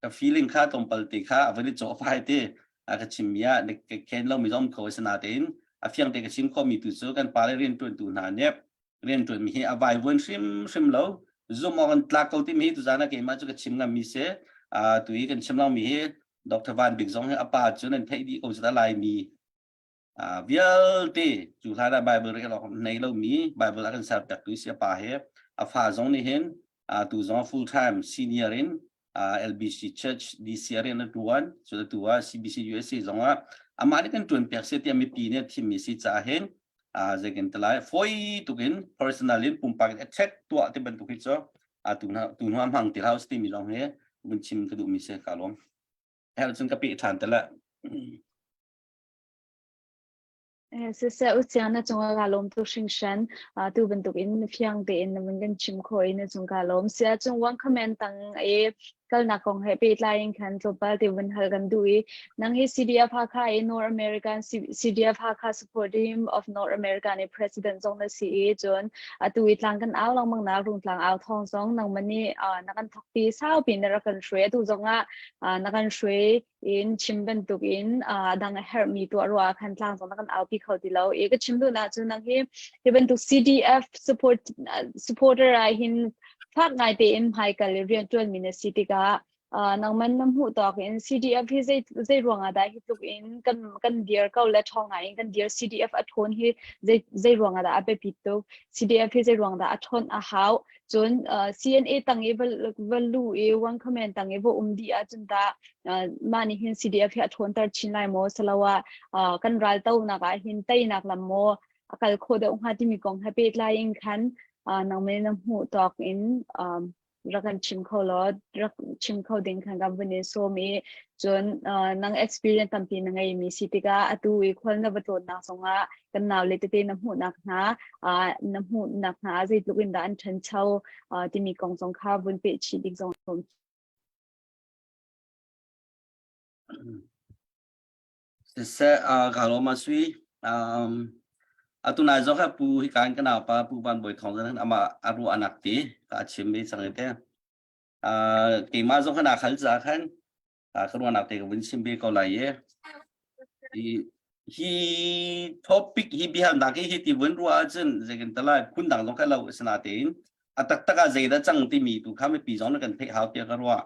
ka feeling kha tlawmpal te kha a vun i cawh fai te a ka chim mi ah ka khen lo mi zong kho asina tein a fiang te ka chim kho mi tu cu kan pa le rian tuan tu hna nih rian tuan mi hi a vai vuan hrim hrim lo zum awk an tlak ko timi hi tuzan ah keimah cu ka chim ngam mi si tu hi kan chim lo mi hi Dr. Van Bik zong hi a pa cu nan theih dih ko zata lai mi vialte cu hlan ah Bible rel awk nei lomi Bible a kan serpiak tu si a pa he a fa zong nih hin tu zong full time senior in LBC Church DC rian a tuan cu tu ah CBC USA zong ah amah nih kan tuan piak si tiah mipi nih thimmi si caah hin zeikin talai foi tukin personal in pumpak in attack tuah ti bantuk hi cu tu hna tu hna hmang ti house timi zong hi vun chim ka duhmi si ka lawm hel cun ka pe ṭhan te la Siseh u siang na cungah kaa lawm tuk hringhran. Tu bantuk in fiang tein na vun kan chim khawh i na cung kaa lawm. Si ahcun one comment tang i kalnak kong he pehtlai in khan tlawmpal te vun hal kan duh i nang hi CDF Hakha i North American CDF Hakha Support Team of North America nih president zong na si i cun atu i tlang kan au lengmang nak rungtlang au thawng zong nangmah nih na kan thawkpi saupi na rak kan hruai atu zong ah na kan hruai in chim bantuk in a dang a herhmi tuah ruah ah khan tlang zong na kan aupi kho ti lo i ka chim duhnak cu nang hi hi bantuk CDF support supporter ah hin fak ngai tein hmaikal i rian ṭuanmi na si tikah nangman na hmuh tawk in CDF hi zei zei ruangah dah hi tluk in kan kan dir ko le ṭhawng ngai in kan dir CDF a ṭhawn hi zei zei ruangah dah a biapit tuk CDF hi zei ruang dah a ṭhawn a hau cun CNA tang i va lu i one comment tang i va um dih ahcun tah mah nih hin CDF hi a ṭhawnter chin lai maw siloah kan ral tonak ah hin teinak lam maw a kal khawh deuh hnga timi kong he pehtlai in khan nangmah na hmuh tawk in rak kan chim kho law rak chim kho ding khan kan vun in sawm i cun nang experience tampi na ngeimi si tikah atu i khual na va tlawnnak zongah kan nau le tete na hmuhnak hna na hmuhnak hna zeitluk in dah an ṭhancho timi kong zong kha vun peh chih ding zong Siseh, ka lawm a sui. Um, Atu nai zong kha pu hi kan ka naupa Pu Van Bawi Thawng zong ama a ruahnak ti ka chim mi sang te. Keimah zong khan aa khal ca khan ka ruahnak te ka vun chim ve ko lai i. Hi topic hi biahalnak hi hi ti vun ruah ahcun zeikan talai phun dang zong kha lo asinain a taktak ah zeidah cang timi tu kha mipi zong na kan theih hau tiah ka ruah.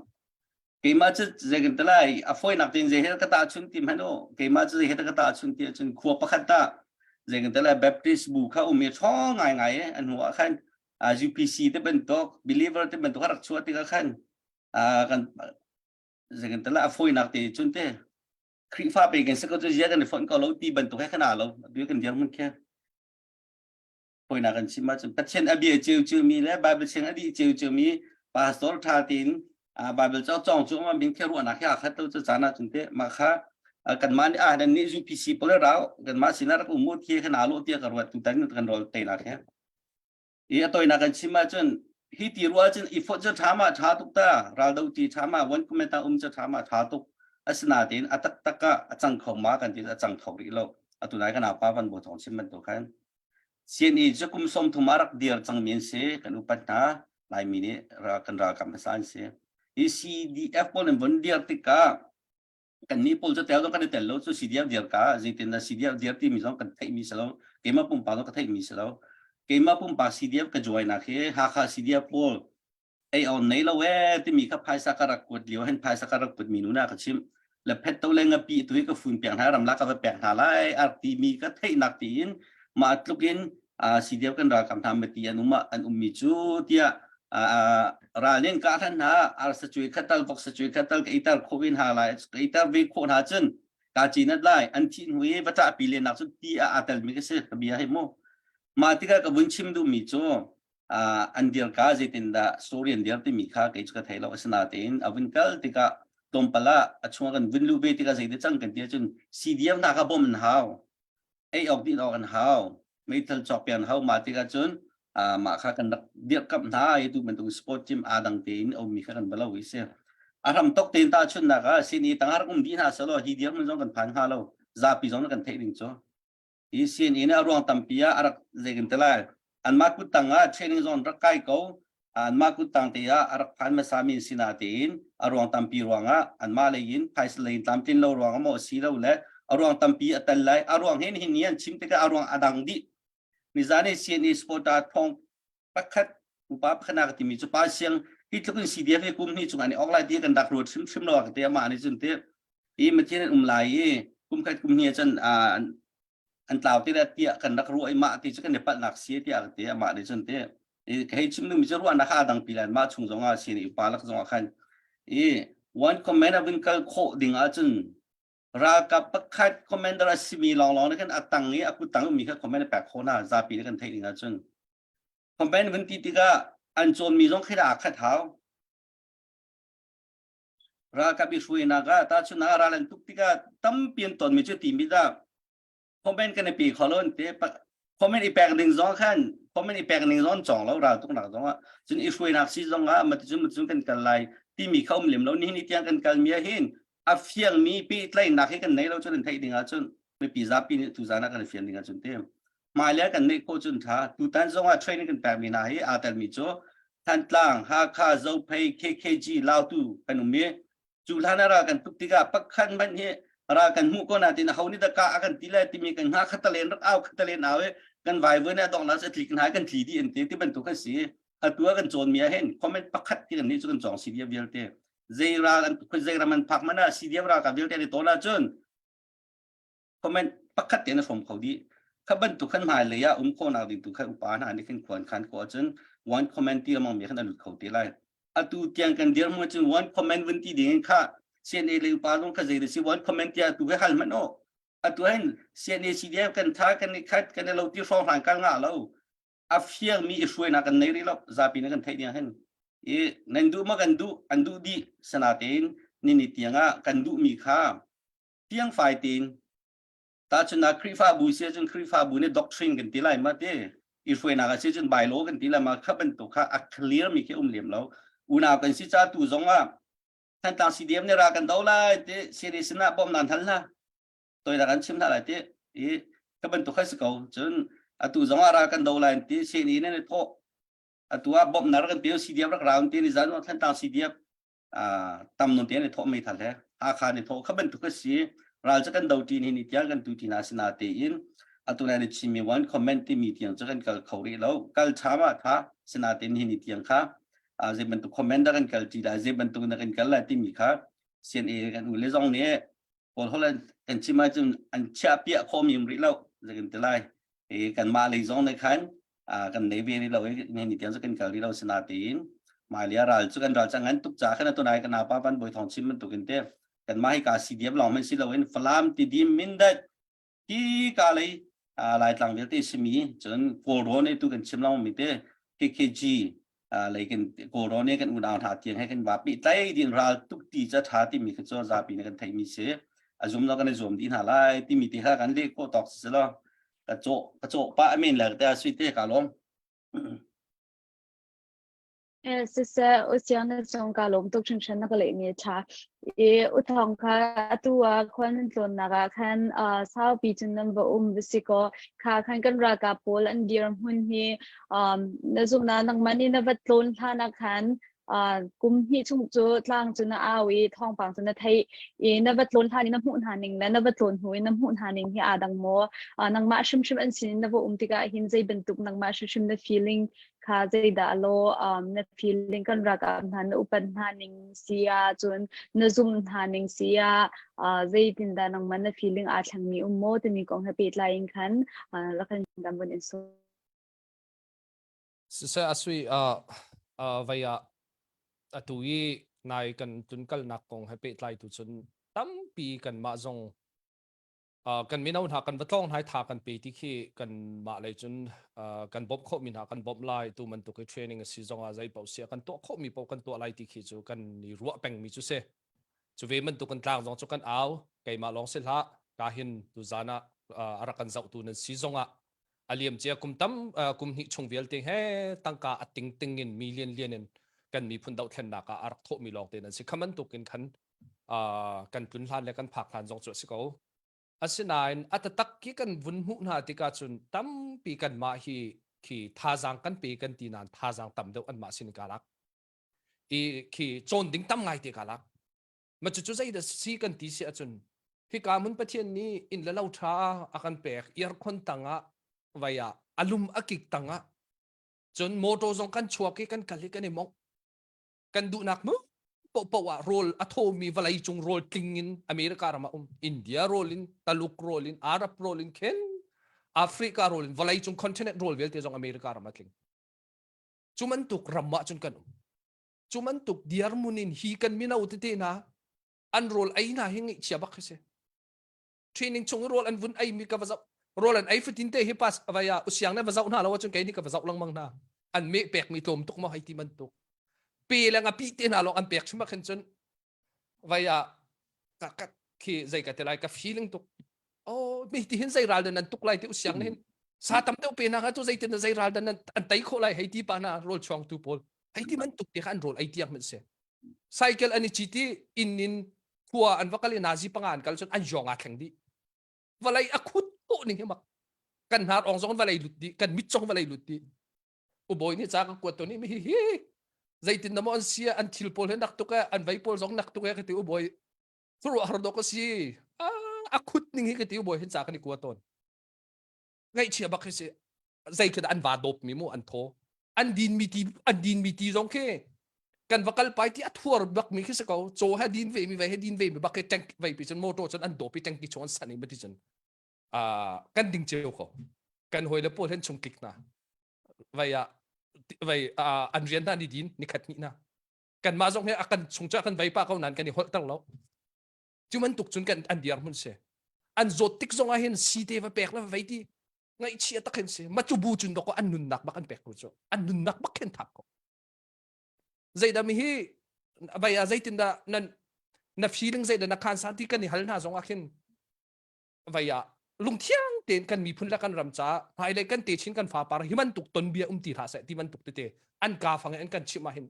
Keimah cu zeikan talai a fawinak tein zei he ka tahchun ti hmanh u keimah cu zei he ka tahchun ti ahcun khua pakhat ah zeikan talai Baptist bu kha um i ṭhawng ngaingai i an hnu ah khan UPC te bantuk believer te bantuk a rak chuah tikah khan kan zeikan talai a fawinak te cun te Khrihfa pe kan si ko cu zia kan i fonh ko lo ti bantuk he khan aa lo atu kan dirhmun khi Hawinak kan chim ahcun Pathian a bia ciocio mi le Bible siang a dih ciocio mi pastor ṭha tein Bible cawng cawng cu ma min khi ruahnak hi aa khat lo cu caan ahcun te mah kha kanmah nih ah nan nih UPC pawl rau kanmah sinah rak um mu thi khan aa lawh tiah ka ruat tutan kan rol teinak he i a toinak kan chim ahcun hi ti ruah ahcun i fawt cu ṭha ma ṭha tuk ta raldo ti ṭha ma one comment ah um cu ṭha ma ṭha tuk asinain a taktak ah a cang kho ma kan ti a cang kho rih lo atu nai kan apa van bo thong chim bantuk khan CNA cu kum 30 a rak dir cangmi an si. Kan upat hna. Laimi nih kan ralkap hmasa an si. Hi CDF pawl an vun dir tikah kannih pawl cu tel zong kan i tel lo cu CDF dir ka zeitin dah CDF dir timi zong kan theihmi si lo. Keimah pumpak zong ka theihmi si lo. Keimah pumpak CDF ka join nak hi Hakha CDF pawl ei on nei lo ee timi kha phaisa ka rak kuat lio hin phaisa ka rak kuat mi nu na ka chimh le phet to le ngapi tu hi ka fun piak hna ramla ka va pek hna lai ar timi ka theihnak tiin mah tluk in CDF kan ralkap hna mati an um an ummi cu tiah ral nin ka hlan hna ar sa cui khatal vok sa cui khatal ka itar kho in ha lai ka itar ve kho hna cun ka chinat lai an thi hnu i va ṭah pi le nak cun ti a tel mi ka si ka bia hi mu mah tikah ka vun chim duh mi cu an dir ka zeitindah story an dir timi kha kei cu ka thei lo asinain a vun kal tikah tlawmpal ah a chung kan vun luh ve tikah zeiti cang kan ti ahcun CDF hna kha bawm an hau ei awk din awk an hau meithal cawk pian hau mah tikah cun mah kha kan rak dirhkamh hna i tu bantuk sport gym aa dang tein a ummi kha kan va lo i si a hram tok tein tahchunhnak ah sini tangah rak um dih hna selaw hi dirhmun zong kan phan hnga lo zapi zong kan theih ding cu Hi CNA nih a ruang tampi ah a rak zeitin te lai anmah kuttang ah training zone rak kai ko anmah kuttang te ah a rak phan hmasa mi si natein a ruang tampi ruangah anmah lei in phaisa lei in tlamtlin lo ruangah maw si lo le a ruang tampi a tel lai a ruang hin hin ni an chim tikah a ruang a dang dih nizan i CNA supporter thong pakhat upa pakhat timi cu pa siang hi tluk in CDF hi kum hnih chung an i ok lai ti kan rak ruat hrimhrim lo ka te amah nih cun te i mathian an um lai i kum khat kum hnih cun an tlau te tiah kan rak ruah i mah ti cu kan i palhnak si tiah ka ti amah nih cun te i hei chim ding mi cu ruahnak kha a dang pi lan mah chung zong ah sin i upa lak zong ah khan i one command a vun kal khawh ding ahcun ralkap pakhat commander a simi lawnglawng nih khan a tang i a kut tang ummi kha command a pek khawh hna zapi nih kan theih ding ahcun command vun ti tikah an cawnmi zong khi aa khat hau ralkap i hruainak ah tahchunhnak ah ral an tuk tikah tampi an tonmi cu timi dah comment kan i pe kho lo an ti comment i pek ding zong khan comment i pek ning zong cawng lo ral tuknak zong ah cun i hruainak si zong ah mati cun cun kan kal lai timi kha um lem lo nihin ni tiang kan kal mi ah hin a fiangmi pehtlaihnak hi kan nei lo cun an theih ding ah cun mipi zapi nih tu zan ah kan fian ding ah cun te hmailei kan neih khawh cun tha tutan zong ah training kan pekmi hna hi aa telmi cu Thantlang, Hakha, Zophei, KKG, Lautu kan um i cu hlan ah ral kan tuk tikah pakhat hmanh hi ral kan hmuh ko natin ho nih dah ka a kan ti lai timi kan hnga khatalen rak au khatalen au i kan vaivuan a dongnak cu tlik hna kan tli dih an ti ti bantuk kan si atu ah kan cawnmi ah hin comment pakhat ti kan nih cu kan cawng CDF vialte zei ral an zei ram an phak mana CDF ralkap vialte an i tawn ahcun comment pakhat te na hrawm kho dih kha bantuk khan hmai lei ah um khawhnak ding tu khan upa hna nih khin khuan khan ko ahcun one comment ti among mi khan an lut kho te lai atu tiang kan dir mu cun one comment vun ti ding in kha CNA le upa zong kha zei si one comment tia tu he hal man o atu hin CNA CDF kan tha kan i khat kan i lo ti hrawng hran kal nga lo a fiang mi i hruainak kan nei rih lo zapi na kan theih ding hin i nan duh ma kan duh an duh dih sana tein ni ni tiang ah kan duh mi kha fiangfai tein tahchun ah Khrihfabu si ahcun Khrihfabu nih doctrine kan ti lai ma ti i hruainak a si cun bylaw kan ti lai ma kha bantuk kha a clear mi khi um lem lo unau kan si ca tu zong ah Thantlang CDM nih ra kan do lai ti siri sinah bawm nan hal hna toida kan chim hna lai ti i ka bantuk kha si ko cun. Atu zong ah ral kan do lai ti CNA ne thawh. Atu ah bawmh nar kan peu CDF rak round ti ni zan Thlantlang CDF tam non te ne thawh mei thal he Hakha ne thawh kha bantuk a si ral cu kan do ṭin hi ni tiang kan tu ti na sina te in atu nai na chimmi one comment timi tiang cu kan kal kho rih lo kal ṭha ma tha sina te ni ni tiang kha zei bantuk comment da kan kal ṭi lai zei bantuk na kan kal lai timi kha CNA kan u le zong nih Kawl holh kan chim ahcun an chiah piah khawhmi um rih lo zei kan ti lai i kanmah lei zong nih khan kan nei ve rih lo i ni tiang cu kan kal rih lo sinatein Mailia ral cu kan ral cang ngan tuk ca khan atunai kan apa van bawi thong chim bantukin te kanmah hi ka CDF lawng men si loin Falam Tidim Mindat hi ka lei Laitlang vialte simi cun Kawlrawn tu kan chim lawng mi te KKG lei kan Kawlrawn kan unau hna tiang he kan va pi tlai din ral tuk ti ca tha timi kha cu zapi ne kan theimi si a zum lo kan i zuam dih hna lai timi te kha kan leh khawh tawk si lo ka cawh ka cawh pah men le te sui te ka lawm Eh, siseh, u siang na cung ka lawm tuk hringhran na ka lehmi a ṭha. I u thawng kha atu ah khual nan tlawnnak ah khan uh, saupi cun nan va um va si kaw kha khan kan ralkap pawl an dirhmun hi um, na zumh nangmah nih na va tlawn hlan ah khan uh, kum hnih chung cu tlang cu na au i thawngpang cu na theih i na va tlawn hlan i na hmuh hna ning le na va tlawn hnu i na hmuh hna ning hi aa dang maw? Uh, nangmah hrimhrim an sin in na va um tikah hin zei bantuk nangmah hrimhrim na feeling kha zeidah law um, na feeling kan ralkap hna na upat hna ning si ah cun na zumh hna ning si ah uh, zeitindah nangmah na feeling aa thlengmi um maw timi kong he pehtlai in khan uh, rakhan kan vun in so Siseh asui uh, uh, vai ah atu i nai kan tlunkalnak kong he pehtlai tu cun tampi kanmah zong kan mino hna kan va tlawng hna tha kan pe ti khi kan mah lei cun kan bawmh khawhmi hna kan bawmh lai tu bantuk i training a si zongah zei paoh si kan tuah khawhmi paoh kan tuah lai ti khi cu kan i ruah pengmi cu si cu ve bantuk kan tlang zong cu kan au keimah lawng si hlah ka hin tu zan ah a rak kan zohtu nan si zongah a liam cia kum tam kum hnih chung vialte he tangka a ting ting in mi lian lian in kan miphun dohthlennak ah a rak thawhmi lawng te nan si kha bantuk in khan kan tlun hlan le kan phak hlan zong cu a si ko. Asinain a tatak khi kan vun hmuh hna tikah cun tampi kanmah hi khi thazaang kan pe kan ti nain thazaang tam deuh anmah sin ka lak. I khi cawn ding tam ngai te ka lak. Ma cucu zei dah si kan ti si ahcun hika mun Pathian nih inn le lo ṭha a kan pek aircon tangah vai ah a lum a kik tangah cun motor zong kan chuak i kan kal i kan i mongh kan duhnak mu poah ah rawl a thawmi vawlei cung rawl tling in America ram ah um India rawl in Taluk rawl in Arab rawl in khen Africa rawl in vawlei cung continent rawl vialte zong America ram ah tling cu bantuk ram ah cun kan um cu bantuk dirmun in hi kan mino tete hna an rawl ei hna hi ngaihchia bak khi si training chung i rawl an vun ei mi ka va zoh rawl an ei fatin te hi pas avaya usiang ne va zoh hna lo ahcun kei nih ka va zoh lengmang hna an me pek mi tlawm tuk maw hei ti bantuk pe le nga pi te hna lawng an pek chim ah khin cun vaya ka ka khi zei ka te lai ka feeling tuk oh mi ti hin zei ral dan an tuk lai ti usiang ne hin sa tam deuh pe na ka tu zei tin zei ral dan an tei khawh lai hei ti pa na rawl chuang tu pawl hei ti man tuk ti kha an rawl ei tiang men se cycle an i cit i inn in khua an va kal i nazi panga an kal cun an yong aa thleng dih vawlei a khut tawh ning hi mak kan hnar ong zong vawlei lut dih kan mit zong vawlei lut dih ubawi nih ca ka kuat to nih mi hi hi zeitin na maw an sia an thil pawl he nak tuk e an vei pawl zong nak tuk e ka ti ubawi khuaruah har dawk a si a khut ning hi ka ti ubawi hin ca kan i kua tawn ngaihchia bak hi si zei khi dah an va dawp mi mu an thaw an din mi ti an din mi ti zong khi kan va kal pai ti a thuar bak mi khi si ko chaw he din ve mi ve he din ve mi bak khi tank vei pi cun motor cun an dawp i tanki chung an san i ti cun kan ding ceu ko kan hoi le pawl hen chung klik na vai ah vai an rian hna ni din ni khat ni na kan mah zong he a kan chung cha kan vei pa ko nan kan i holh ter lo cu bantuk cun kan an diar hmun si an zawt tik zong ah hin si te va pek le va vei ti ngaihchia tak hin si ma cu bu cun dok an nunnak bak an pek ko cu an nunnak bak khin thap ko zeidah mi hi vai ah zeitindah nan na feeling zeidah na khan san ti kan i hal hna zong ah khin vai ah lungthiang tein kan miphun le kan ram caah hmailei kan techin kan fapar hi bantuk ton bia um ti hlah seh ti bantuk tete an ka fang in an kan chimh ah hin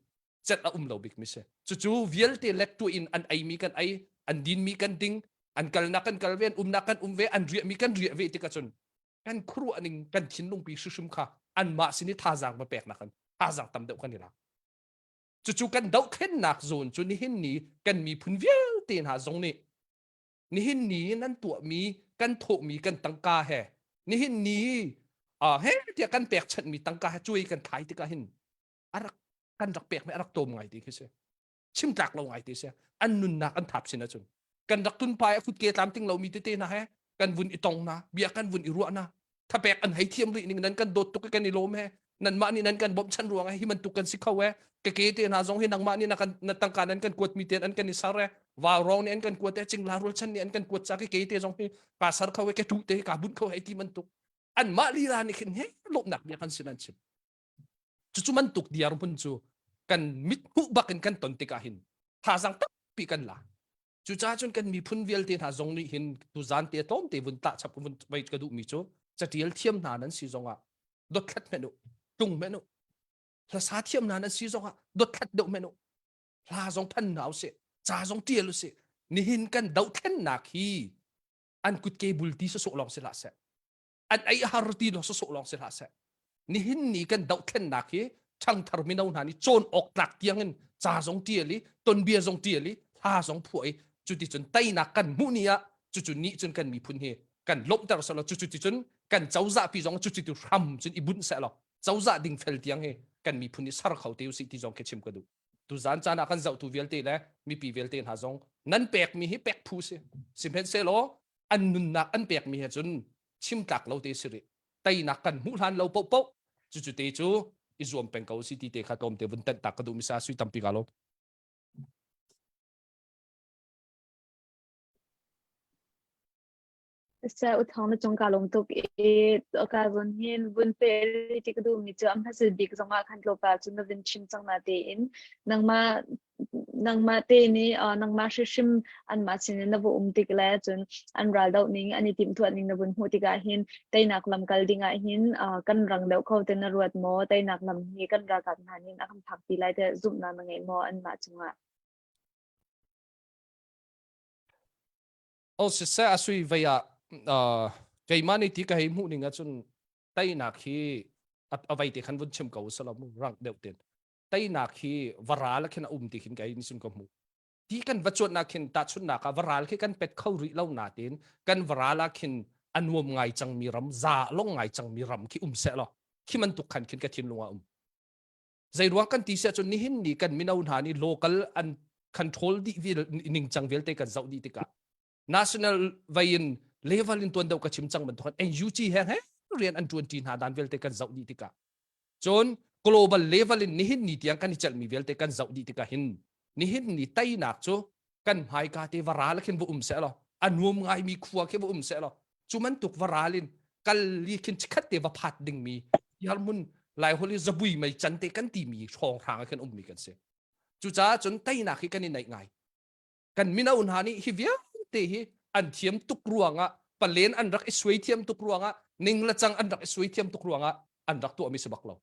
cet a um lo bik mi si cucu vialte let tu in an ei mi kan ei an din mi kan ding an kalnak kan kal ve an umnak kan um ve an riah mi kan riah ve tikah cun. Kan khuaruah ning kan thinlung pi hrimhrim kha anmah sin i thazaang va pek nak in thazaang tam deuh kan i lak. Cucu kan dohthlennak zawn cu nihin ni kan miphun vialte hna zong nih nihin ni nan tuahmi kan thawhmi kan tangka he nihin ni uh, he tiah kan pekchanhmi tangka he cuai kan thlai tikah hin a rak kan rak pekmi a rak tawm ngai ti khi si. Chim tlak lo ngai ti si. An nunnak an thap sin ahcun kan rak tunpai a kutke tlamtling lomi tete hna he kan vun i tong na bia kan vun i ruah na thapek an hei thiam rih ning nan kan dawt tuk i kan i lawm he nanmah nih nan kan bawmhchanh ruang hi bantuk kan si kho e keke te hna zong hi nangmah nih na kan na tangka nan kan kuat mi te an kan i sar e vau rong nih an kan kuat e cingla rual chan nih an kan kuat ca ke ke te zong hi ka sar kho e ke tu te ka bunh kho hei ti bantuk anmah lila nih khin he lawmnak bia kan sin an chim cucu bantuk diar hmun cu kan mit hmuh bak in kan ton tikah hin thazaang tampi kan la Cucaah cun kan miphun vialte hna zong nih hin tuzan te tlawmte vun tah chap vun vei ka duhmi cu catial thiam hna nan si zongah dothlat hmenh u tlung hmenh u hlasa thiam hna nan si zongah dothlat deuh hmenh u hla zong phan hna usih ca zong tial usih nihin kan dohthlennak hi an kutke bul ti sawsawh lawng si hlah seh an ei har ti lo sawsawh lawng si hlah seh nihin ni kan dohthlennak hi ṭhangthar mino hna nih cawn awk tlak tiang in ca zong ṭial i tonbia zong ṭial i hla zong phuah i cuticun teinak kan hmuh ni ah cucu nih cun kan miphun hi kan lawmhter selaw cucu ticun kan cozah pi zong cucu tu hram cun i bunh sehlaw cozah dingfel tiang hi kan miphun hi ser kho te usih ti zong khi chim ka duh tuzan caan ah kan zohtu vialte le mipi vialte hna zong nan pekmi hi pek phu si sihmanhsehlaw an nunnak an pekmi he cun chim tlak lo te si rih teinak kan hmuh hlan lo paohpaoh cucu te cu i zuam peng ko si ti te kha tlawmte vun tenh tak ka duh mi sa sui tampi ka lo Sa uthong na cung ka lawm tuk i ka zon hin vun pe ti ka duh mi cu a hmasa bik zongah khan tlawmpal cu na vun chim cang na tein nangmah nangmah te nih uh, nangmah hrimhrim anmah sin in na va um tik le cun an ral doh ning an i timhtuah ning na vun hmuh tikah hin teinak lam kal ding ah hin uh, kan rang deuh kho te na ruat maw teinak lam hi kan ralkap hna nih a kan phak ti lai te zumhnak na ngei maw anmah cungah Oh siseh a sui vei ah uh, keimah nih ti ka hei hmuh ning ahcun teinak hi a vei te khan vun chim ko selaw mu rank deuh ten teinak hi varal khin a um ti khin kei nisun ka hmuh ti kan va cuannak khin tahchunnak ah varal khi kan pet kho rih lo natin kan varal ah khin a nuam ngai cangmi ram za long ngai cangmi ram khi um seh law khi man tuk khan khin ka thinlung ah um Zeiruang kan ti siah cun nihin ni kan mino hna nih local an control dih vial ningcang vialte kan zoh dih tikah national vei in level in tuan deuh ka chim cang bantuk NUG he he rian an tuan ṭi hna dan vialte kan zoh dih tikah cun global level in nihin ni tiang kan i celhmi vialte kan zoh dih tikah hin nihin ni teinak cu kan hmaika te varal khin va um seh law a nuam ngaimi khua khi va um seh law cu bantuk varal in kal li khin chikhat te va phat dingmi hmun lai hol i zabui mei can te kan timi hrawng hrang ah khin ummi kan si cucaah cun teinak hi kan i naih ngai kan mino hna nih hi vialte hi an thiam tuk ruangah palen an rak i suai thiam tuk ruangah ning le cang an rak i suai thiam tuk ruangah an rak tuahmi si bak lo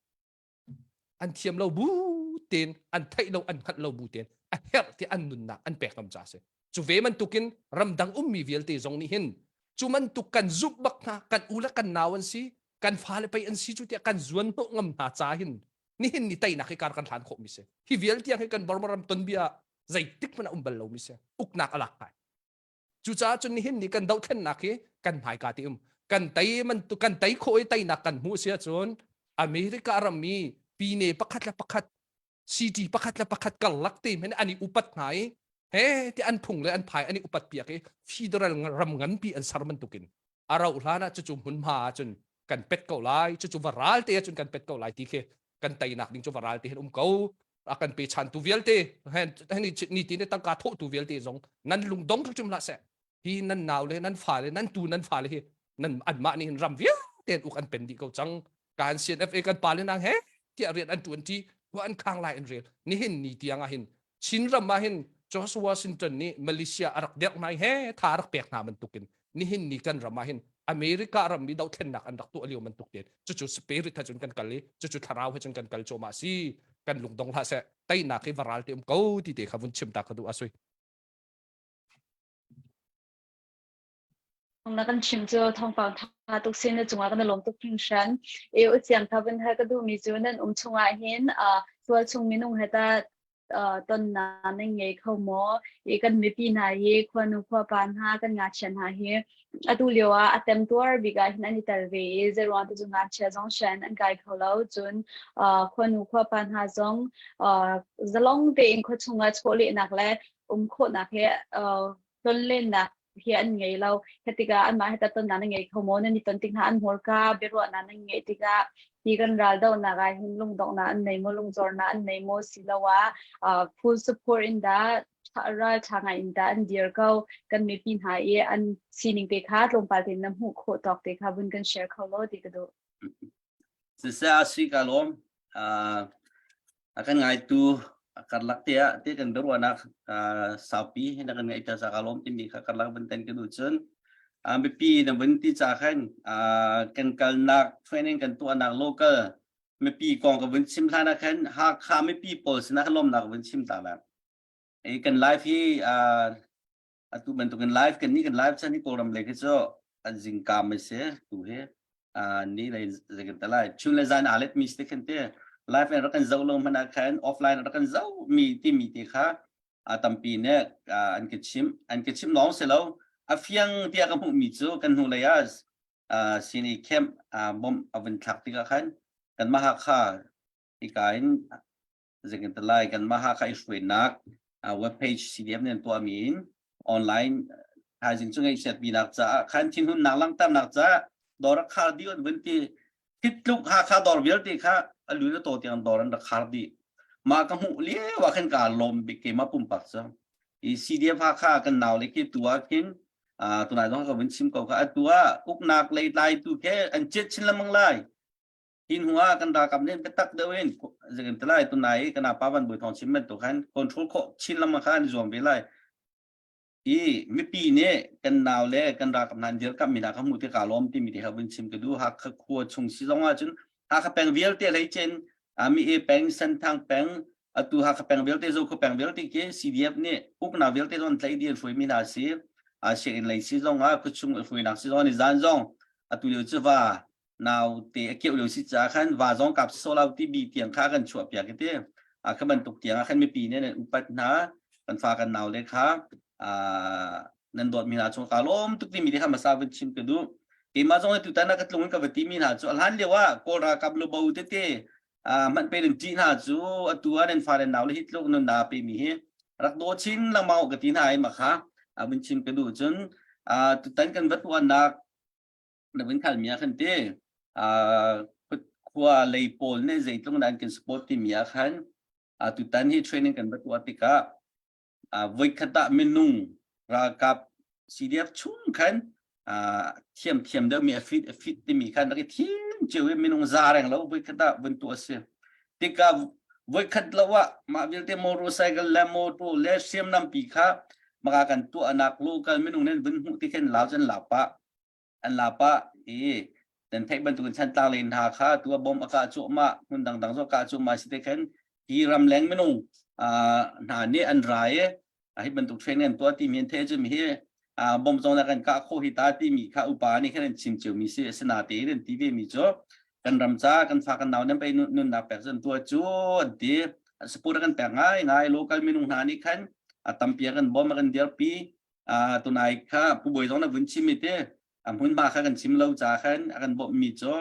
an thiam lo bu tein an theih lo an hngalh lo bu tein a herh ti an nunnak an pek ngam ca si cu ve bantukin ramdang ummi vialte zong nih hin cu bantuk kan zumh bak hna kan u le kan nau an si kan fale pei an si cu tiah kan zuan hnawh ngam hna ca hin nihin ni teinak hi kar kan hlan khawh mi si hi vialte hi kan Burma ram tonbia zeitik hmanh a um bal lo mi si uknak a lak ngai Cucaah cun nihin ni kan dohthlennak hi kan hmaika ti um. Kan tei man kan tei khawh i teinak kan hmuh si ahcun America ram mi pine pakhat le pakhat city pakhat le pakhat karlak te men an i upat hna i he ti an phung le an phai an i upat piak i federal ram nganpi an ser bantukin a rauh hlan ah cucu hmunhma ahcun kan pet ko lai cucu va ral te ahcun kan pet ko lai ti khi kan teinak ding cu va ral te hin um ko a kan pe chantu vialte ni ti ne tangka thawhtu vialte zong nan lung dong hrim hlah seh hi nan nau le nan fa le nan tu nan fa le hi nan anmah nih hin ram vialte uk an pen dih ko cang kan CNFA kan pa le nang he tiah rian an tuan ti wa an khang lai an rel nihin ni tiang ah hin Chin ram ah hin George Washington nih Malaysia a rak derh hna he tha rak pek hna bantukin nihin ni kan ram ah hin America ram mi dohthlennak an rak tuah lio bantuk tein cucu spirit he cun kan kal i cucu thlarau he cun kan kal cuahmah si kan lungdong hlah seh teinak hi varal te um ko ti te kha vun chim ta ka duh asui. Na kan chim cu thawngpang tha tuk sin na cungah kan i lawm tuk hringhran. E u ciang kha vun hal ka duhmi cu nan um chungah hin tual chung minung he ta tonnak nan ngei kho maw? I kan mipi hna hi khuanu khuapa hna kan ngakchia hna hi atu lio ah a temtuar bik ah hin an i tel ve i zeiruang ti cu ngakchia zong shan an kai kho lo cun khuanu khuapa hna zong zalong tein khua chungah chawlehnak le um khawhnak he tlonlennak hi an ngei lo. Hi tikah anmah he tonnak nan ngei kho maw? Nan i ton tik hna an hmurka biaruahnak nan ngeih tikah hi kan ral dohnak ah hin lungdonghnak an nei maw, lungzornak an nei maw siloah full support in dah ral ṭha ngai in dah an dir ko kan mipi hna i an sining te kha tlawmpal tein na hmuh khawh tawk te kha vun kan share kho law ti ka duh. Siseh a si ka lawm. A kan ngaitu karlak te ah te kan biaruahnak saupi na kan ngaih ta ca ka lawm timi kha karlak van ten ka duh cun mipi na vun ti ca khan kan kalnak training kan tuahnak local mipi kong ka vun chim hlan ah khan Hakha mipi pawl sinah kan lawmnak vun chim ta la. Kan live hi atu bantukin live kan ni kan live chan hi Kawlram lei khi cu an zingka mai si tu hi ni lei zeikan te lai chun le zan aa let mi si khan te live in rak kan zoh lo hmanh ah khan offline rak kan zoh mi ti mi te kha a tampi ne an ka chim an ka chim lawng si lo a fiang tiah ka hmuh mi cu kan hnu lei ah sini camp bom a vun thlak tikah khan kan mah Hakha hika in zeitin lai kanmah Hakha i hruainak web page CDF nih an tuahmi in online thaizing cu ngaihchiatpinak caah khan thinhunnak langhternak caah dawr a khar dih an vun ti hitluk Hakha dawr vialte kha a lu na taw tiang dawr an rak khar dih mah ka hmuh lio ah khan kaa lawm bik keimah pumpak cu i CDF Hakha kan nau le khi tu ah khin tunai zong ka vun chim ko kha atu ah uknak lei tlaitu khi an chet chin lengmang lai Hi hnu ah kan ralkap nih biatak deuh in zeitin ti lai tunai i kan apa van bui thawng chim bantuk khan control khawh chin lengmang kha an i zuam ve lai. I mipi nih kan nau le kan ralkap hna an dirkamh mi hna kha hmuh tikah lawm timi te kha vun chim ka duh. Hakha khua chung si zong ahcun Hakha peng vialte hlei cin Mi E peng, Senthang peng, atu Hakha peng vialte, Zokhua peng vialte khi CDF nih uknak vialte zong an tlaih dih an hruai mi hna si. Sianginn lei si zong ah khuachung hruainak si zong ah ni zan zong atu lio cu va naute a keuh lio si caah khan va zong kap sawh lo ti bi tiang kha kan chuah piak i ti a kha bantuk tiang ah khan mipi nih nan upat hna kan fa kan nau le kha nan dawt mi hna chung ka lawm tuk timi te kha masa vun chim ka duh keimah zong tutan ah ka tlung in ka va ti mi hna cu a hlan lio ah kawl ralkap lubo tete hmanh pe nan ṭih hna cu atu ah nan fa le nau le hi tluk nun na pe mi hi rak daw chin lengmang ka ti hna ai ma kha vun chim ka duh cun tutan kan va tuahnak na vun khalmi ah khan ti khua lei pawl nih zeitluk in an kan support timi ah khan tutan hi training kan va tuah tikah voikhat ah minung ralkap CDF chung khan thiam thiam deuh mi a fit a fit timi khan rak i thim cio i minung za reng lo voikhat ah vun tuah si tikah voikhat lo ah mah vialte motorcycle le motor le hriamnam pi kha maka kan tuahnak local minung nih vun hmuh ti khin lau cun la pah an la pah i nan theih bantukin chantlang len hna kha tu a bom a kah cuahmah hmun dangdang zong kah cuahmah si te khan hi ramleng minung hna nih an ra i hi bantuk training an tuah timi an theih cun hi bom zong na kan kah khawh hi ta timi kha upa nih khan an chim cio mi si asinatein an ti ve mi cu kan ram ca kan fa kan nau nan pei nunnak pek cun tuah cu an ti support kan pek ngai ngai local minung hna nih khan a tampi kan bom a kan dirpi tunai kha pu bawi zong na vun chim i te a hmunhma kha kan chim lo ca khan a kan bawmh mi cu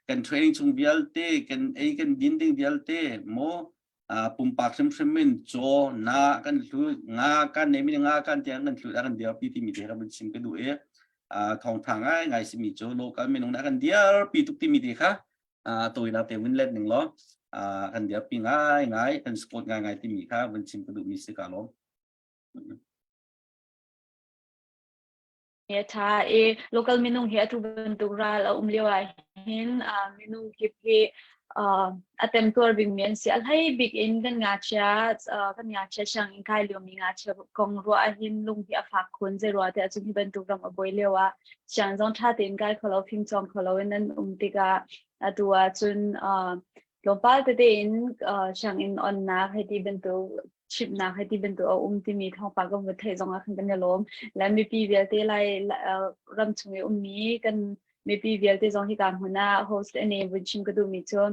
kan training chung vialte kan ei kan din ding vialte mo pumpak hrimhrim in caw na kan hlu nga kan nei mi nga kan tiang kan hlu kan dirpi ti mi te kan vun chim ka duh i thawngtha ngai ngai si mi cu local minung na kan dirpi tuk ti mi te kha tawinak te vun let ning law kan dirpi ngai ngai kan support ngai ngai ti mi kha vun chim ka duh mi si ka lawm. A ṭha i local minung hi atu bantuk ral a um lio ah hin minung kip hi a temtuar bikmi an si. A hlei bik in kan ngakchia kan ngakchia sianginn kai liomi ngakchia kong ruah ahhin lung hi a fak khun. Zei ruah tiah cun hi bantuk ram a buai lio ah siang zong ṭha tein kai kho lo, fimcawng kho lo in an um tikah atu ah cun tlawmpal tete in sianginn onnak hei ti bantuk. chimhnak hei ti bantuk a um timi thawngpang kan vun theih zong ah khan kan i lawm. Le mipi vialte lai ram chung i ummi kan mipi vialte zong hika hmun ah host ane vun chim ka duhmi cu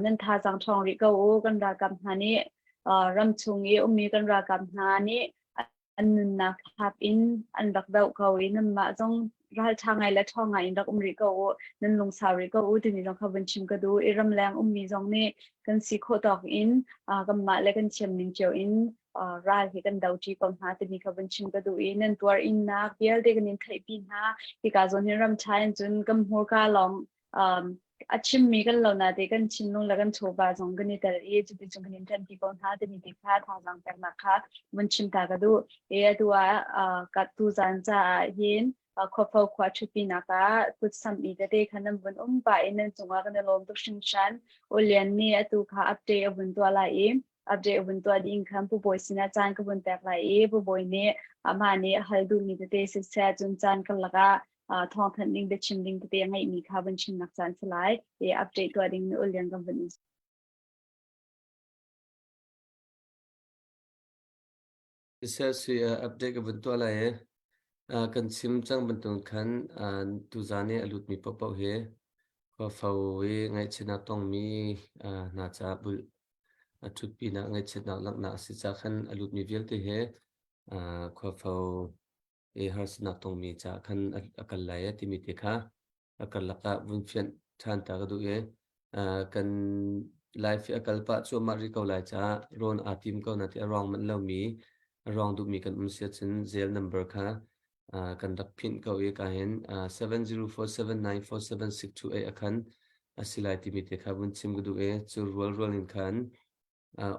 nan thazaang ṭhawng rih ko u. Kan ralkap hna nih ram chung i ummi kan ralkap hna nih an nunnak thap in an rak doh ko i nanmah zong ralṭha ngai le ṭhawng ngai in rak um rih ko u, nan lungsau rih ko u timi zong kha vun chim ka duh i ramleng ummi zong nih kan si khawh tawk in kanmah le kan thiam ning cio in ral hi kan do ṭi ko hna timi kha vun chim ka duh i nan tuar innak vialte kan in theihpi hna. Hika zawn hin ram ṭha in cun kan hmurka lawng a chimmi kan lo na te kan thinlung le kan chawva zong kan i tel i cuticun kan in ṭanpi ko hna timi te kha thazaang peknak kha vun chim ta ka duh. E atu ah ka tuzaan caah hin khuafo khua ṭhutpinak ah kut samh i tete kha nan vun um pah i nan cungah kan i lawm tuk hringhran. Ulian nih atu kha update a vun tuah lai i update a vun tuah ding khan Pu Bawi sinah caan ka vun pek lai i Pu Bawi nih amah nih hal duhmi tete siseh cun caan karlak ah thawngthanh ding biachim ding tete a ngeihmi kha vun chimnak caan si lai i update tuah ding Ulian kan vun in. Siseh sui update ka vun tuah lai i kan chim cang bantuk khan tuzaan i a lutmi paohpaoh hi khuafo i ngaihchiatnak tongmi hna caah bulh a ṭhutpinak ngaihchiatnak langhnak a si caah khan a lutmi vialte hi khuafo i harsatnak tongmi caah khan a kal lai timi te kha a karlak ah vun fianh ṭhan ta ka duh i kan life hi a kal pah cuahmah rih ko lai caah rawn aa tim ko na ti a ruang manh lomi a ruang duhmi kan um si ahcun zel number kha kan rak phinh ko i ka hin 7047947628 a khan a si lai timi te kha vun chim ka duh i cu rual rual in khan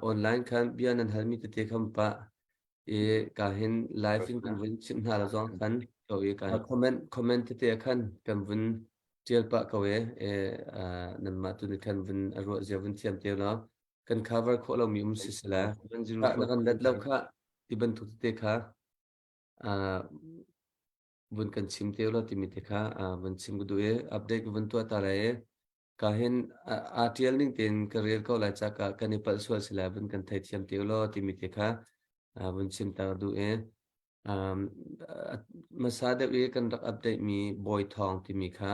online khan bia nan halmi tete khan pah i ka hin live in kan vun chimh hna la zong khan ko i ka comment comment tete khan kan vun tial pah ko e nanmah tu nih khan vun a ruah zia vun thiam te law kan cover khawh lomi um si sila na kan let lo kha ti bantuk tete kha vun kan chim te law timi te kha vun chim ka duh i update ka vun tuah ta lai i ka hin aa ṭial ning tein ka rel ko lai ca kan i palh sual si lai vun kan theithiam te law timi te kha vun chim ta ka duh i hmasa deuh i kan rak update mi Bawi Thawng timi kha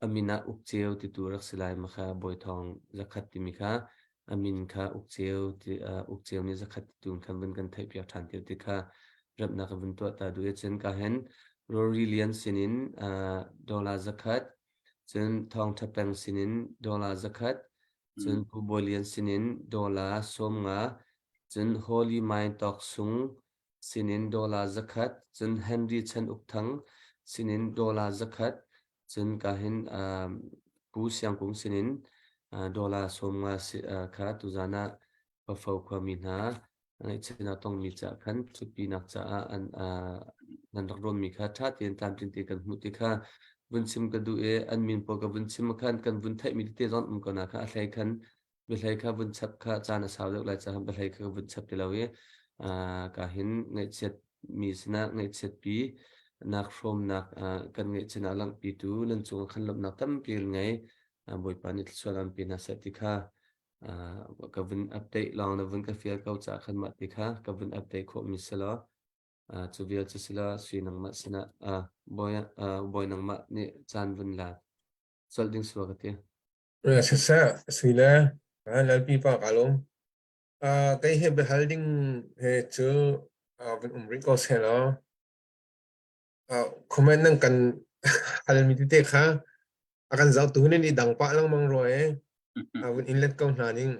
a min ah Uk Ceu ti tu rak si lai ma kha Bawi Thawng zakhat timi kha a min kha Uk Ceu ti Uk Ceu nih zakhat ti tu khan vun kan theih piak ṭhan te ti kha remnak ka vun tuah ta duh i cun ka hen Rory Lian sinin dollar zakhat cun Thawng Ṭha Peng sinin dollar zakhat cun Pu Bawi Lian sinin dollar 50 cun Holy Mind Tawk Sung sinin dollar zakhat, cun Henry Chan Uk Thang sinin dollar zakhat, cun ka hin Pu Siang Kung sinin dollar 50 kha tuzan ah Pafo khuami hna ngaihchiatnak tongmi caah khan ṭhutpinak caah an nan rak rawnmi kha ṭha tein tlamtling tein kan hmuh ti kha vun chim ka duh i an min pawl ka vun chim khan kan vun theihmi tete zong um ko na kha a hlei khan biahlei kha vun chap kha caan a sau deuh lai caah biahlei kha ka vun chap ti lo i ka hin ngaihchiat mi sinah ngaihchiatpi nak hrawmnak kan ngaihchiatnak langhpi tu nan cungah khan lawmhnak tampi kan ngei. Bawipa nih thluachuah an pe hna seh ti kha ka vun update lawng na vun ka fial ko caah khan mah ti kha ka vun update khawhmi si law cu vial cu si law sui nangmah sinah bawi bawi nangmah nih caan vun la colh ding sua ka ti. Siseh, sui le Lalpi pa ka lawm. Kei he biahal ding he cu vun um rih ko seh law comment nan kan halmi tete kha a kan zohtu nan i dang pah lengmang rua e. Vun in let ko hna ning.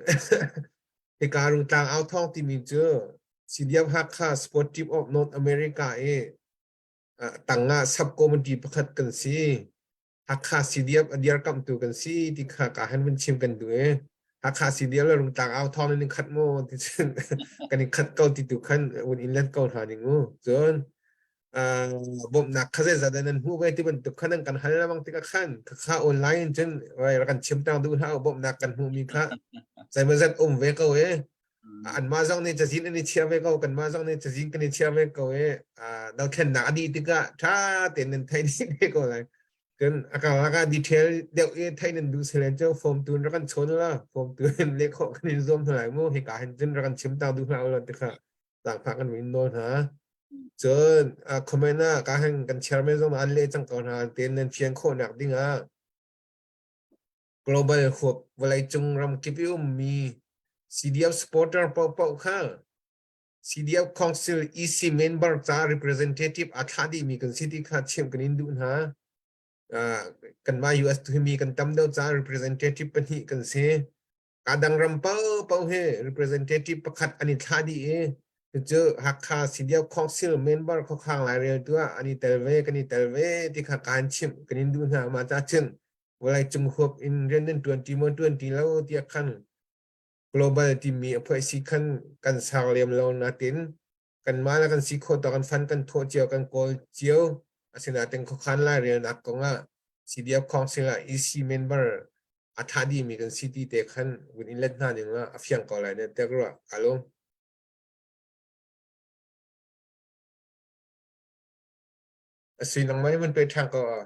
Hika Rungtlang au thawng timi cu CDF Hakha Sport Team of North America i tangah sub-committee pakhat kan si. Hakha CDF a dirkamhtu kan si ti kha ka han vun chim kan duh i Hakha CDF le Rungtlang au thawng nan in khat maw ti cun kan in khat ko ti tu khan vun in let ko hna ning u. Cun bawmhnak kha zeizat dah nan hmuh ve ti bantuk kha nan kan hal lengmang tikah khan khakha online in cun rak kan chim tang duh hlah u bawmhnak kan hmuhmi kha zeimawzat um ve ko i anmah zong nih cazin an i chia ve ko kanmah zong nih cazin kan i chia ve ko i dothlennak a dih tikah ṭha tein nan theih dih ve ko lai. Cun a karlak ah detail deuh i theih nan duh selen cu form tu in rak kan chawn la form tu in leh khawh kan in zuam hna lai mu hika hin cun rak kan chim ta duh hlah u ti kha zaangfah kan in nawl hna. Cun comment ah ka hin kan chairman zong an leh cang ko hna tein nan fian khawh nak ding ah global huap vawleicung ram kip i ummi CDF supporter paohpaoh kha CDF Council EC member ca representative a thlah dihmi kan si ti kha chimh kan in duh hna. Uh, kanmah US tu mi kan tam deuh ca representative pahnih kan si. Ka dang ram paohpaoh hi representative pakhat an i thlah dih i cucu Hakha CDF Council member khuakhang lairel tu ah an i tel ve kan i tel ve ti kha kaan chimh kan in duh hna. Mah ca cun vawleicung huap in rian nan ṭuan ṭi maw ṭuan ṭi lo tiah khan global timi a phuaisi khan kan sang lem lo natin kanmah le kan si khawh tawk kan fan kan thawh cio kan kawl cio asinain khuakhan lairelnak kong ah CDF Council ah EC member a tha dihmi kan si ti te khan vun in let hna ning la a fiang ko lai ne te ruah alo asi nangmah in pe ṭhang ko a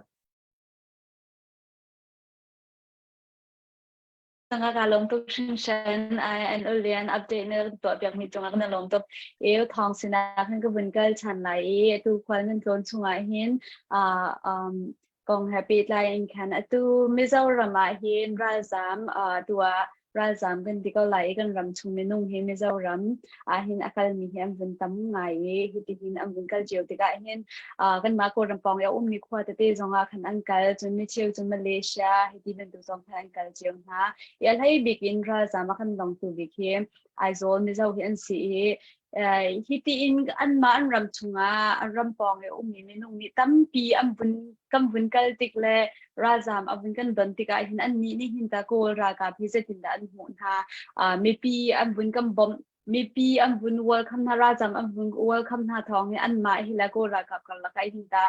Sanga ka lawm tuk hringhran an ulian update na tuah piak mi cungah na lawm tuk e thawng sinak hin ka vun kal chan lai i atu khual nan tlawn chungah hin um kong he pehtlai in khan atu Mizoram ah hin ralzam tu ah ralzam kan ti ko lai i kan ram chung minung hi Mizoram ah hin a kalmi hi an vun tam ngai i hitihin an vun kal cio tikah hin kanmah Kawlram pawng i a ummi khua tete zongah khan an kal cun micheu cu Malaysia hiti bantuk zong khan an kal cio hna i a hlei bik in ralzam a kan dongtu bik hi Aizawl Mizo hi an si i hiti in anmah an ram chungah an ram pawng i ummi minung nih tampi an vun kan vun kal tik le ralzam a vun kan don tikah hin annih nih hin ta Kawl ralkap hi zeitindah an hmuh hna mipi an vun kan bawmh mipi an vun welcome hna ralzam an vun welcome hna thawng hi anmah hi le Kawl ralkap karlak ah hin ta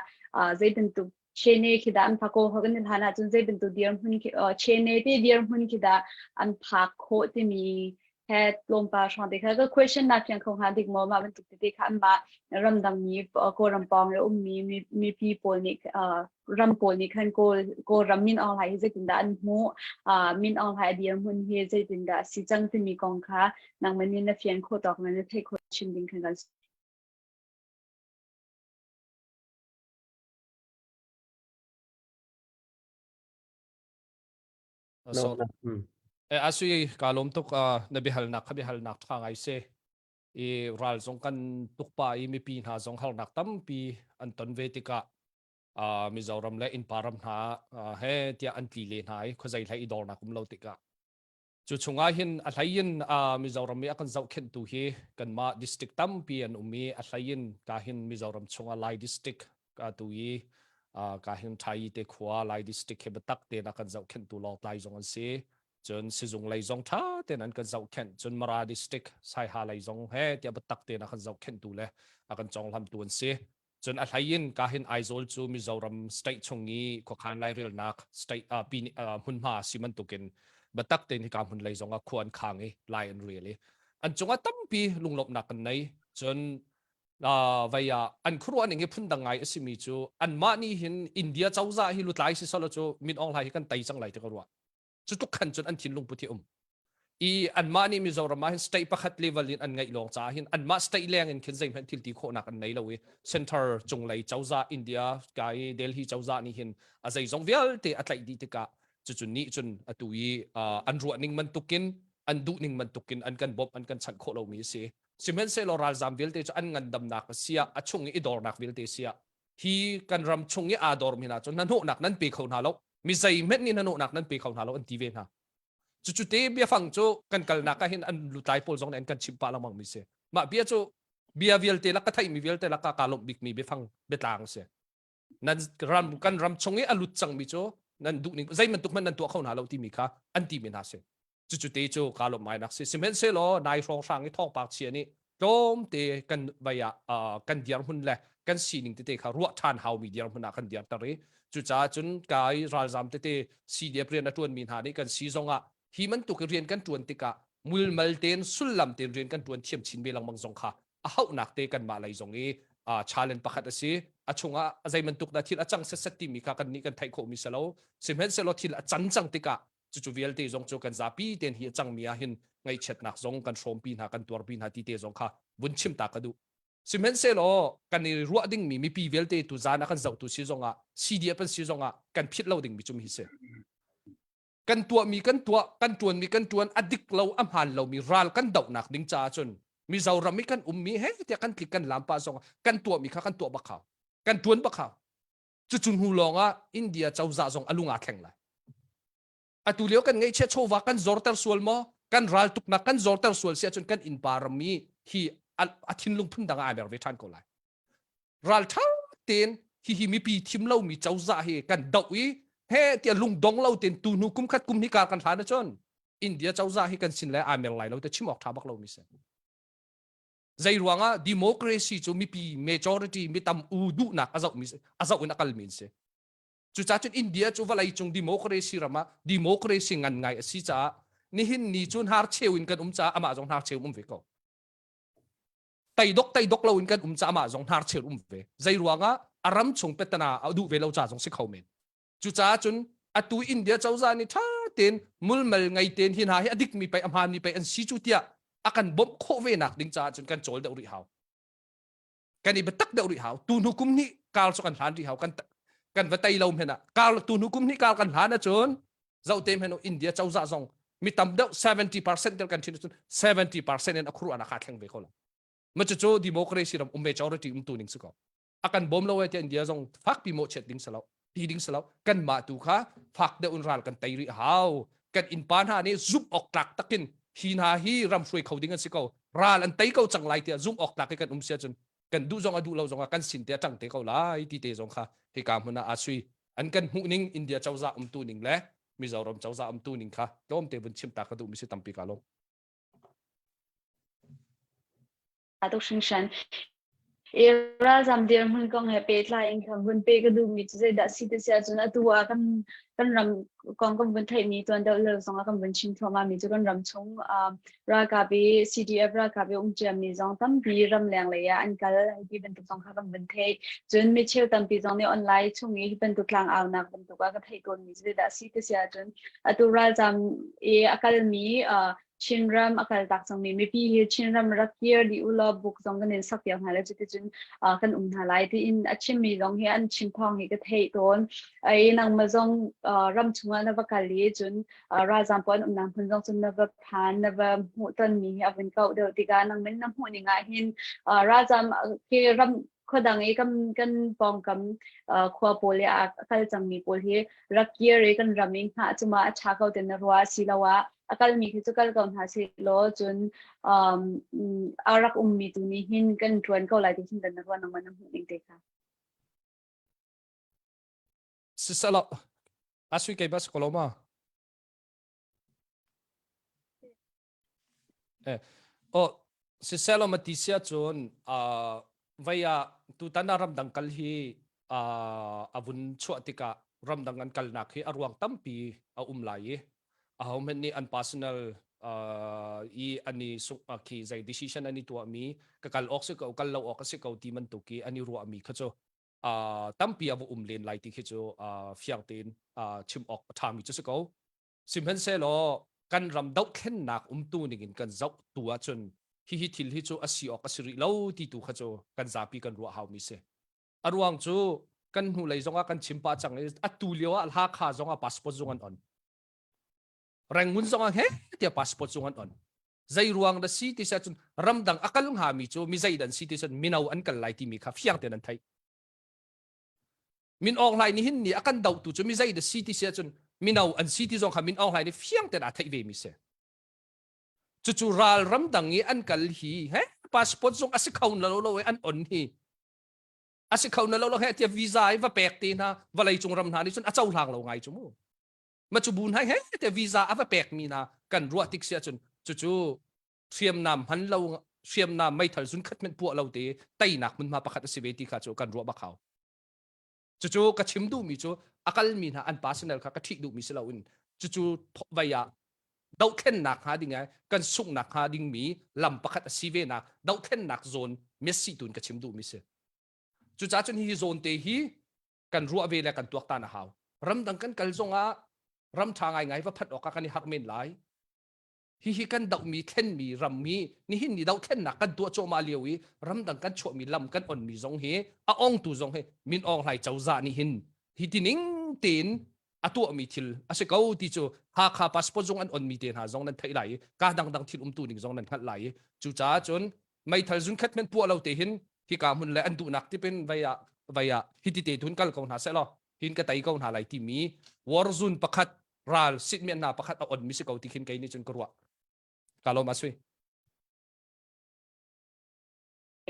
zei bantuk chene khi dah an phak ko kan hlan ahcun zei bantuk dirhmun khi chene te dirhmun khi dah an phak khawh timi he tlawmpal hrawng te kha ka question na fiang kho hnga dik maw mah bantuk tete kha anmah ramdang mi Kawlram pawng i ummi mipi pawl nih ram pawl nih khan Kawl Kawlram Min Aung Hlaing hi zeitindah an hmuh Min Aung Hlaing a dirhmun hi zeitindah a si cang timi kong kha nangmah nih na fian khawh tawk na theih khawh chin ding khan kan So, eh, asui ka lom tuk na biahalnak kha biahalnak tha ngai se i ral zong kan tuk pa i mipi hna zong harnak tampi an ton ve tikah uh, Mizoram le innpa ram hna uh, he tiah an tli le hna i khuazei hlei i dornak um lo tikah Cu chungah hin a hlei in Mizoram i a kan zohkhenhtu hi kanmah district tampi an um i a hlei in ka hin Mizoram chungah Lai district ka tu i ka hin Thai te khua Lai district he biatak tein a kan zohkhenhtu Lawngtlai zong an si. Cun sizung lei zong ṭha tein an kan zohkhenh. Cun Mara district Saiha lei zong he tiah biatak tein a kan zohkhenhtu le a kan conghlamtu an si. Cun a hlei in kahin Aizawl cu Mizoram state chung i khuakhan lairelnak state uh, pin, uh, hmunhma a si bantukin biatak tein hika hmun lei zong ah khua an khang i lai an rel i an cungah tampi lunglawmhnak kan nei. Cun uh, vei ah an khuaruah ning hi phundang ngai a simi cu anmah nih hin India cozah hi lutlai si solo cu Min Aung Hlaing hi kan tei cang lai ti ka ruah. Cu tluk khan cun an thinlung put hi um. I anmah nih Mizoram ah hin state pakhat level in an ngeih lawng caah hin anmah state leng in khin zeihmanh thil ti khawhnak an nei lo i center cunglei cozah India ka i Delhi cozah nih hin a zeizong vialte a tlaih dih tikah cucu nih cun atu i an ruah ning bantukin an duh ning bantukin an kan bawmh an kan chanh khawh lomi a si. Sihmanhsehlaw ralzam vialte cu an ngandamnak a siah a chung i i dornak vialte siah hi kan ram chung i aa dormi hna cu hnahnawhnak nan pe kho hna lo mi zeihmanh nih hnahnawhnak nan pe kho hna lo an ti ve hna cucu te biafang cu kan kalnak ah hin an lutlai pawl zong nih an kan chimh pah lengmang mi si mah bia cu bia vialte lak ka theihmi vialte lak ka lawmh bikmi biafang biatlang si nan ram kan ram chung i a lut cangmi cu nan duh ning zei bantuk hmanh nan tuah kho hna lo timi kha an ti mi hna si cucu te cu kaa lawmh ngai nak si sihmanhsehlaw nai hrawnghrang i thawngpang chia nih tlawmte kan vai ah kan dirhmun le kan sining tete kha ruah ṭhan haumi dirhmun ah kan dirter i cucaah cun kai ralzam tete CDF rian a ṭuanmi hna nih kan si zongah hi bantuk rian kan ṭuan tikah mulmal tein sullam tein rian kan ṭuan thiam chin ve lengmang zong kha a hauhnak te kanmah lei zong i challenge pakhat a si. A chungah zei bantuk dah thil a cang setset timi kha kan nih kan theih khawhmi si lo. Sihmanhsehlaw thil a can cang tikah cucu vialte zong cu kan zapi ten hi a cangmi ah hin ngaihchiatnak zong kan hrawmpi hna kan tuarpi hna ti te zong kha vun chim ta ka duh. Sihmanhsehlaw kan i ruah dingmi mipi vialte tu zan a kan zohtu si zongah CDF an si zongah kan philh lo dingmi cu hi si. Kan tuahmi kan tuah, kan ṭuanmi kan ṭuan, a dik lo, a hmaan lomi ral kan dohnak ding caah cun Mizoram i kan ummi he tiah kan tlik kan lam pah zongah kan tuahmi kha kan tuah bak hau. Kan ṭuan bak hau. Cucu hnu lawngah India cozah zong a lung aa thleng lai. Atu lio kan ngeihchiah chawva kan zorter sual maw? Kan raltuknak kan zorter sual si ahcun kan innpa ram i hi a thinlung phundang ah aa mer ve ṭhan ko lai. Ralṭha tein hihi mipi thim lomi cozah hi kan doh i he tiah lungdong lo tein tu hnu kum khat kum hnih kar kan hlan ahcun India cozah hi kan sin le aa mer lai lo te chim awk ṭha bak lomi si. Zei ruangah democracy cu mipi majority mi tam u duhnak a zohmi a zoh in a kalmi an si. Cucaah cun India cu vawlei cung democracy ram ah democracy ngan ngai a si caah nihin ni cu hnarcheu in kan um caah amah zong hnarcheu um ve ko. Teidok teidok lo in kan um caah amah zong hnarcheu um ve. Zei ruangah a ram chung petana a duh ve lo ca zong si kho men. Cucaah cun atu India cozah nih ṭha tein mulmal ngei tein hi hna hi a dikmi pei a hmaanmi pei an si cu tiah a kan bawmh khawh ve nak ding caah cun kan cawl deuh rih hau. Kan i biatak deuh rih hau. Tu hnu kum hnih kar cu kan hlan rih hau. Kan kan va tei lo men ah kar tu hnu kum hnih kar kan hlan ahcun zoh te men India cozah zong mi tam deuh 70% tel kan thin cun 70% in a khuru ana kha thleng ve ko lo. Ma cu democracy ram um majority um tu ning su ko. A kan bawm lo e tiah India zong fakpi mawhchiat ding si lo ti ding si lo kanmah tu kha fak deuh in ral kan tei rih hau kan innpa hna nih zumh awk tlak takin hi hna hi ram hruai kho ding an si ko ral an tei ko cang lai tiah zumh awk tlak i kan um sia cun kan duh zong a duh lo zong ah kan sin te a ṭang te ko lai ti te zong kha hika hmun ah aa sui an kan hmuh ning India cozah umtu ning le Mizoram cozah umtu ning kha tlawmte vun chim ta ka duh mi si tampi ka lawm. Tuk hringhran. I ralzam dirhmun kong he pehtlai in khan vun pe ka duhmi cu zeidah si ti si ahcun atu ah kan kan ram kong kan vun theihmi tuan deuh lio zong ah kan vun chim thluahmah mi cu kan ram chung ralkap i CDF ralkap i um ciami zong tampi ramleng lei ah an kal ti bantuk zong kha kan vun theih. Cun micheu tampi zong nih online chung i hi bantuk tlangaunak bantuk ah ka theih tawnmi cu zeidah si ti si ahcun atu ralzam i a kalmi Chinram a kaltak cangmi mipi hi Chinram rak kir dih u law buk zong kan in sak piak hna lai cuticun uh, kan um hna lai tiin a chimmi zong hi an chim thawng hi ka theih tawn. Ai nangmah zong uh, ram chungah na va kal i cun uh, ralzaam pawl an umnak hmun zong cun na va phan na va hmuh tonmi hi a vun kauh deuh tikah nangmah na hmuh ning ah hin uh, ralzaam ke ram khuadang i kan kan pawngkam uh, khua pawl i a kal cangmi pawl hi rak kir i kan ram i hngah cuma a ṭha ko ten na ruah asiloah a kalmi khi cu kal ko hna seh law cun um, a rak ummi tu nih hin kan ṭuan ko lai ti hin dan na ruah nangmah na hmuh ning te kha. Sisalo asui kei bas koloma. Eh, oh, siselaw mati sia cun uh, vai ah tutan ah ramdang kal hi uh, a vun chuah tikah ramdang an kalnak hi a ruang tampi a um lai i ahohmanh nih an personal uh, i an i sung uh, khi zei decision an i tuahmi ka kal awk si ko kal lo awk a si ko ti bantuk i an i ruahmi kha cu uh, tampi a va um len lai ti khi cu uh, fiang tein uh, chim awk a ṭhami cu si ko. Sihmanhsehlaw kan ram dohthlennak umtu ning in kan zoh tu ahcun hihi thil hi cu a si awk a si rih lo ti tu kha cu kan zapi kan ruah haumi si. A ruang cu kan hnulei zongah kan chim pah cang i atu lio ah Hakha zongah passport zung an on. Rangoon zongah he tiah passport zung an on. Zei ruang da si ti si ahcun ramdang a kal hngami cu mi zei dan si ti cun mino an kal lai timi kha fiang tein an theih. Min Aung Hlaing nih hin ni a kan dohtu cu mi zei dah si ti si ahcun mino an si ti zong kha Min Aung Hlaing nih fiang tein aa theih ve mi si. Cucu ral ramdang i an kal hi he passport zong a si kho na lo lo i an on hi a si kho na lo lo he tiah visa i va pek te hna vawlei cung ram hna nih cun a cohlang lo ngai cu mu. Ma cu bu hna he tiah visa a va pek mi hna kan ruah tik si ahcun cucu hriamnam hman lo hriamnam meithal zun khat hmanh puah lo te teinak hmunhma pakhat a si ve ti kha cu kan ruah bak hau. Cucu ka chim duhmi cu a kalmi hna an personal kha ka ṭhih duhmi si loin cucu vei ah dohthlennak hnga ding ai kan sunghnak hnga dingmi lam pakhat a si ve nak dohthlennak zawn Messi tun ka chim duhmi si. Cucaah cun hi zawn te hi kan ruah ve le kan tuaktan a hau. Ramdang kan kal zongah ram ṭha ngaingai va phanh awkah kan i harh men lai. Hihi kan dohmi thlenmi ram hi nihin ni dohthlennak kan tuah cuahmah lio i ramdang kan chuahmi lam kan onmi zong hi a ongtu zong hi Min Aung Hlaing cozah nih hin hi ti ning tein a tuahmi thil a si ko ti cu Hakha passport zung an onmi te hna zong nan theih lai i ka dangdang thil umtu ning zong nan hngalh lai i cucaah cun meithal zun khat men puah lo te hin hika hmun le an duhnak tipin vei ah vei ah hiti te tun kal ko hna seh law hin ka tei ko hna lai timi war zone pakhat ral sitmian hna pakhat a on mi si ko ti khin kei nih cun ka ruah ka lawm asui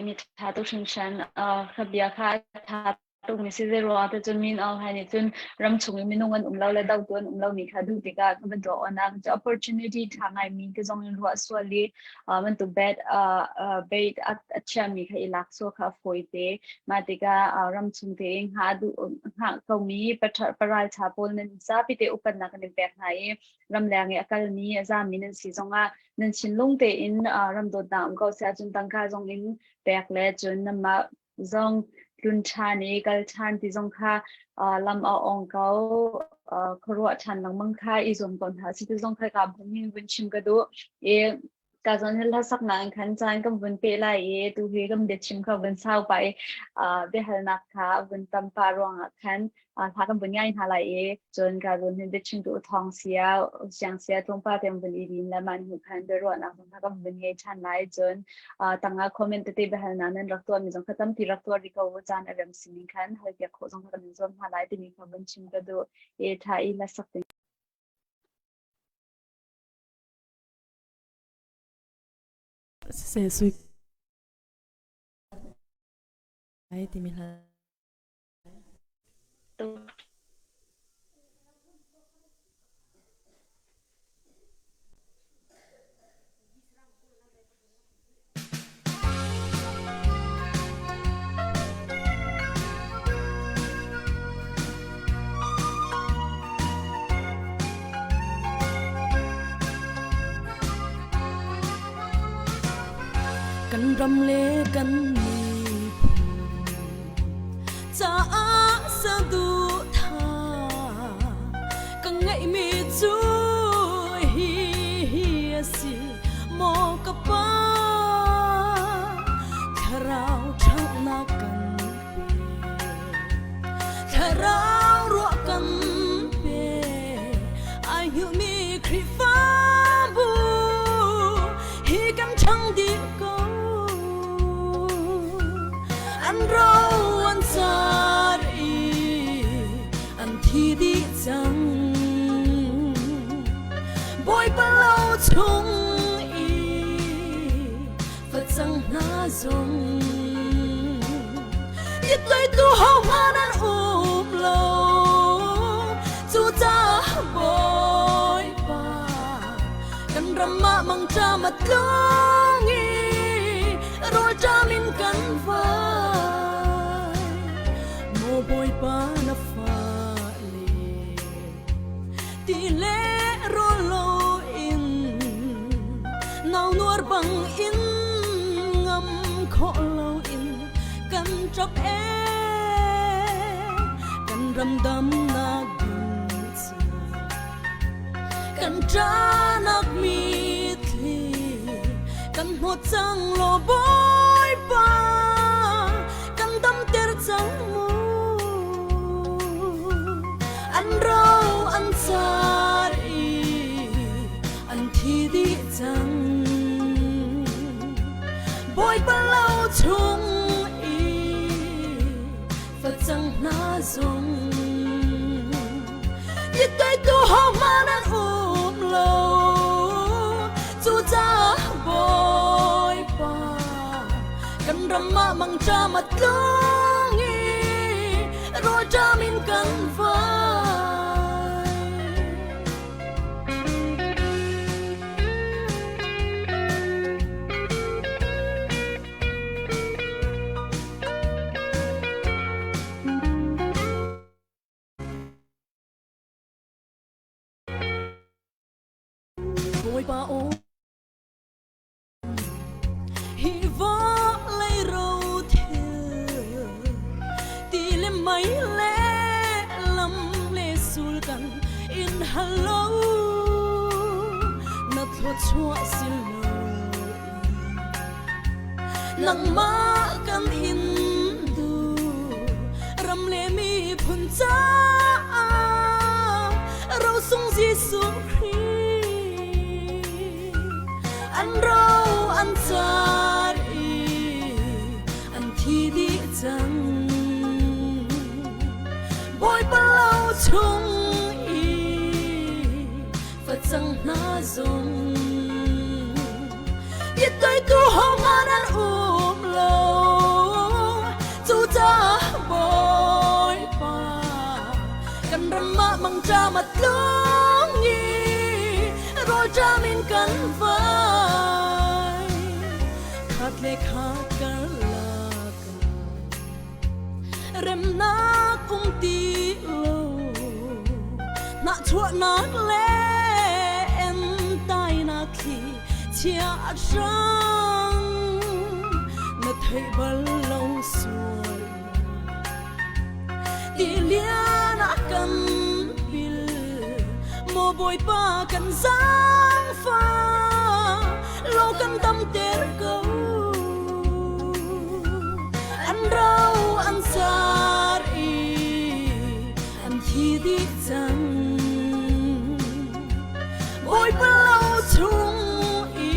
Mi tha tuk hringhran. Ka bia kha tha tuk mi si zei ruang te cun Min Aung Hlaing nih cun ram chung i minung an um lo le dotu an um lo mi kha duh tikah ka bantuk onak cu opportunity tha ngai mi ka zong in ruah sual i bantuk bad bait a chia mi kha i lak sual kha a fawi te. Mah tikah ram chung tein hngah duh hngah ko mi paral tha pawl nan zapi te upatnak kan in pek hna i ramleng i a kalmi a zami nan si zongah nan thinlung tein ram dawtnak um ko seh ahcun tangka zong in pek le cun nanmah zong tlun ṭhan i kal ṭhan ti zong kha lam a ong ko khuaruah ṭhan lengmang kha i zuam ko hna si ti zong kha ka vun vun chim ka duh i ka zawn hi hlasaknak in khan caan kan vun peh lai i tu hi kan biachim kha vun sau pah i biahalnak kha vun tam pah ruangah khan hla kan vun ngai hna lai i cun ka zawn hi biachimtu thawng sia siang sia tlawmpal te vun i din le mah hnu khan biaruahnak zong kha kan vun ngei ṭhan lai cun tangah comment tete biahalnak nan rak tuah mi zong kha tampi rak tuah rih ko u caan a rem sining khan halpiak khawh zong kha kan in zuam hna lai timi kha vun chim ka duh i ṭha i hlasak ding. Siseh sui ai timi hla. Kan ram le kan miphun caah saduhthah ka ngeihmi cu hi hi a si maw ka pa thlarau ṭhanghnak kan pe Thlarau ruah kan pe ai hngilhmi Khrihfabu hi kan ṭhang dih ko an ro an car i an thi dih cang Bawipa lo chung i facang hna zong tu hohmanh an um lo cucaah Bawipa kan ram ah mangṭam a tlung i rawlṭam in kan vai maw Bawipa na fale ti le rawl loin nau nuar bang in ngam khawh loin kan ṭap ee kan ram damnak ding ca kan ṭahnak mitthli kan hnawt cang law Bawipa kan damter cang mu an ro an car i an thi dih cang Bawipa lo chung i facang hna zong tu hohmanh an um lo cucaah Bawipa kan ram ah mangṭam a tlung i rawlṭam in kan vai. Bawipa aw hi vawlei ro thil. In hello na thluachuah si lo nangmah kan in duh ram le miphun caah rosung Jesuh Khrih an ro an car i an thi dih cang Bawipa lo chung i facang hna zong Biatoitu hohmanh an um lo cucaah Bawipa kan ram ah mangṭam a tlung i rawlṭam in kan vai khat le khat karlak ah remnak um ti lo nahchuahnak le entainak thli chia a hrang na theih bal lo sual ti lian a kan pil maw bawipa kan zaangfah lo kan damter ko an ro an sar i an thi dih cang Bawipa lo chung i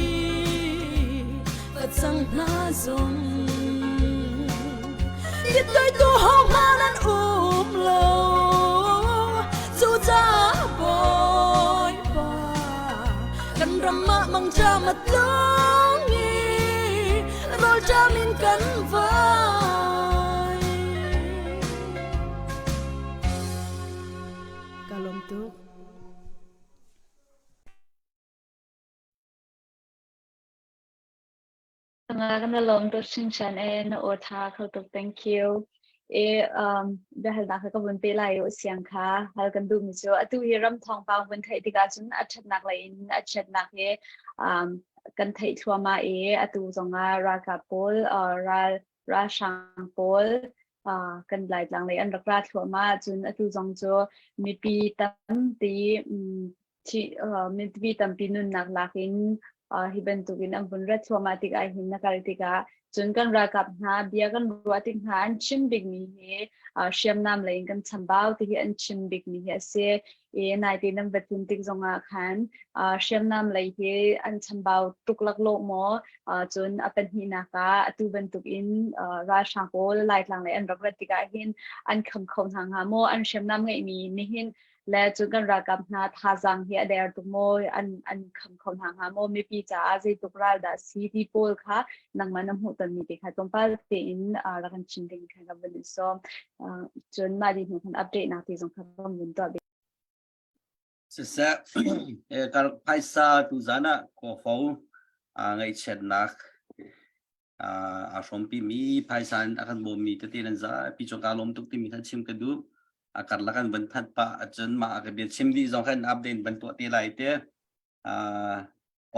facang hna zong Biatoitu hohmanh an um lo cucaah Bawipa kan ram ah mangṭam a tlung i rawlṭam in kan vai. Ka lawm tuk. Kan lawm tuk hringhran e na aw tha kho tuk thank you. E um biahalnak ka vun pe lai u siang kha hal kan duh mi cu atu hi ram thawngpang vun theih tikah cun a ṭhatnak lei in a chiatnak hi um kan theih thluahmah i atu zongah ralkap pawl uh, ral ralhrang pawl uh, kan Laitlang lei an rak ra thluahmah cun atu zong cu mipi tampi um, thi, uh, mipi tampi nunnak lak in uh, hi bantukin an vun rat thluahmah tikah hin na kal tikah cun kan ralkap hna bia kan ruah tik hna an chim bikmi hi uh, hriamnam lei in kan chambau ti hi an chim bikmi hi a si i naite nan va tlun tik zongah khan uh, hriamnam lei hi an chambau tuk laklawh maw uh, cun a pahnihnak ah atu bantuk in uh, ralhrang pawl Laitlang lei an rak rat tikah hin an kham kho hna hnga maw an hriamnam ngeihmi nihin le cun kan ralkap hna thazaang hi a der tuk maw an an kham kho hna hnga maw mipi caah zeitluk ral dah si ti pawl kha nangmah na hmuh tonmi te kha tlawmpal tein uh, rak kan chim ding kha ka vun in sawm uh, cun mah di hnu khan update nak ti zong kha kan vun tuah Siseh, kar phaisa tu zan ah kawfo ngaihchiatnak aa hrawmpi mi phaisa in a kan bawmmi tete nan zapi cung kaa lawm tuk timi kha chim ka duh. A karlak an van that pah ahcun mah ka bia chim dih zong khan update van tuah te lai te.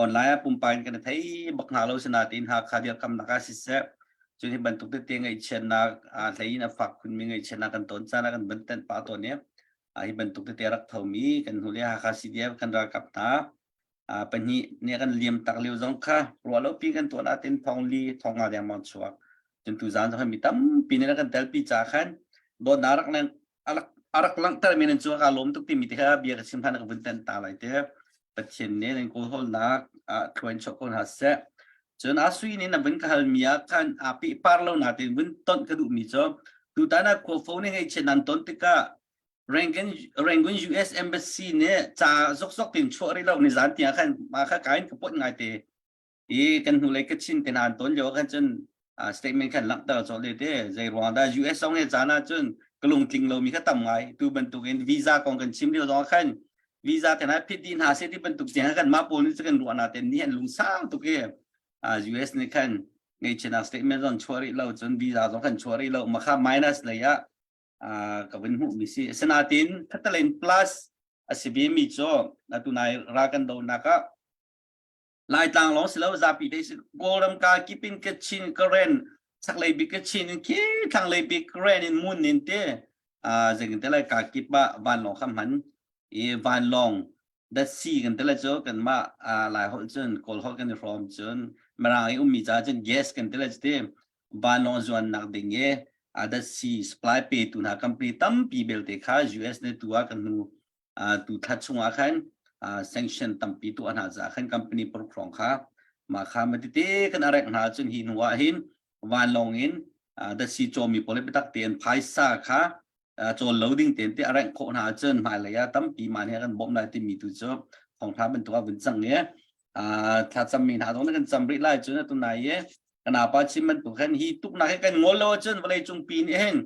Online ah pumpak in kan i thei bak hna lo sinain Hakha dirkamnak ah siseh cun hi bantuk tete ngaihchiatnak hlei in a fak khunmi ngaihchiatnak kan ton caan ah kan van tenh pah tawn i hi bantuk tete rak thomi kan hnu le Hakha CDF kan ralkap hna pahnih nih kan liam tak lio zong kha ruah lo pi kan tuah natin thong li thong nga dengmang chuak cun tu zan zong mi tampi nih kan telpi ca khan dawtnak rak leng a rak langhter mi nan cu ka lawm tuk timi te kha bia ka chim hlan ka vun ten ta lai te Pathian nih nan kawlhawlnak ah thluain chuah ko hna seh cun a sui nih na vun ka hal mi ah khan a peh par lo na tein vun tonh ka duh mi cu tutan ah khuafo nih ngaihchiat nan ton tikah Rangoon Rangoon US Embassy nih ca zokzok tin chuah rih lo ni zan tiang khan ma kha kain ka pot ngai te i kan hnulei Kachin te hna an ton lio khan cun statement khan langhter cawh le te zei ruang dah US zong he caan ah cun ka lungtling lomi kha tam ngai tu bantuk in visa kong kan chim lio zong khan visa te hna phit dih hna se ti bantuk tiang kan mah pawl nih cu kan ruah na te ni an lungsau tuk i US nih khan ngeihchiatnak statement zong chuah rih lo cun visa zong kan chuah rih lo makha minus lei ah ka vun hmuh mi si asinain khatalen plus a si ve mi cu atu nai ra kan do nak ah Laitlang lawng si lo zapi te si Kawlram ka kipin Kachin Karen chaklei bik Kachin in khi thlanglei bik Karen in mun in te a zengin te lai ka kip ah vanlawng kha hman. I vanlawng datsi kan ti le cu kanmah Lai holh cun Kawl holh kan i hrawm cun Mirang i ummi caah cun gas kan ti le cuti vanlawng zuannak ding i datsi supply petu hna company tampi belte kha US nih tu ah kan hnu tu thla chungah khan sanction tampi tuah hna caah khan company paruk hrawng kha mah kha matete kan arek hna cun hi hnu ah hin vanlawng in datsi cawmi pawl biatak tein phaisa kha cawl lo ding tein te a rengh khawh hna ahcun hmailei ah tampi mah nih a kan bawmh lai timi tu cu thawngtha bantuk ah vun cang i thlacammi hna zong kan cam rih lai cun atu nai i kan apa chim bantuk khan hi tuknak hi kan ngol lo ahcun vawlei cung pi nih hin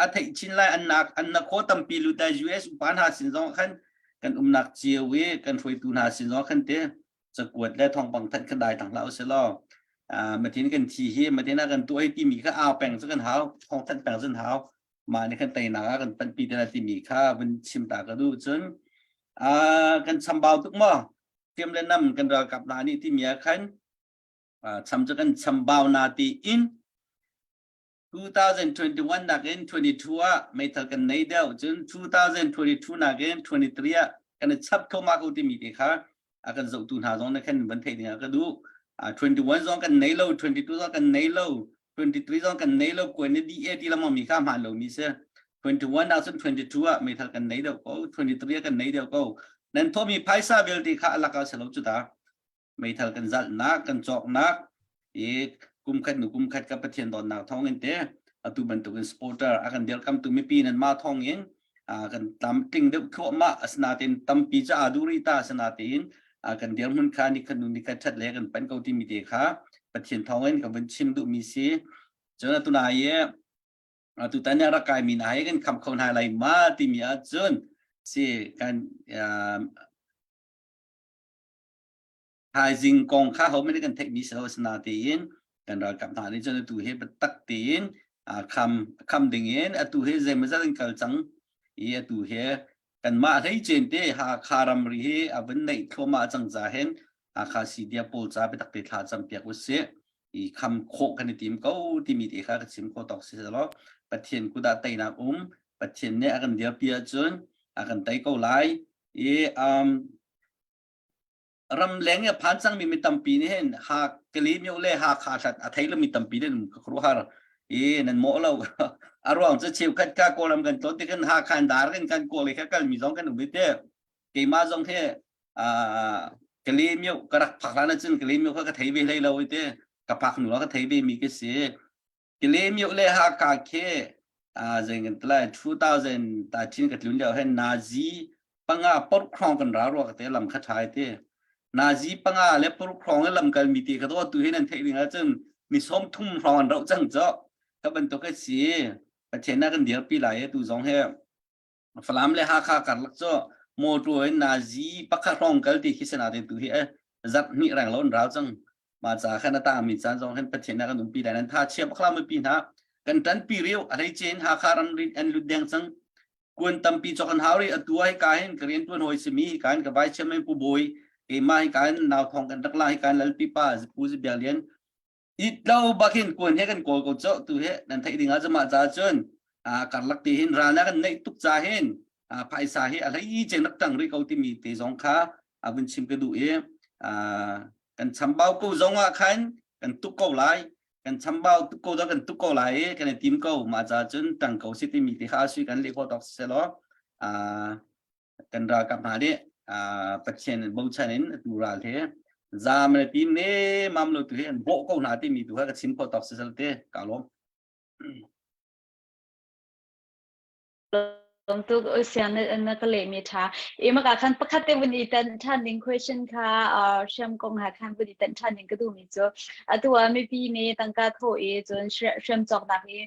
a theih chin lai an nak an na khaw tampi lut lai US upa hna sin zong khan kan umnak cio i kan hruaitu hna sin zong khan te cakuat le thawngpang thanh kha dai thang hlah usih matin kan thi hi matin ah kan tuah hi timi kha au peng cu kan hau thawng thanh peng cun hau mah nih kan teinak ah kan panhpi te lai timi kha vun chim ta ka duh cun kan chambau tuk maw tiam le nam kan ralkap hna nih timi ah khan cham cu kan chambau na ti in 2021 nakin 22 ah meithal kan nei deuh cun 2022 nakin 23 ah kan i chap thluahmah ko timi te kha a kan zohtu hna zong na khan van theih ding ah ka duh 21 zong kan nei lo 22 zong kan nei lo 23 zong kan nei lo kuan ni di e ti lamang mi kha hmaan lo mi si 21 ah cun 22 ah meithal kan nei deuh ko 23 ah kan nei deuh ko nan thomi phaisa vialte kha alak ah selo cu ta meithal kan zalhnak kan cawknak i kum khat nu kum khat ka Pathian dawtnak thawng in te atu bantukin supporter a kan dirkamtu mipi nan ma thawng in kan tam tling deuh thluahmah asinain tampi cu aa duh rih ta asinain kan dirhmun kha ni khat nu ni khat ṭhat le kan pan ko timi te kha Pathian thawng in ka vun chim duhmi si cun atu nai i atu tan rak kaimi hna hi kan kham kho hna lai ma timi ahcun si kan thaizing kong kha ho men kan theihmi si lo asinain kan ralkap hna nih cun atu hi biatak tein kham kham ding in atu hi zeimawzat an kal cang i atu hi kanmah hleicen te Hakha ramri hi a vun neih thluahmah cang ca hin Hakha CDF pawl ca biatak te thla cam piak usih i kham khawh kan i tim ko timi te kha ka chim khawh tawk si lo Pathian kut ah teinak um Pathian nih a kan dirpi ahcun a kan tei ko lai i um, ramleng i a phan cangmi mi tampi nih hin ha Kalaymyo le Hakha hlat a thei lomi tampi nih ka khuaruahhar i nan mawh lo a ruang cu cheukhat ka Kawlram kan tlawn tikhin Hakha in dar in kan Kawl i kha kalmi zong kan um i te keimah zong hi Kalaymyo ka rak phak hlan ahcun Kalaymyo kha ka thei ve hlei lo i te ka phak hnu ah ka thei ve mi ka si Kalaymyo le Hakha khi zei kan ti lai 2013 ka tlun lio hin Nazi panga porkhrawng kan ra rua ka te lam kha ṭhai te Nazi panga le porkhrawng le lam kal mi ti ka do tu hin an theih ding ahcun mi som thum hrawng an rauh cang cho ka bantuk a si Pathian na kan dirpi lai e tu zong he Falam le Hakha karlak cu motor in nazi pakhat hrawng kal ti khi sinain tu hi zarh hnih reng lo an rau cang ma ca khan a ta mi caan zong hin Pathian na kan umpi lai nan tha chia bakla mi hna kan tan pi riu a hlei chen Hakha ram rin an lut deng cang kuan tampi chok an hau ri atu ai ka hin ka rian tuan hoi simi hi kan ka vai chairman pu boi keimah hi kan nau thong kan rak la hi kan lalpi pa pu zi biak lian it lo bakin kuan he kan kawl ko cho tu he nan theih ding ah cuma ca cun karlak ti hin ral na kan neih tuk ca hin phaisa hi a hlei chen rak tang ri ko timi te zong kha a vun chim ka duh i kan chambau ko zong ah khan kan tuk ko lai kan chambau tuk ko kan tuk ko lai i kan i tim ko ma ca cun tang ko si timi te kha sui kan leh khawh tawk se law kan ralkap hna nih Pathian bochan in atu ral he zam le tim ne mam lo tu hi an bawh ko hna timi tu kha ka chim kho tawk si sal te ka lawm. Tuk siang na ka leh mi tha i maka khan pakhat te vun i tan than ding question kha hriam kong ha khan vun i tan than ding ka duh mi cu atu ah mipi nih tangka tho i cun hriam cawknak i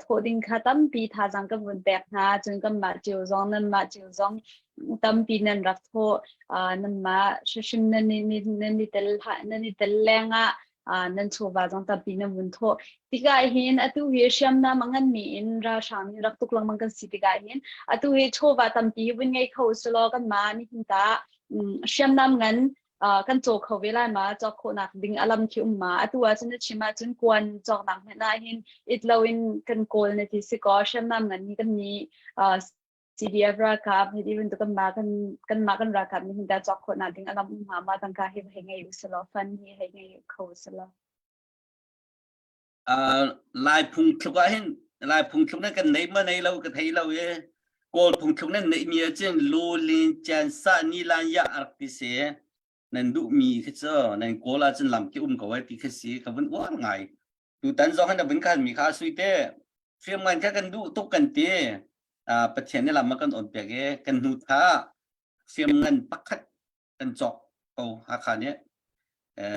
thawh ding kha tampi thazaang kan vun pek hna cun kanmah cio zong nanmah cio zong tampi nan rak thawh nanmah hrimhrim nan nan i tel nan i tel lengah nan chawva zong tampi nan vun thawh tikah hin atu hi hriamnam a nganmi in ralhrang nih rak tuk lengmang kan si tikah hin atu hi chawva tampi vun ngei kho usulaw kanmah nihin ta hriamnam ngan kan caw kho ve lai ma cawk khawhnak ding a lam khi um ma atu ahcun na chim ahcun kuan cawknak hmanh ah hin it lo in kan kawl na ti si kaw hriamnam ngan hi kan ni. CDF ralkap hi ti bantuk kan mah kan kan mah kan ralkap nih hin ta cawk khawh nak ding a lam um hnga ma tangka hi hei ngei usalaw fund hi hei ngei kho usalaw. Lai phungthluk ah hin Lai phungthluk nan kan nei ma nei lo ka thei lo i Kawl phungthluk nan neih mi ahcun lu lin chan sa ni lan ya rak ti si nan duh mi khi cu nan kawl ahcun lam ki um ko ai ti khi si ka vun uar ngai tutan zong hin vun khan mi kha sui te hriam ngan kha kan duh tuk kan ti Pathian nih lam a kan on piak i kan hnu tha hriam ngan pakhat kan cawk ko Hakha nih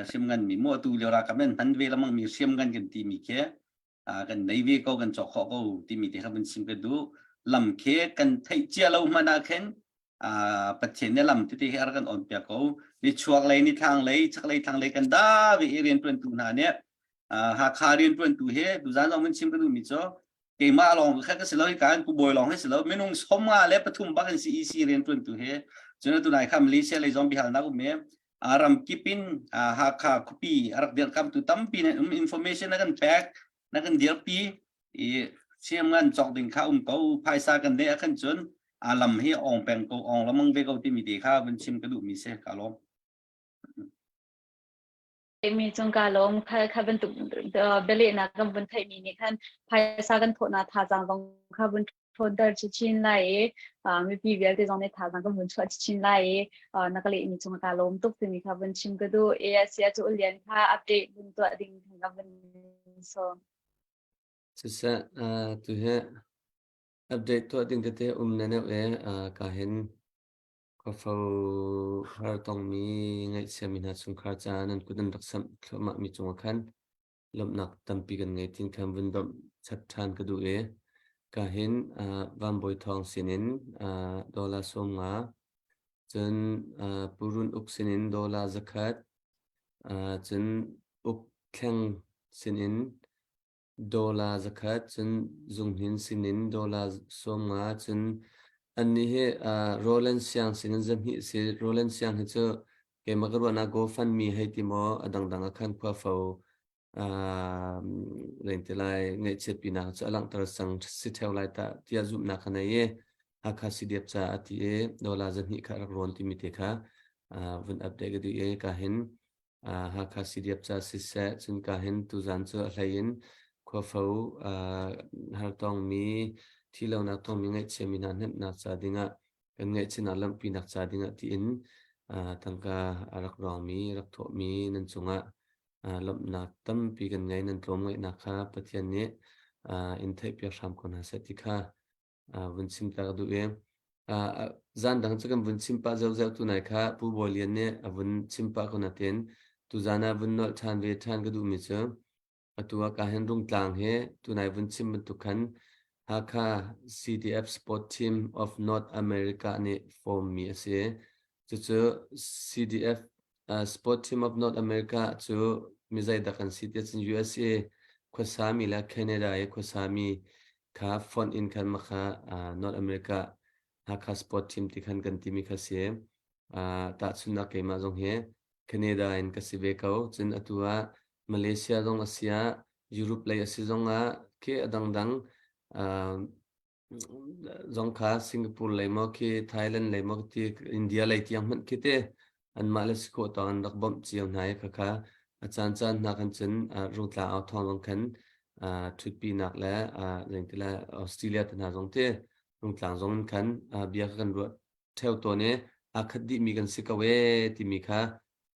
hriam ngan mi mu atu lio ralkap nan hman ve lamang mi hriam ngan kan ti mi khi kan nei ve ko kan cawk khawh ko timi te kha vun chim ka duh lam khi kan theih cia lo hmanh ah khin Pathian nih lam tete hi a rak kan on piak ko ni chuak lei ni thlang lei chak lei thlang lei kan da ve i riantuan tu hna nih Hakha riantuan tu hi tuzan zong vun chim ka duh mi cu keimah lawng kha ka si lo kan pu bawi lawng hi si lo minung somnga le pathum bak in CEC riantuan tu hi cun atu nai kha Malaysia lei zong bihalnak um i ram kip in Hakha khuapi a rak dirhkamtu tampi na um information na kan pek na kan dirpi i siam ngan cawk ding kha um ko phaisa kan ne khan cun a lam hi ong peng ko ong lamang ve ko timi te kha vun chim ka duh mi se ka lawm. Mi cung ka lawm kha kha bantuk bialehnak kan vun theihmi nih khan phaisa kan thawhnak thazaang zong kha vun ṭhawnter chinchin lai i mipi vialte zong nih thazaang kan vun chuah chinchin lai i na ka lehmi cung ka lawm tuk timi kha vun chim ka duh. ASC cu ulian kha update vun tuah ding khan ka vun sawm. Siseh, tu hi update tuah ding tete um na neuh e ka hin Khuafo har tongmi ngaihchiami hna chungkhar caah nan kut an rak samh thluahmahmi cungah khan lawmhnak tampi kan ngei tin khan vun bawmh chap ṭhan ka duh i ka hin Van Bawi Thawng sinin dollar 50, cun Pu Run Uk sinin dollar 100, cun Uk Thleng sinin Dollar 100 cun zunghnin sinin dollar 50 cun annih hi Roland Siang sinin 200 si. Roland Siang hi cu keimah ka ruahnak GoFundMe hei ti maw a dangdang ah khan khuafo reng ti lai ngaihchiatpinak cu a langhter cang si ṭheo lai tah tiah zumhnak ka nei i Hakha CDF caah a ti i dollar 200 kha a rak rawn timi te kha vun update ka duh i ka hin Hakha CDF ca siseh cun ka hin tuzan cu a hlei in khuafo hartongmi thilonak tongmi ngaihchiami hna hnemhnak ca dingah kan ngaihchiatnak lamhpinak ca dingah tiin tangka a rak rawngmi rak thawhmi nan cungah lawmhnak tampi kan ngei nan tlawmngaihnak kha Pathian nih in theihpiak hram ko hna seh ti kha vun chim ta ka duh i zan dang cu kan vun chim pah zohzoh tu nai kha Pu Bawi Lian nih a vun chim pah ko natin tuzan ah vun nolh ṭhan ve ṭhan ka duhmi cu atu ah ka hin Rungtlang hi tunai vun chim bantuk khan Hakha CDF Sport Team of North America nih form mi a si. Cucu CDF Sport Team of North America cu mi zeidah kan si tiah cun USA khuasami le Canada i khuasami kha fonh in khan makha North America Hakha Sport Team ti khan kan timi kha si. Tahchunhnak keimah zong hi Canada in ka si ve ko. Cun atu ah Malaysia zong a si ah Europe lei a si zong ah khi a dangdang zong kha Singapore lei maw khi Thailand lei maw ti India lei tiang hmanh khi te anmah le si khawh tawk an rak bawmh cio hna i khakha a caan caan hna khan cun Rungtlang au thawng zong khan ṭhutpinak le zeiti le Australia te hna zong te Rungtlang zong in khan bia kha kan ruah ṭheo tawn i aa khat dihmi kan si ko ee timi kha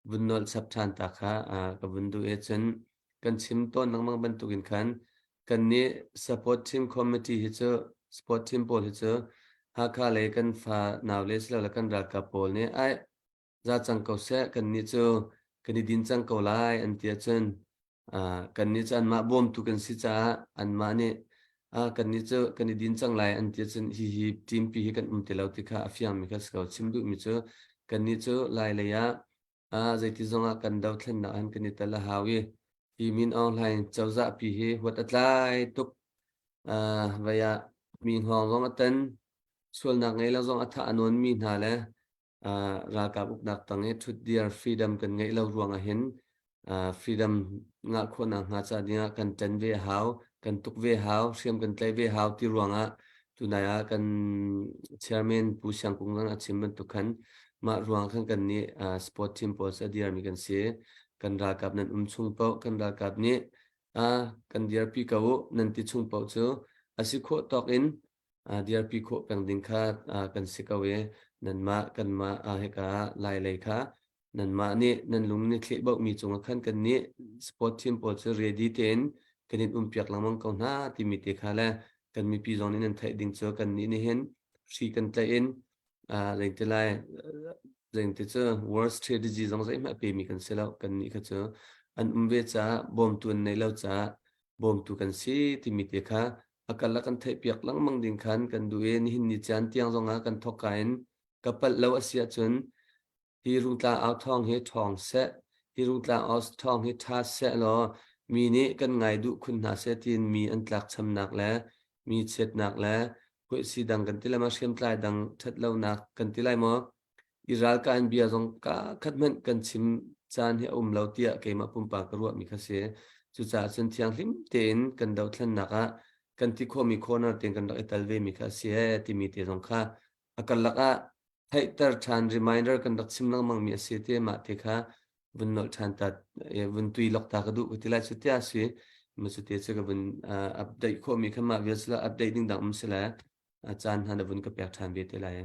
vun nolh chap ṭhan ta kha ka vun duh i cun kan chim tawn lengmang bantukin khan kannih support team committee hi cu sport team pawl hi cu Hakha lei kan fa nau le silole kan ralkap pawl nih ai za cang ko seh kannih cu kan i din cang ko lai an ti ahcun kannih cu anmah bawmtu kan si caah anmah nih kannih cu kan i din cang lai an ti ahcun hihi team pi hi kan um ti lo ti kha a fiangmi kha si ko. Chim duhmi cu kannih cu Lai lei ah zeiti zongah kan dothlennak han kan i tel a hau i hi Min Aung Hlaing cozah pi hi huat a tlai tuk. Vai ah mi hngawng zong a tan, sualnak ngei lo zong a thah a nawnmi hna le ralkap uknak tang i ṭhutdir freedom kan ngeih lo ruangah hin freedom ngah khawhnak hnga ca dingah kan ṭan ve a hau, kan tuk ve hau, hriam kan tlaih ve hau ti ruangah. Tunai ah kan chairman Pu Siang Kung zong a chim bantuk khan mah ruang khan kan nih sport team pawl cu a dirmi kan si. Kan ralkap nan um chung paoh kan ralkap nih kan dirpi ko u nan ti chung paoh cu a si khawh tawk in dirpi khawh peng ding kha kan si ko i nanmah kanmah hika Lai lei kha nanmah nih nan lung ni thleh bohmi cungah khan kan nih sport team pawl cu ready tein kan in umpiak lengmang ko hna timi te kha le kan mipi zong nih nan theih ding cu kan nih nih hin hri kan tlaih in zeiti lai zeiti cu war strategy zong zeihmanh a pemi kan si lo kan nih kha cu an um ve caah bawmtu an nei lo caah bawmtu kan si timi te kha a kal a kan theihpiak lengmang ding khan kan duh i nihin ni caan tiang zongah kan thawk ka in ka palh lo a si ahcun Hi rungtlang au thawng hi ṭhawng seh, hi rungtlang au thawng hi ṭha seh law mi nih kan ngai duh khun hna seh tiin mi an tlakchamnak le mi chiatnak le huaisi dang kan ti lai maw, hriamtlai dang ṭhat lonak kan ti lai maw? I ralkah in bia zong ka khat hmanh kan chim caan hi a um lo tiah keimah pumpak ka ruahmi kha si. Cucaah cun thianghlim tein kan dothlennak ah kan ti khawhmi corner tein kan rak i tel vemi kha a si ee timi te zong kha a karlak ah theihter ṭhan reminder kan rak chim lengmang mi a si te mah te kha vun nolh ṭhan ta vun tui lok ta ka duh ka ti lai cu tia si ma cu te cu ka vun update khawh mi kha mah vial sila update ding dang um sila caan hna na vun ka pek ṭhan ve te lai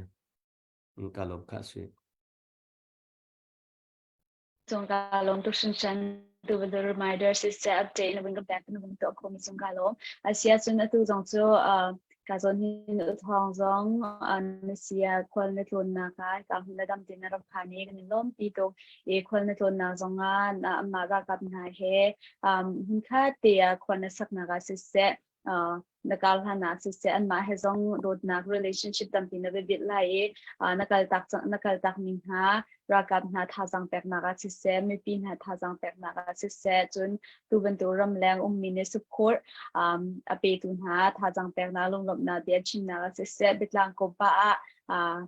ka lawm kha si Cung ka lawm tuk hringhran. Tu bantuk reminder siseh update na vun ka pek na vun tuah khawhmi cung ka lawm. Asia cun atu zong cu ka zawn hin uthawng zong na sia khual na tlawnnak ah ka hmun na dam tin na rak phan i kan i lawm pi tuk. I khual na tlawnnak zong ah amah ralkap hna he hmunkhat te ah khual na saknak ah siseh na kal hlan ah siseh anmah he zong dawtnak relationship tampi na biabit lai i na kal tak na kal tak ning hna ralkap hna thazaang peknak ah siseh mipi hna thazaang peknak ah siseh cun tu bantuk ramleng ummi nih support um, a petu hna thazaang peknak lunglawmhnak bia chimnak ah siseh biatlang ko pa ah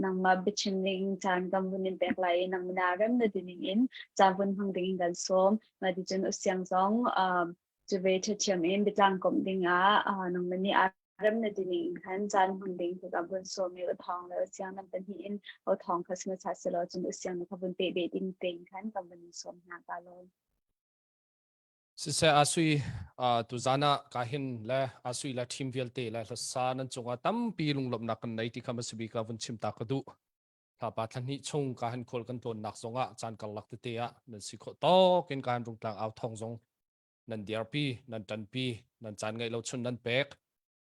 nangmah biachim ning caan kan vun in pek lai i nangmah na rem na ti ning in caan vun hmang ding in kan sawm ma ti cun usiang zong um, Cu ve ṭhiamṭhiam in biatlang komh dingah nangmah nih aa rem na ti ning in khan caan hman ding kha ka vun sawm i awthawng le awsiang nan pahnih in awthawng kha si hmasa selaw cun awsiang na kha vun peh beh ding tein khan kan vun in sawm hna ka lawm. Siseh Asui tuzan ah ka hin le Asui le team vialte le hlasa nan cungah tampi lunglawmhnak kan nei ti kha masibi ka vun chim ta ka duh. Thlapa thla hnih chung ka han khual kan tlawnnak zongah caan karlak tete ah nan si khawh tawk in ka han rungtlang au thawng zong nan dirpi nan ṭanpi nan caan ngeih lo chun nan pek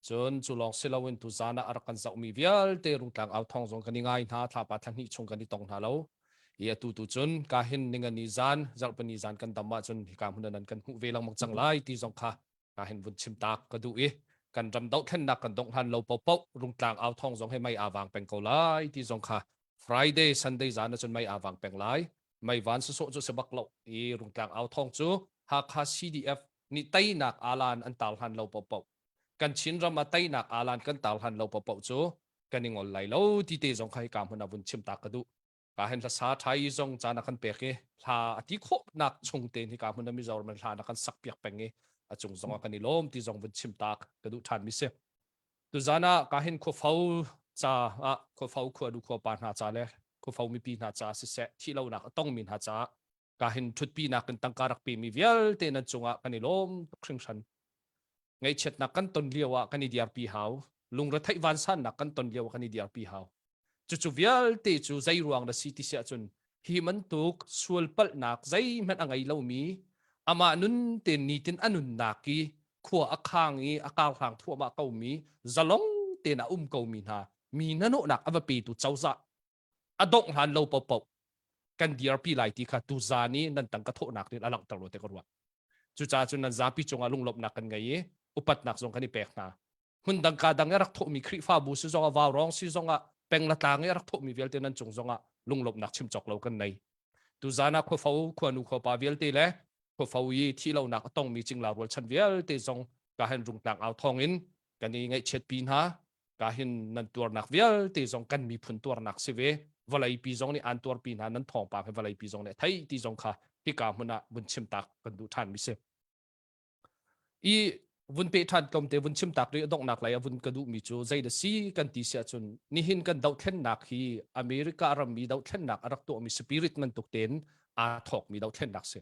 cun cu lawng si loin tuzan ah a rak kan zohmi vialte rungtlang au thawng zong kan i ngai hna thlapa thla hnih chung kan i tong hna lo i atu tu cun ka hin ningani zan zarhpini zan kan dam ahcun hika hmun ah nan kan hmuh ve lengmang cang lai ti zong kha ka hin vun chim tak ka duh i kan ram dohthlennak kan dongh hlan lo popo rungtlang au thawng zong he mei aa vang peng ko lai ti zong kha Friday Sunday zan ahcun mei aa vang peng lai mei van sawsawh cu si bak lo i rungtlang au thawng cu Hakha CDF nih teinak alan an tar hlan lo popo kan Chin ram ah teinak alan kan tar hlan lo popo cu kan i ngol lai lo ti te zong kha hika hmun ah vun chim ta ka duh ka hen hlasa ṭhai zong caan a kan pek i hla a ti khawhnak chung tein hika hmun ah Mizoram in hla na kan sak piak peng i a cung zong ah kan i lawm ti zong vun chim tak ka duh ṭhan mi si tuzan ah ka hin khuafo ca ah khuafo khuanu khuapa hna ca le khuafo mipi hna ca siseh thih lonak a tongmi hna caah ka hin ṭhutpinak in tangka rak pemi vialte nan cungah kan i lawm tuk hringhran ngaihchiatnak kan ton lio ah kan i diarpi hau lungretheih vansannak kan ton lio ah kan i diarpi hau cucu vialte cu zei ruang na si ti si ahcun hi bantuk sual palhnak zeihmanh a ngei lomi amah nun tein nitin a nunnak i khua a khang i a karhlang thuahmah komi zalong tein a um komi hna mi hnahnawhnak a va petu cozah a dongh hlan lo paohpaoh kan dirpi lai ti kha tuzaan i nan tangka thawhnak nih a langhter lo te ka ruah cucaah cun nan zapi cungah lunglawmhnak kan ngei i upatnak zong kan i pek hna hmun dang ka dang i rak thawhmi Khrihfabu si zongah vaurong si zongah peng le tlang i rak thawhmi vialte nan cung zongah lunglawmhnak chim cawk lo kan nei tuzaan ah khuafo khuanu khuapa vialte le khuafo i thi lonak a tongmi cingla rualchan vialte zong ka hen rungtlang au thawng in kan i ngaihchiatpi hna ka hin nan tuarnak vialte zong kan miphun tuarnak si ve vawleipi zong nih an tuarpi hna nan thawngpang he vawleipi zong nih thei ti zong kha hika hmun ah vun chim tak kan duh ṭhan mi si i. vun pe ṭhan tlawmte vun chim tak rih donghnak lei a vun ka duhmi cu zei da si kan ti si ahcun nihin kan dohthlennak hi America rammi dohthlennak a rak tuahmi spirit bantuk tein aa thawkmi dohthlennak si.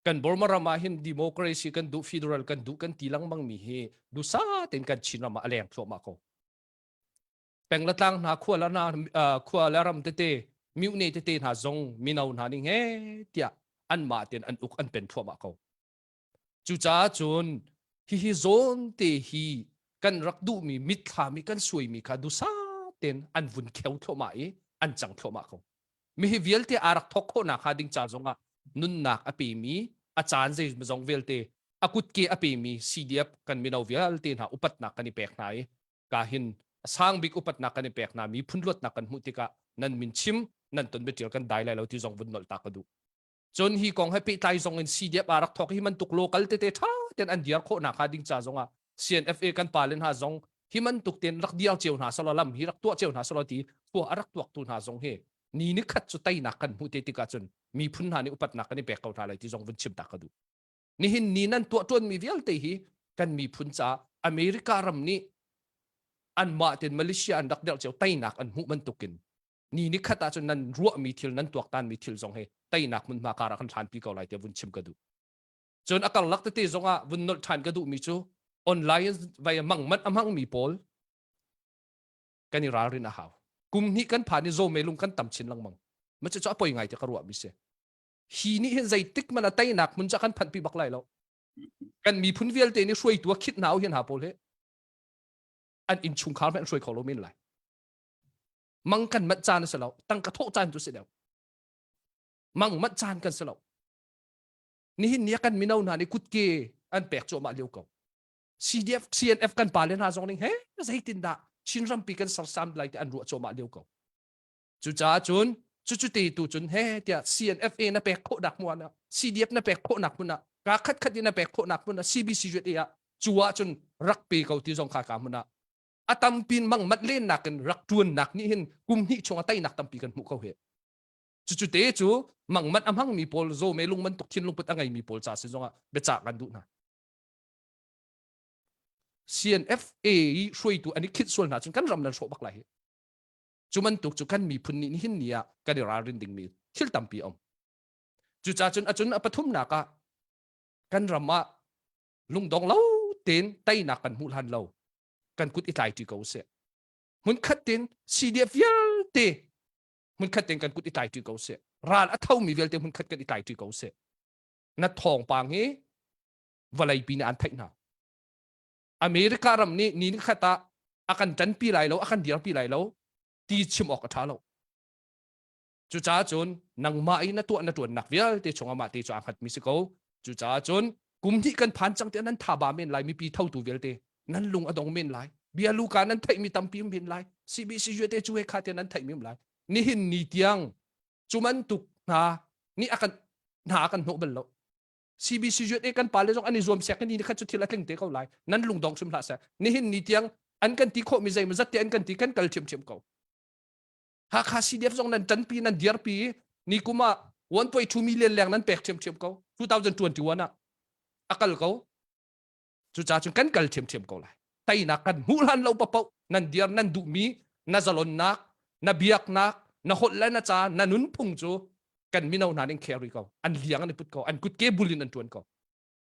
Kan Burma ram ah hin democracy kan duh federal kan duh kan ti lengmang mi hi dusa tein kan Chin ram ah a leng thluahmah ko. Peng le tlang hna khua le hna khua le ram tete mune tete hna zong mino hna ning he tiah anmah tein an uk an pen thluahmah ko. Cucaah cun hihi zawn te hi kan rak duhmi mitthlam i kan suaimi kha dusa tein an vun kheu thluahmah i an cang thluahmah ko. Mihi vialte aa rak thawk khawhnak hnga ding ca zongah nunnak a pemi a caan zeizong vialte a kutke a pemi CDF kan mino vialte hna upatnak kan i pek hna i ka hin a sang bik upatnak kan i pek hna miphun luatnak kan hmuh tikah nan min chim nan ton biatial kan dai lai lo ti zong vun nolh ta ka duh. Cun hi kong he pehtlai zong in CDF aa rak thawk hi bantuk local tete ṭha tein an diar khawh nak hnga ding ca zong ah CNFA kan pale hna zong hi bantuk tein rak diar cio hna selaw lam hi rak tuah cio hna selaw ti khua a rak tuaktu hna zong hi ni ni khat cu teinak kan hmuh te tikah cun miphun hna nih upatnak kan i pek ko hna lai ti zong vun chim ta ka duh. Nihin ni nan tuah ṭuanmi vialte hi kan miphun caah America ram nih anmah tein Malaysia an rak derh cio teinak an hmuh bantukin ni ni khat ahcun nan ruahmi thil nan tuaktanmi thil zong hi teinak hmunhma kar ah kan hlanpi ko lai tiah vun chim ka duh. Cun a karlak tete zong ah vun nolh ṭhan ka duhmi cu online vai mang manh a hmangmi pawl kan i ralrin a hau. Kum hnih kan phan i zawme lung kan tam chin lengmang. Ma cu a poi ngai ti ka ruahmi si. Hi nih hin zeitik man a teinak hmun ca kan phanhpi bak lai lo. Kan miphun vialte nih hruaitu a khit hna u hin ha pawl hi an innchungkhar hmanh an hruai kho lo men lai. Mang kan manh caan a si lo tangka thawh caan tu si deuh mang manh caan kan si lo nihin ni kan mino hna nih kutke an pek cuahmah lio ko CDF CNF kan pale hna zong ning he zeitin dah Chin rampi kan sarsam lai ti an ruah cuahmah lio ko cucaah cun cucu te tu cun he tiah CNFA na pek khawh nak hmun ah CDF na pek khawh nak hmun ah ka khat khat in na pek khawh nak hmun ah CBC USA ah cu ah cun rak pe ko ti zong kha ka hmun ah a tampin mang mat len nakin rak ṭuannak nih hin kum hnih chung a teinak tampi kan hmuh ko hi. Cucu te cu mang mat a hmangmi pawl zawme lung bantuk thinlungput a ngeimi pawl ca si zongah biacah kan duh hna. CNFA i hruaitu an i khit sual hna cun kan ram nan hrawh bak lai hi. Cu bantuk cu kan miphun nih nihin ni ah kan i ralrin dingmi thil tampi a um. Cucaah cun acun a pathumnak ah kan ram ah lungdong lo tein teinak kan hmuh hlan lo kan kut i tlai ṭi ko usih. Hmunkhat tein CDF vialte hmunkhat tein kan kut i tlai ṭi ko usih. Ral a thomi vialte hmunkhat kan i tlai ṭi ko usih. Na thawngpang hi vawleipi nih an theih hna. America ram nih ni nikhat ah a kan ṭanpi lai lo, a kan dirpi lai lo ti chim awk a ṭha lo. Cucaah cun nangmah i na tuah na ṭuannak vialte chungah mah te cu aa hngatmi si ko. Cucaah cun kum hnih kan phan cang tiah nan thaba men lai mipi thotu vialte nan lung a dong men lai. Bia luka nan theihmi tampi um men lai. CBC te cu he kha tiah nan theihmi um lai. Nihin ni tiang cu bantuk hna nih a kan hna a kan hnawh bal lo. CBC USA kan pale zong an i zuam sek ni khat cu thil a tling te ko lai. Nan lung dong hrim hlah seh. Nihin ni tiang an kan ti khawhmi zeimaw zat te an kan ti kan kal ṭhiamṭhiam ko. Hakha CDF zong nan ṭanpi nan dirpi i ni kum ah 1.2 million leng nan pek ṭhiamṭhiam ko 2021 ah a kal ko cucaah cun kan kal ṭhiamṭhiam ko lai teinak kan hmuh hlan lo papoh nan dir nan duhmi na zalonnak na biaknak na holh le na ca na nunphung cu kan mino hna ning carry ko an liang an i put ko an kutke bul in an ṭuan ko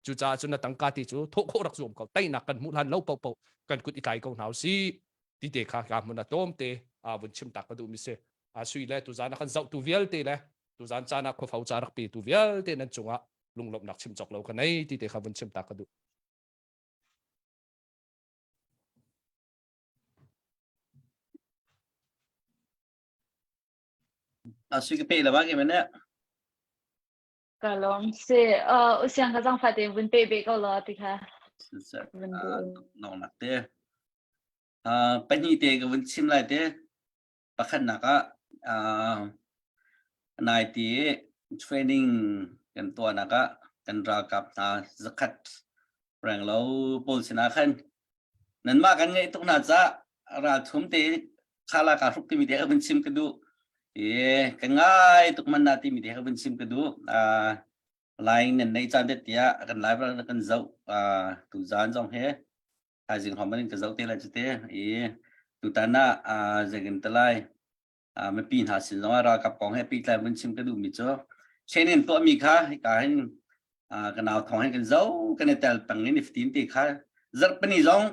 Cucaah cun na tangka ti cu thawh khawh rak zuam ko. Teinak kan hmuh hlan lo paohpaoh kan kut i tlai ko hna usih. Ti te kha ka hmun a tlawm te a vun chim tak ka duh mi si. A sui le tuzan a kan zohtu vialte le tuzan caan ah khuafo ca rak petu vialte nan cungah lunglawmhnak chim cawk lo ka nei ti te kha vun chim tak ka duh. A sui ka pe la ba ke mene. Ka lawm. Si, uh, usiang ka zangfah tein vun pe beh ko law ti kha. Vun Nongnak te. Uh, pahnih te ka vun chim lai te. Pakhatnak ah uh, nai ti training kan tuahnak ah kan ralkap hna zakhat renglo pawl sinah khan nanmah kan ngaih tuk hna ca ral thum te khala ka hruk timi te ka vun chim ka duh. E, ka ngai tuk man na timi te ka vun chim ka duh. Uh, Lai nan nei caan te tiah kan live kan zoh tu zan zong he thaizing hom in ka zoh te lai cu te i tutan ah zeikin te lai mipi hna sin zong ah ralkap kong he pehtlai vun chim ka duhmi cu training tuahmi kha hika hin ka nau thong hin kan zoh kan i tel peng in iftin te kha zarhpini zong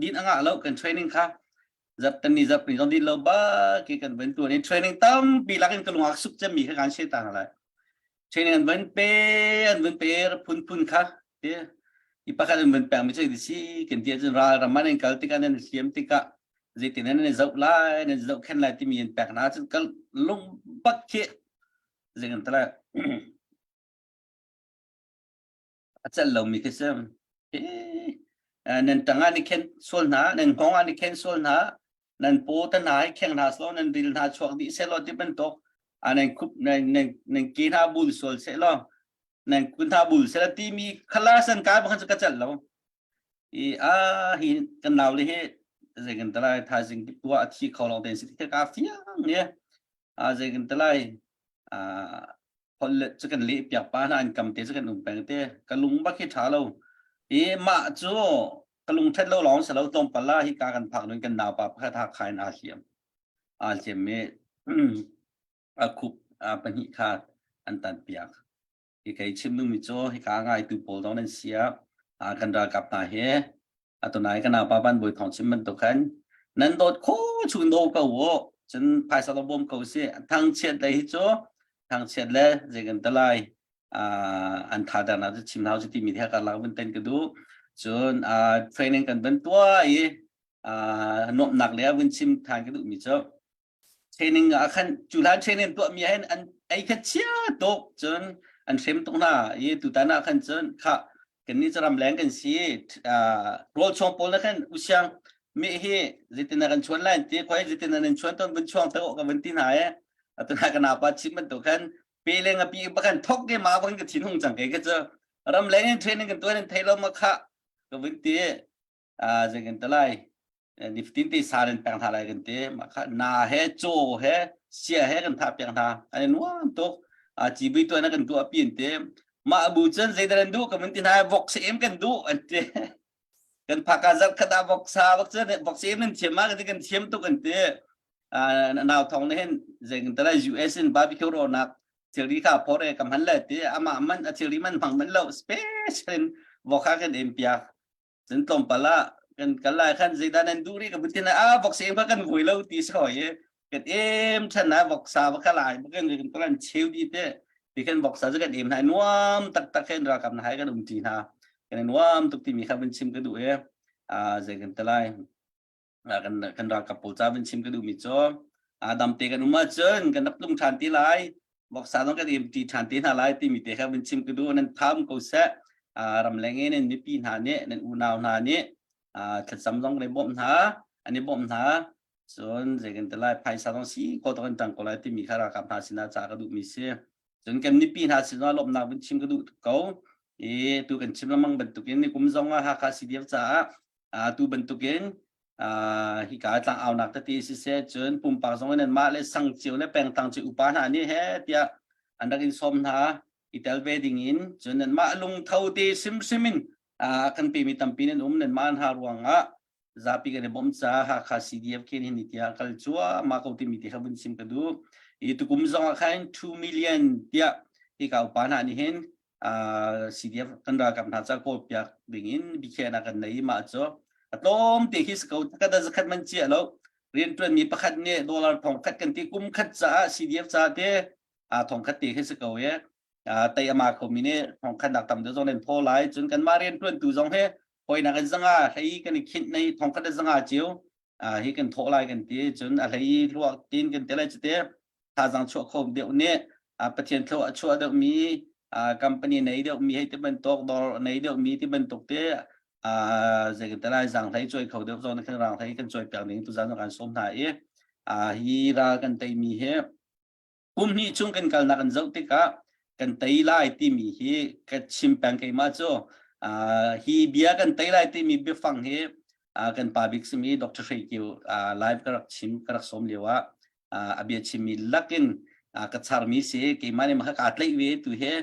din a ngah lo kan training kha zarhtani zarhpini zong din lo ba ki kan van tuan i training tampi lakin ka lungak suk cemmi kha kan she ta lai training an van pe an van pe phun phun kha ti i pakhat an van pek mi cu si kan ti ahcun ral ram an kal tikah nan hliam tikah zeitin nan zoh lai nan zoh khen lai timi an pek na cun kal lung bak khi zei kan tala a celh lomi khi si. Nan tang ah ni khen sual hna, nan hngawng ah ni khen sual hna, nan paw ta hna hi kheng hna selaw nan ril hna chuak dih selaw ti bantuk nan khup nan nan nan ke hna bul sual selaw nan kun hna bul selaw timi khala san kai bang cu ka celh lo. I a hi kan nau le hi zei kan talai thaizing tua a thi kho long ten si ka fiang ne a zei kan talai a holh cu kan leh piak pa hna an kam te cu kan um peng te ka lung bak hi tha lo i mah cu ka lung that lo lawng salo tlawmpal la hi ka kan phak nun kan nau pa pakhat ha khain aa hliam aa hliam i a khup a pahnih kha an tan piak hi kei chim dingmi cu hika ngaitu pawl zong nan sia kan ralkap hna hi atunai kan pa ban boi thong chim bantuk khan nan dawt kho chung do ko wo cun phaisa lo bawm ko si thangchiat le hi cu thangchiat le zei kan talai an tha dar na chu chim hau chu timi the ka lak vun ten ka du cun training kan ban tua i nuamnak le vun chim than ka duh mi cu training ah khan cu hlan training tuah mi hin an ei kha chia tuk cun an hrem tuk hna i tutan ah khan cun kha kan ni ram leng kan si rawl chuang pawl na khan usiang mi hi zeitin na kan chuan lai ti khoi zeitin na nan chuan ton vun chuang te ka vun ti hna e atuna kana pa chim bantuk khan pe le nga pi ba khan thok ke ma bang ka thin hung chang ke ke chu ram leng in training kan tuan in thei lo ma kha ka vun ti a zei kan talai nifatin te sa nan pek hna lai kan ti mah kha na he caw he sia he kan thah piak hna an i nuam tuk a civui tuah na kan tuah pi an ti mah bu cun zeidah nan duh ka mun ti hna vok se em kan duh an ti kan phaka zat khat ah vok sa vok cun vok se em nan thiam ma kan ti kan thiam tuk an ti nau thong ne hin zei kan talai US in barbecue ro nak thilri kha phor e kam han le ti ama man a thilri man hmang man lo special in vok kha kan em piak Cun tlawmpal ah kan kal lai khan zeidah nan duh rih ka vun ti na ah voksa em kha kan vui lo ti si hoi i kan em than na voksa va kha lai kan kan kan cheu di te ti khan voksa cu kan em hna nuam taktak khin ralkap na hai kan um ti hna kan nuam tuk timi kha vun chim ka duh e a zei kan te lai kan kan ralkap pawl ca vun chim ka duhmi cu dam te kan um ahcun kan rak tlung ṭhan ti lai voksa zong kan im ṭi ṭhan te hna lai timi te kha vun chim ka duh nan tham ko seh ramleng in nan mipi hna nih nan unau hna nih thlacam zong kan i bawmh hna an i bawmh hna cun zei kan ti lai phaisa zong si ko to kan ṭang ko lai timi kha ralkap hna sinah ca ka duhmi si cun kan mipi hna sinah lawmhnak vun chim ka duh ko i tu kan chim lengmang bantukin ni kum zong ah Hakha CDF caah tu bantukin hika tlang aunak tete siseh cun pumpak zong in anmah le sang cio le pengtlang cio upa hna nih he tiah an rak in sawm hna i tel ve ding in cun anmah lungtho te hrimhrim in kan pemi tampi nan um nanmah hna ruangah zapi kan i bawmh caah Hakha CDF khin hin tiah kal cuahmah ko timi ti kha vun chim ka duh i tukum zong ah khan 2 million tiah hika upa hna nih hin CDF kan ralkap hna ca kawl piak ding in biakhiahnak kan nei mah cu a tlawm te khi si ko ka da zakhat man chia lo riantuan mi pakhat nih dollar thong khat kan ti kum khat caah CDF ca te a thong khat te khi si ko ye tei ama kho mi nih thong khat nak tam deuh zong nen thaw lai cun kan mah riantuan tu zong he hoinak in zanga hlei kan i khinh nei thong khat zanga chiu hi kan thawh lai kan ti cun a hlei hluak tin kan te lai cu te thazang chuah kho deuh nih Pathian thlo a chuah deuh mi company nei deuh mi hei ti bantuk dawr nei deuh mi ti bantuk te zei kan lai zang hlei chuai kho deuh zong kan rang hlei kan chuai piak ning tu zan kan som hna i hi ral kan tei mi hi kum hnih chung kan kalnak kan zoh tikah kan tei lai timi hi ka chim peng keimah cu hi bia kan tei lai timi biafang hi kan pa bik simi Dr. Hrei Kio live ka rak chim ka rak som lio ah a bia chimmi lakin ka charmi si keimah nih mah kaa tlaih ve tu he.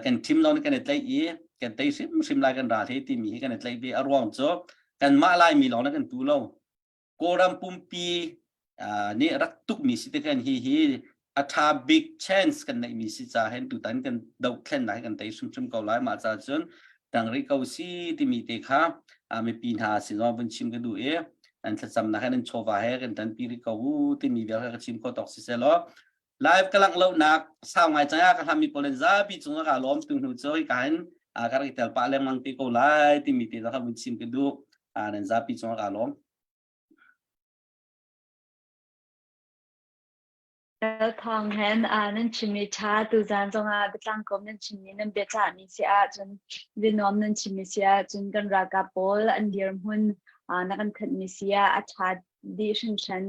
Kan team lawng nih kan i tlaih i kan tei hrimhrim lai kan ral he timi hi kan i tlaih ve. A ruang cu kanmah Laimi lawng nih kan tu lo. Kawlram pumpi nih rak tukmi si te khan hi hi a tha big chance kan neihmi si ca hen tutan kan dohthlennak hi kan tei hrimhrim ko lai. Mah ca cun tang rih ko si timi te kha mipi hna sin zong vun chim ka duh i an thlacamnak he nan chawva he kan tanpi rih ko u timi vial kha ka chim kho tawk si seh law live ka langh lonak sau ngai cang ah ka hlammi pawl in zapi cung ah ka lawm tu hnu cu hika hin ka rak i tel pah lengmang te ko lai timi te kha vun chim ka duh. Nan zapi cung ah ka lawm. Thawng hen nan chimmi ṭha tuzaan zongah biatlang kom nan chimmi nan biacahmi si ahcun bianuam nan chimmi si ahcun kan ralkap pawl an dirhmun na kan thanhmi si ah a ṭha dih hringhran.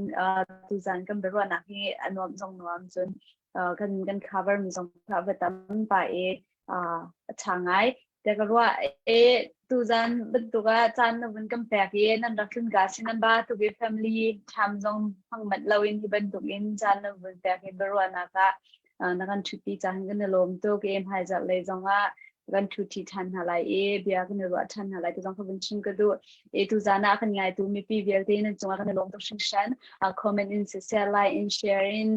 Tuzaan kan biaruahnak hi a nuam zong nuam cun kan kan cover mi zong kha va tam pah i a ṭha ngai. Te ka ruah e tuzan bantuk ah caan na vun kan pek i nan rak tlun ka si nan ba tuk i family tham zong hmang manh lo in hi bantuk in caan na vun pek i biaruahnak ah na kan ṭhutpi caan kan i lawm tuk i hmaizarh lei zong ah kan ṭhuṭhi ṭhan hna lai i bia kan i ruah ṭhan hna lai ti zong ka vun chim ka duh. E tuzan ah kan ngaitu mipi vialte nan cungah kan i lawm tuk hringhran. Comment in siseh, like in share in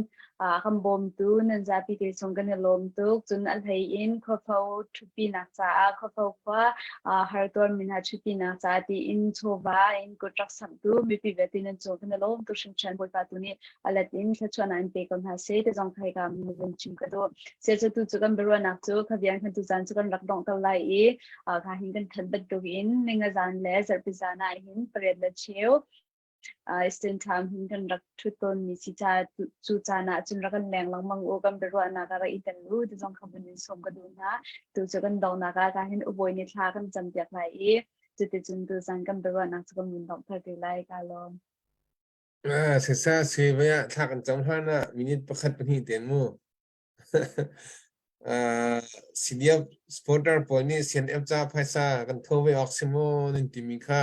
kan bawmtu nan zapi te chung kan i lawm tuk. Cun a hlei in khuafo ṭhutpinak caah khuafo khua hartuar mi hna ṭhutpinak caah tiin chawva in kut rak samhtu mipi vialte nan cung kan i lawm tuk hringhran. Bawipa tu nih a let in thluachuahnak in pe ko hna seh ti zong kha ka vun chim ka duh. Se cu tu cu kan biaruahnak cu khavian kan tu caan cu kan rak donghter lai i kha hin kan thanh bantuk in ninga zan le zarhpi zan ah hin pariat le cheu Eastern time hin kan rak thut tawn mi si ca cu caan ah cun rak kan leng lengmang u kan biaruahnak ah rak i tel u ti zong kha vun in sawm ka duh hna. Tu cu kan donghnak ah ka hin ubawi ni thla kan cam piak lai i cuticun tu zan kan biaruahnak cu kan vun donghter te lai ka lawm. Sisa si vai ah thla kan cam hlan ah minute pakhat pahnih ten mu. CDF supporter pawl nih CNF ca phaisa kan tho ve awk si maw nan timi kha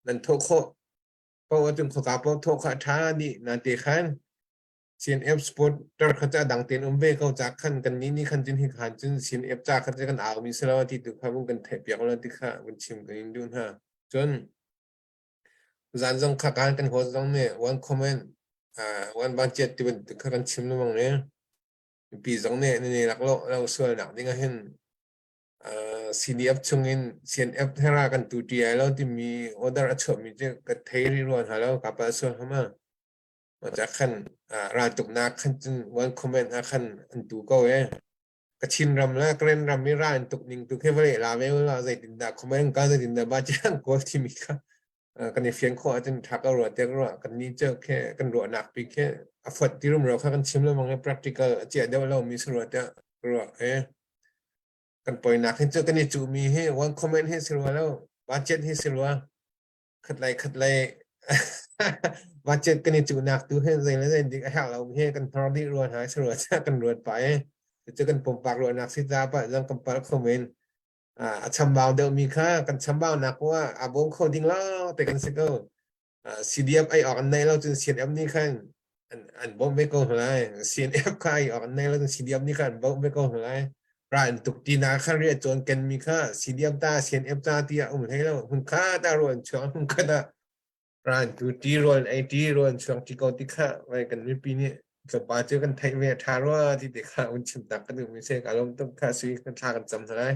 nan thawh khawh paoh ahcun khoka paoh thawh kha a ṭha dih nate khan CNF supporter kha cu a dang tein um ve ko ca khan kan nih nih khan cun hi khan cun CNF ca kha cu kan au mi si lo ti tu kha vun kan theih piak lo ti kha vun chim kan in duh hna. Cun Zan zong kha kan kan host zong nih one comment one budget ti bantuk kha kan chim lengmang i mipi zong nih nan i laklawh lo sualnak ding ah hin CDF chungin CNF hera kan tu ṭi ai lo timi order a chuahmi cu ka thei rih rua hna lo ka palh sual hama. Mah khan raltuknak khan cun one comment ah khan an tu ko e. Kachin ram le Karen ram i ra an tuk ning tu khi vawlei la ve ula zeitindah comment ka zeitindah ba chiang kawl timi kha kan i fian khawh ahcun tha ka ruah te ruah kan ni cu khi kan ruahnak pi khi a fot ti rum ro kha kan chim lengmang i practical a chiah deuh lo mi si ruah tiah ruah e kan poinak hi cu kan i cuh mi hi one comment hi si rua lo budget hi si rua khatlei khatlei budget kan i cuhnak tu hi zei le zei dik a herh lo hi kan hnor dih rua hna si rua kan ruat pah i cu kan pumpak ruahnak si ta pa zong kan palh kho men a chambau deuh mi kha kan chambau nak ko ah a bawm kho ding lo te kan si ko CDF ai awk an nei lo cun CNF nih khan an an bawmh ve ko hna lai. CNF kha ai awk an nei lo cun CDF nih khan an bawmh ve ko hna lai. Ra an tuk ti na kha ria cawn ken mi kha CDF ta CNF ta ti ah um hlei lo. Hun kha ta ro an chuang hun kha ta ra an tu ti rawl ei ti rawl an chuang ti ko ti kha vai kan mipi nih tlawmpa cu kan theih ve tha rua ti te kha un chim tak kan um se ka lom tuk kha sui kan thla kan cam hna lai.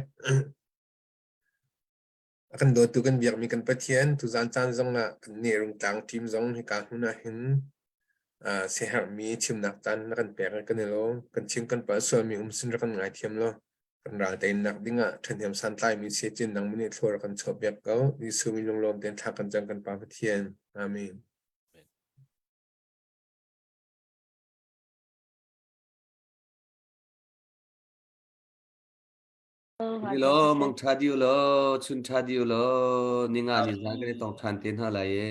A kan dawtu kan biakmi kan Pathian tuzaan caan zongah kan nih Rungtlang team zong hika hmun ah hin siaherhmi chimnak caan na kan pek i kan i lawm. Kan chim kan palh sualmi um sin rak kan ngaithiam law kan ral teinak dingah ṭhahnem santlaimi siacin nangmah nih thlua rak kan chuahpiak ko. Jesuh min lunglawm tein thla kan cam kan Pa Pathian. Amen. Lo mang ṭha diu law chun ṭha diu law ninga ni zan kan i tong ṭhan te hna lai e.